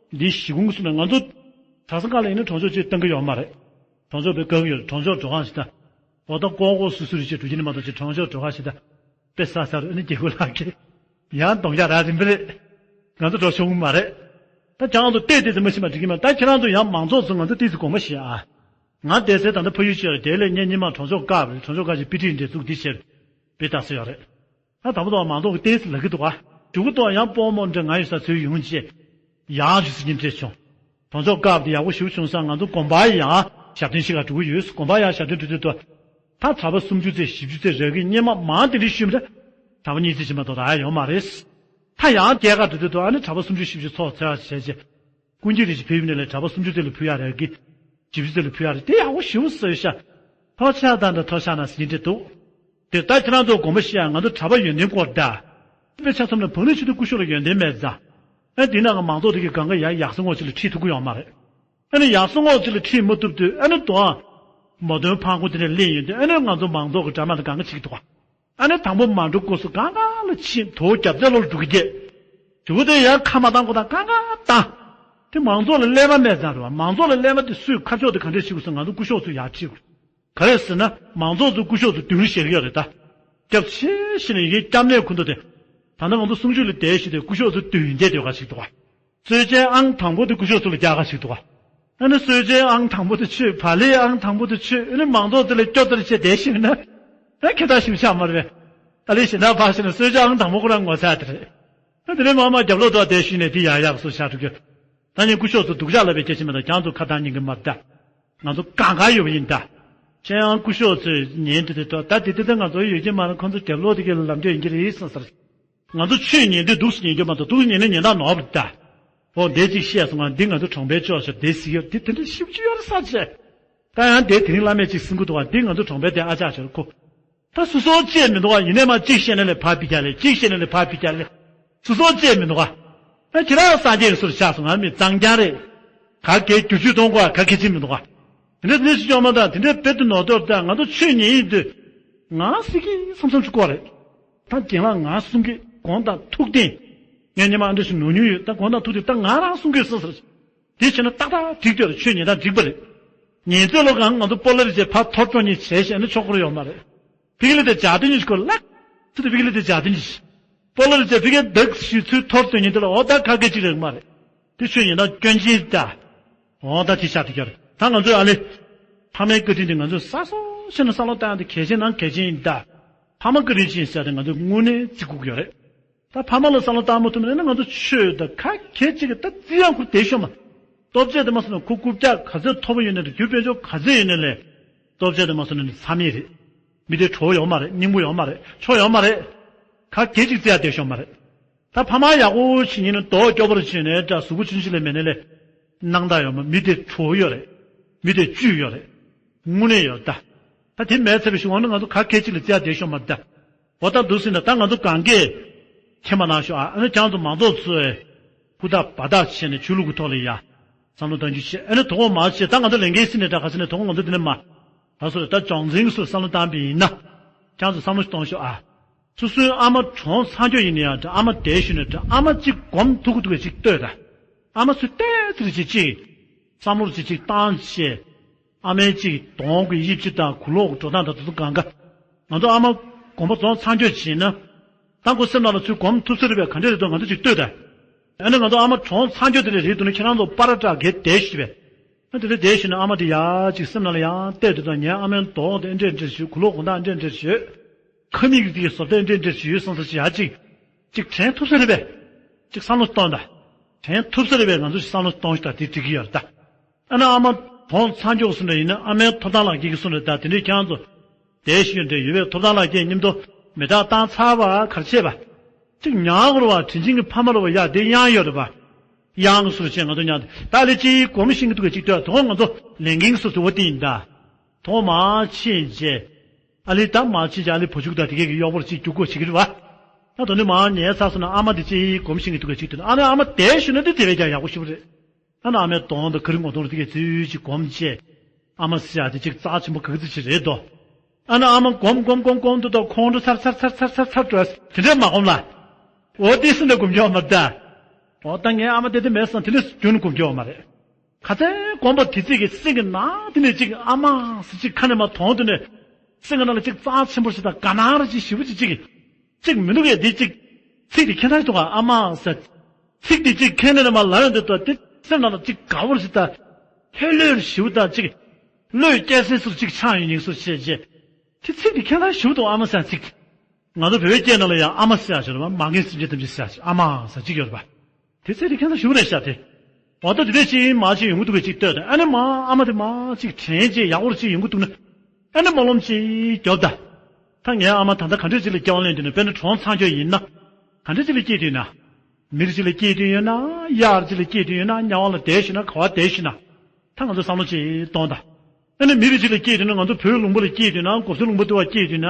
འདི་གཞིས་ཁོངས་སུ་ནས་ང་ཚོ་གྲྭ་ས་ཁག་ལ་ཡིན་ན་གྲོང་ཆོག་ཅིག་གཏང་གི་ཡོད་མ་རེད། གྲོང་ཆོག་དཔེ་དགའ་གི་ཡོད་རེད། གྲོང་ཆོག་འགྲོ་ཁང་ཞིག་ད། འོ་ད་ཀོ་ཀོ་སུ་སུ་རེ་བྱས་འགྲོ་རྒྱུ་ནི་མ་གཏོགས་ཅིག་གྲོང་ཆོག་འགྲོ་ཁང་ཞིག་ད། དཔེ་ས་ས་རུ་ཨ་ནི་རྒྱལ་པོ་ལགས་ཀྱིས་ཡང་གདོང་རྒྱག་རག་རིམ་པ་རེད། ང་ཚོ་འགྲོ་ཆོག་གི་མ་རེད། ད་ཁྱེད་རང་ཚོ་བལྟས་བལྟས་ཙམ་མ་ཤེས་པ་འགྲིག་གི་མ་རེད། ད་ཁྱེད་རང་ཚོ་ཡང་མང་ཚོགས་ཚོ་ང་ཚོ་ཏིས་དགོངས་པ་བཞེས་ཨ། ང་བསྡད་སའི་ད་ལྟ་ཕ་ཡུལ་ཕྱོགས་ལ་དེ་ལས་ངས་སྔོན་མ་གྲོང་ཆོག་སྐབས་རེད། གྲོང་ཆོག་སྐབས་ཀྱི་དཔེ་ཁྲིད་འདྲ་བཙུགས་འདི་བྱས་དཔེ་ལྟ་ས་ཡོད་རེད། ད་དང་པོ་དང་མང་ཚོགས་ཀྱི་ཏོག་ཙམ་ལབ་ཀྱི་འདུག་ག་མཇུག་གུ་ཏོག་ཡང་སྤོ་རྨོ་འདྲ་ང་ཡོད་ས་ཚོད་ཡོང་རྗེས། ཡང་ཞུ་ཟིན་གྱི་འདྲ་བྱུང་། གྲོང་ཆོག་སྐབས་དེ་ཡག་པོ་ཞེ་པོ་བྱུང་ཙང་ང་ཚོ་དགོན་པར་ཡང་ཞབས་བརྟན་ཞིག་ག་འགྲོ་གི་ཡོད། དགོན་པར་ཡང་ཞབས་བརྟན་འགྲོ་དུས་དུ། ད་གྲྭ་པ་སུམ་ཅུ་ཙམ་བཞི་བཅུ་ཙམ་རག་གི། སྔོན་མ་མང་དེ་འདྲ་ཞུས་མི་འདྲ། གྲྭ་པ་གཉིས་ཙམ་ཞིག་མ་གཏོགས་རག་ཡོད་མ་རེད། ད་ཡང་སྐྱེས་སྐར་འགྲོ་དུས་དུ་ཨ་ནི་གྲྭ་པ་སུམ་ཅུ་བཞི་བཅུ་ཚོགས་ཚོགས་བྱས་རྗེས། སྐུ་མཁྱེན་རིན་ཆེན་ཕེབས་ནས་ལས་གྲྭ་པ་སུམ་ཅུ་ཙམ་ལ་ཕུལ་ཡག་རག་གི། བཞི་བཅུ་ཙམ་ལ་ཕུལ་ཡག་རེད། དེ་ཡག་པོ་ཞེ་པོ་བཟོས་ཤག་ཐོག་ཆགས་དང་འདྲ་ཐོག་ཆགས་ན་ཟིན་འདྲ་འདུག་དེ་ལྟར་ཁྱེད་རང་ཚོ་དགོངས་པ་བཞེས་ཡ། ང་ཚོ་གྲྭ་པ་ཡོན་ཏན་སྐོར་ད། དཔེ་ཆ་ཚང་མ་བག་ལེབ་ཆེད་དུ་སྐུ་ཞབས་ལ་ཡོན་ཏན་མེད་ཙང་། ཨ་འདི་ནང་གི་མང་ཚོགས་དེ་གི་གང་ག་ཡ་ཡག་སོང་ངོ་ཅིག་ལ་ཁྲིད་ཐུབ་ཀྱི་ཡོད་མ་རེད། ཨ་ནི་ཡག་སོང་ངོ་ཅིག་ལ་ཁྲིད་མ་ཐུབ་དུས་ཨ་ནི་དོ་ཨ། མོ་དོན་ཕང་གོ་དེ་ནས་ལེན་ཡོང་དུས་ཨ་ནི་ང་ཚོ་མང་ཚོགས་ཀྱི་གྲྭ་མ་དང་གང་ག་ཅིག་འདུག་ག་ཨ་ནི་དང་པོ་མ་འགྲོ་སྐོར་སུ་གང་ག་ལ་ཕྱིན་དོ་རྒྱབ་རྩེ་ལོར་འགྲོ་གི་བསྡད། དུ་དེ་ཡང་ཁ་མ་བཏང་གོ་དང་གང་ག་བཏང་། དེ་མང་ཚོགས་ལ་ཀླད་པ་མེད་ཙང་རེད་བ། མང་ཚོགས་ལ་ཀླད་པ་དེ་སུས་ཁ་ཕྱོགས་དེ་ག་འདྲས་བྱེད་དགོས་སུ་ང་ཚོ་སྐུ་ཞབས་ཚོ་ཡར་ཁྲིད་དགོས། ག་རེ་ཟེར་ན་མང་ཚོགས་ཚོ་སྐུ་ཞབས་ཚོ་མདུན་ལ་བཞེངས་ཀྱི་ཡོད་རེད་ད། སྐྱབས་ཆེ་ཞེས་ནས་ཡིན་སྐྱབས་གནས་ཁུ་འདུག་དེ། ད་ནི་ང་ཚོ་གསུང་ཆོས་ལ་བསྡད་ཤི་དེ་སྐུ་ཞབས་ཚོ་མདུན་བསྡད་སྡོད་ག་ཞིག་འདུག་ག་གསོལ་ཇའི་ཨང་དང་པོ་དེ་སྐུ་ཞབས་ཚོ་ལ་རྒྱག་ག་ཞིག་འདུག་ག་ཨ་ནི་གསོལ་ཇའི་ཨང་དང་པོ་དེ་མཆོད། བག་ལེབ་ཨང་དང་པོ་དེ་མཆོད། ཨ་ནི་མང་ཚོགས་དེ་ལ་སྐྱོབ་ལྟར་བྱས་བསྡད་ཤི་ན། ཨ་ཁྱེད་ད་ཞིམ་ཤག་མ་རེད། ཨ་ལེ་ཞེ་ན་ཕར་ཞིག་ན་གསོལ་ཇའི་ཨང་དང་པོ་ཁོ་རང་ངོ་ཚ་དེ་རེད། ཨ་དེ་ནས་མར་མར་རྒྱབ་ལོག་ཏུ་བསྡད་ཤི་ནས་དེ་ཡག་ཡག་སུ་བཞག་འགྲོ་གི། ད་ནི་སྐུ་ཞབས་ཚོ་སྡུག་ཅག་ལབ་པའི་སྐད་ཆ་མེད་ད། ཁྱེད་ཚོ་ཁ་བཏང་ཉན་གི་མ་རེད་ད། ང་ཚོ་གང་ག་ཡོད་པ་ཡིན་ད། ཁྱེད་ཡང་སྐུ་ཞབས་ཚོས་ཉན་དུས་དེ་ད་དེ་དེ་ད་ང་ཚོ་ཡོད་ཀྱི་མ་རེད། ཁོང་ཚོ་རྒྱབ་ལོག་དེ་གི་ལམ་འགྲོ་ཡིན་གྱི་རེད་བསམ་ཟེར། ང་ཚོ་ཆོས་ཉན་དུས་འདུག་སེ་ཉན་རྒྱུ་མ་གཏོགས་འདུག་སེ་ཉན་ན་ཉན་སྟངས་ནོར་བ་རེད་ད། འོ་འདི་གཅིག་བཤད་སོང་ང་འདི་ང་ཚོ་གྲོང་པའི་ཕྱོགས་ཤོར་འདི་ཟིག་ཡོད་འདི་དེ་འདྲ་ཞིབ་ཅིག་ཡོད་རེད་ས་ཆེ། ད་ཡང་འདི་དེ་རིང་བླ་མས་གཅིག་གསུང་གི་འདུག་བ། འདི་ང་ཚོ་གྲོང་པའི་དེ་ཨ་ཅག་ཤོར་ཁོ། ད་སུ་སོགས་བཅད་མི་འདུག་བ། ཡིན་ནས་མ་གཅིག་བཤད་ན་ལས་ཕར་ཕི་རྒྱག་ལས་གཅིག་བཤད་ན་ལས་ཕར་ཕི་རྒྱག་ལས། སུ་སོགས་བཅད་མི་འདུག་བ། ཨ་ཁྱེད་རང་སངས་རྒྱས་ཀྱི་སུ་ལ་ཆགས་སོང་ང་མི་གཙང་རྐྱང་རེད། ག་གེ་བསྒྱུར་བཅོས་གཏོང་དགོས་ག་གེ་ཅི་མི་འདུག་བ། དེ་འདྲ་དེ་འདྲ་ཞིག་ཡོང་མ་ད་དེ་འདྲའི་དཔེ་དེ་ནོར་དོར་ད་ང་ཚོ་ཆོས་ཉན་ཡིན་དུས། ང་སྲིད་ཀྱི་བསམ་བསམ་ཞིག་སྐོར་རེད། ད་རྒན་ལགས་ང་གསུང་གི་དགོངས་དག་ཐུགས་བདེན། ངས་ཉི་མ་ཨ་འདྲ་ཞིག་ནོར་མྱོང་ཡོད་ད་དགོངས་དག་ཐུགས་བདེན་ད་ང་རང་གསུང་གི་སོ་སོར། དེ་བྱས་ན་ཏག་ཏག་འགྲིག་འདོད་ཆོས་ཉན་ད་འགྲིག་པ་རེད། ཉིན་ཚེ་ལོ་གང་ང་ཚོ་སྤོ་ལོ་རི་བྱས་ཕར་ཐོར་ཅོག་གཉིས་བྱས་ཤེས་ན་ཆོག་གི་ཡོད་མ་རེད། ཕི་གི་ལི་དེ་འཇག་དོན་གཉིས་ཤིག་གོ་ལག་ཚུལ་དུ་ཕི་གི་ལི་དེ་འཇག་དོན་གཉིས་ཤིག་སྤོ་ལོ་རི་བྱས་ཕི་གི་བདག་ཤུལ་ཚུལ་ཐོར་དོན་གཉིས་དེ་ལ་འོ་ད་ཁ་སྐད་ཅིག་རེད་མ་རེད། དེ་ཆོས་ཉིད་ན་སྐྱོན་ཅན་ད། འོ་ད་དེ་ཤ་དེ་གྱར་ད་ང་ཚོའི་ཨ་ལེ། ཕ་མའི་བཀའ་དྲིན་དེ་ང་ཚོས་ས་སོ་ཤེས་ན་བསམ་བློ་བཏང་ཡང་དེ་གལ་ཆེན་ནང་གལ་ཆེན་ཡིན་ད། ཕ་མ་བཀའ་དྲིན་ཅན་ཟེར་ཏེ་ང་ཚོས་དངོས་གནས་བརྩི་དགོས་ཀྱི་ཡོད་རེད། ད་ཕ་མ་ལ་བསམ་བློ་བཏང་མ་ཐུབ་ན་ང་ཚོ་ཆོས་དང་ཁ་གྱེས་གཅིག་གི་ད་རྩི་ཡང་ཁུར་བསྡད་ཤོག་མ། སྟོབས་ཆེ་དེ་མ་སོང་ན་ཁུ་རྐུབ་བཀྱག་ག་ཚོད་མཐོ་པོ་ཡོད་ནས་རྒྱུ་དཔལ་འབྱོར་ག་ཚོད་ཡོད་ནས་ལས། སྟོབས་ཆེ་དེ་མ་སོང་ན་ནི་ཚ་མེད་རེད། མི་དེ་གྲོགས་ཡོད་མ་རེད། སྙིང་པོ་ཡོད་མ་རེད། ཆོ་ཡོད་མ་རེད། ཁ་གྱེས་གཅིག་རྩི་ཡ་བསྡད་ཤོག་མ་རེད། ད་ཕ་མ་ཡག་པོ་ཞིག་ཡིན་ན་རྡོ་སྐྱོ་པོར་བྱས་ནས་འདྲ་གཟུགས་པོ་ཆུང་ཆུང་ལས་མེད་ནས་ལས། སྣང་དག་ཡོད་མ་མི་དེ་གྲོགས་ཡོད་རེད། མི་དེ་བཅུད་ཡོད་རེད། དངོས་གནས་ཡོད་ད། ད་དེ་མེད་ཚར་བའི་གཞུག་ལ་ང་ཚོ་ག་གེ་གཅིག་ལ་བརྩི་ཡ་བསྡད་ཤོག་མ་ད། འོ་ད་འདུག་ཟིན་ན་ད་ང་ཚོ་གང་གས་མཁྱེན་པ་གནང་ཤོག་ཨ། ཨ་ནི་ཁྱང་ཚོ་མང་ཚོགས་ཚོས་ཧུར་ཐག་འབད་ཐག་བྱས་ནས་ཆོས་ལུགས་ཀྱི་ཐོག་ལ་ཡ་བསམ་བློ་གཏོང་རྒྱུ་བྱས། ཨ་ནི་དོ་དགོང་མ་བྱས་ད་ང་ཚོ་ལས་འགན་ཟིན་ནས་ད་ག་ཟིན་ནས་དོ་དགོང་ང་ཚོ་འདི་ནས་མ། ད་སོ་རེ་ད་ཅོང་ཙེང་སུ་བསམ་བློ་བཏང་པ་ཡིན་ན། ཁྱང་ཚོ་བསམ་བློ་ཞིག་གཏོང་ཤོག་ཨ། སོ་སོའི་ཨ་མ་གྲོངས་ཚར་ཀྱོག་ཡིན་ན་ཡང་འདྲ་ཨ་མ་བསྡད་ཞུས་ན་འདྲ་ཨ་མ་གཅིག་སྒོམ་ཐུབ་ཀྱི་འདུག་གས་གཅིག་ལྟོས་ད། ཨ་མ་ཚོས་ཏོག་ཙམ་ཅིག་གཅིག་བསམ་བློ་ཅིག་གཅིག་བཏང་བྱས། ཨ་མའི་གཅིག་གདོང་གི་དབྱིབས་ཅིག་དང་གུ་ལོག་གི་འགྲོ་སྟངས་དང་དེ་ཚོ་གང་ག་ང་ཚོ་ཨ་མ་དགོངས་པ་རྫོགས་ཚར་ཀྱོག་བྱས་ན། ད་ཁོ་སེམས་ནང་ལ་ཚུར་སྒོམ་ཐུབ་ས་རེད་པས་ག་འདྲས་རེད་འདུག་ང་ཚོ་ཅིག་ལྟོས་ད། ཨ་ནི་ང་ཚོ་ཨ་མ་གྲོངས་ཚར་ཀྱོག་དེ་འདྲས་རེད་འདུག་ན་ཁྱེད་རང་ཚོ་པ་ར་ཏྲ་གས་བསྡད་ཞུས་པས། ཨ་དེ་འདྲ་བསྡད་ཞུས་ན་ཨ་མ་དེ་ཡ་གཅིག་སེམས་ནང་ལ་ཡང་བལྟས་དུས་དང་ངའི་ཨ་མའི་གདོང་དེ་འདྲས་འདྲས་ཞུས་གུ་ལོག་གུ་འདྲ་འདྲས་འདྲས་ཞུས། ཁ་མིག་དེ་བཟོ་ལྟ་འདྲས་འདྲས་ཞུས་བསམ་ས་ཞིག་ཡ་གཅིག་གཅིག་དྲན་ཐུབ་ས་རེད་པས། གཅིག་བསམ་བློ་གཏོང་ད། དྲན་ཐུབ་ས་རེད་པས་ང་ཚོ་བསམ་བློ་གཏོང་ཞིག་ད་དེ་འགྲིག་གི་ཡོད་རེད་ད། ཨ་ནི་ཨ་མ་གྲོངས་ཚར་ཀྱོག་སོང་འདྲ་ཡིན་ན་ཨ་མའི་ཐོབ་ཐང་ལག་འཁྱེར་གྱི་སོང་འདྲ་ད་དེ་འདྲའི་ཁྱེད་རང་ཚོ། བསྡད་ཤིག་འདྲ་ཡོད་པས་ཐོབ་ཐང་ལག་འཁྱེར་མཉམ་དུ་མེ་སྟག་བཏང་ཚར་བ་གར་བྱས་པ། གཅིག་ཉག་གོ་ར་བ་དྲིན་ཆེན་གྱི་ཕ་མ་ར་བ་ཡ་དེ་གཡང་ཡོད་རེད་པ། གཡང་གི་སོར་བྱས་ང་ཚོ་ཉག་ད་ལས་ཅི་གོམས་ཤིང་གི་འདུག་གས་གཅིག་ལྟོས་དོ་ང་ཚོ་ལས་འགན་སོར་དུ་བ་དེ་ཡིན་ད། དོ་མ་ཕྱིན་རྗེས། ཨ་ལི་ད་མ་ཕྱིན་རྗེས་ཨ་ལི་བུ་ཕྱུག་དང་དེ་གས་ཀྱི་གཡོག་པོར་གཅིག་རྒྱུག་དགོས་བྱེད་ཀྱི་རེད་བ། ད་དོ་ནི་མ་ཉལ་ཚར་སོང་ན་ཨ་མ་དེ་ཅི་གོམས་ཤིང་གི་འདུག་གས་གཅིག་ལྟོས་ཨ་ནི་ཨ་མ་བསྡད་ཞུས་ན་དེ་དེ་བས་ཀྱང་ཡག་པོ་ཞིག་རེད། ཨ་ནི་ཨ་མའི་གདོང་དང་ཁ་རི་ངོ་གདོང་རུ་དེ་གས་ཚུལ་གཅིག་གོམས་བྱས། ཨ་མ་ཟེར་ཡ་དེ་གཅིག་རྩ་ཆེན་པོ་ག་གི་ཚོད་ཅིག་རེད་དོ། ཨ་ནི་ཨ་མ་གོམས་གོམས་གོམས་གོམས་དུ་དང་ཁོང་ཁྲོ་ཚར་ཚར་ཚར་ཚར་ཚར་ཚར་འགྲོ་དེ་འདྲས་མ་གོམས་ལ། འོ་དེ་སུ་འདྲ་གོམས་ཀྱོག་མ་ད། འོ་ད་ངའི་ཨ་མ་དེ་དེ་མེད་སོང་དེ་ནས་རྒྱུན་གོམས་ཀྱོག་མ་རེད། ག་ཚད་གོམས་པ་དེ་ཚིག་གི་སེང་གི་ནང་དེ་ནས་གཅིག་ཨ་མ་ཟེར་གཅིག་ཁ་ནས་མ་གཏོང་དུས་ནས། སེང་གི་ནང་ལ་གཅིག་རྩ་ཆེན་པོ་ཞིག་དང་དགའ་སྣང་ར་གཅིག་ཞེ་པོ་ཅིག་གཅིག་གཅིག་མི་འདུག་གས་འདི་གཅིག་ཚིག་འདི་ཁྱེད་རང་འདུག་ག་ཨ་མ་ཟེར། ཚིག་འདི་གཅིག་ཁྱེད་རྣམས་ལ་ལབ་ཡོང་དུས་ད་འདི་སེམས་ནང་ལ་གཅིག་དགའ་བོར་ཞིག་དང་། ལྷོད་ལྷོད་ཞིབ་དང་གཅིག་བློས་སྐྱེ་སེ་སུར་གཅིག་ཆགས་ཡོང་ཉིག་སུར་བྱས་རྗེས། དེ་ཚིག་འདི་ཁྱེད་རང་ཞིབ་འདུག་ཨ་མ་ཟེར་ཚིག་ང་ཚོ་བོད་པའི་སྐད་ནང་ལ་ཡང་ཨ་མ་ཟེར་ཡ་ཞིག་རེད་བ་མ་རྒན་སེམས་ཅན་ཐམས་ཅད་ཟེར་ཡ་ཞིག་ཨ་མ་ཟེར་གཅིག་ཡོད་རེད་བ། དེ་ཚེ་དེ་ཁྱེད་ཚོ་ཞུ་རེད་ཤག་དེ། འོ་ད་དེ་འདྲས་ཅིག་མ་ཅིག་ཡོང་གི་འདུག་གས་ཅིག་ལྟོས་དང་ཨ་ནི་མ་ཨ་མ་དེ་མ་ཅིག་དྲན་ཅིག་ཡག་པོ་ཅིག་ཡོང་གི་འདུག་ན། ཨ་ནི་སྨོན་ལམ་ཅིག་རྒྱོབ་ད། ད་ངའི་ཨ་མ་ད་ལྟ་ག་འདྲས་ཅིག་ལ་སྐྱེ་བ་ལེན་དུས་ན་དཔེར་ན་གྲོངས་ཚར་ཀྱོག་ཡིན་ན། ག་འདྲས་ཅིག་ལ་སྐྱེས་དུས་ན། མིར་ཅིག་ལ་སྐྱེས་དུས་ཡོད་ན་གཡག་ཅིག་ལ་སྐྱེས་དུས་ཡོད་ན་དམྱལ་བ་ལ་བསྡད་ཞུས་ན་ག་བ་བསྡད་ཞུས་ན། ད་ང་ཚོ་བསམ་བློ་ཅིག་གཏོང་ད། ཨ་ནི་མི་རིགས་གཅིག་ལ་སྐྱེས་དུས་ན་ང་ཚོ་བོད་ལུང་པ་ལ་སྐྱེས་དུས་ན་གོ་ས་ལུང་པ་དུ་བ་སྐྱེས་དུས་ན།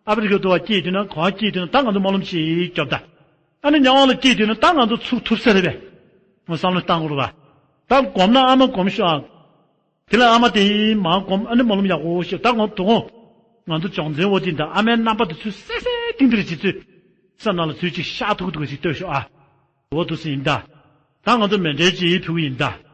ཨ་ཕི་རི་ཀ་དུ་བ་སྐྱེས་དུས་ན་ག་བ་སྐྱེས་དུས་ན་ད་ང་ཚོ་སྨོན་ལམ་ཅིག་རྒྱོབ་ད། ཨ་ནི་དམྱལ་བ་ལ་སྐྱེས་དུས་ན་ད་ང་ཚོ་ཚུར་ཐུབ་ས་རེད་པས། ང་བསམ་བློ་བཏང་དགོས་རེད་པ། ད་སྒོམ་ན་ཨ་མ་སྒོམ་ཤོག་ཨ། དེ་ལ་ཨ་མ་དེ་མ་སྒོམ་ཨ་ནི་སྨོན་ལམ་ཡག་པོ་ཤོག་ད་ང་དུ་ང་ང་ཚོ་ཅོང་ཙེ་འོ་དེ་ད་ཨ་མའི་རྣམ་པ་དེ་ཚུར་སེ་སེ་ཏིང་ཏིར་བྱེད་ཚུལ། སེམས་ནང་ལ་ཚུར་ཅིག་ཤག་ཐུག་ཐུག་ཅིག་ལྟོས་ཤོག་ཨ། འོ་དུ་སེ་ཡིན་ད། ད་ང་ཚོ་མཎྜལ་ཅིག་ཕུལ་གི་ཡིན་ད།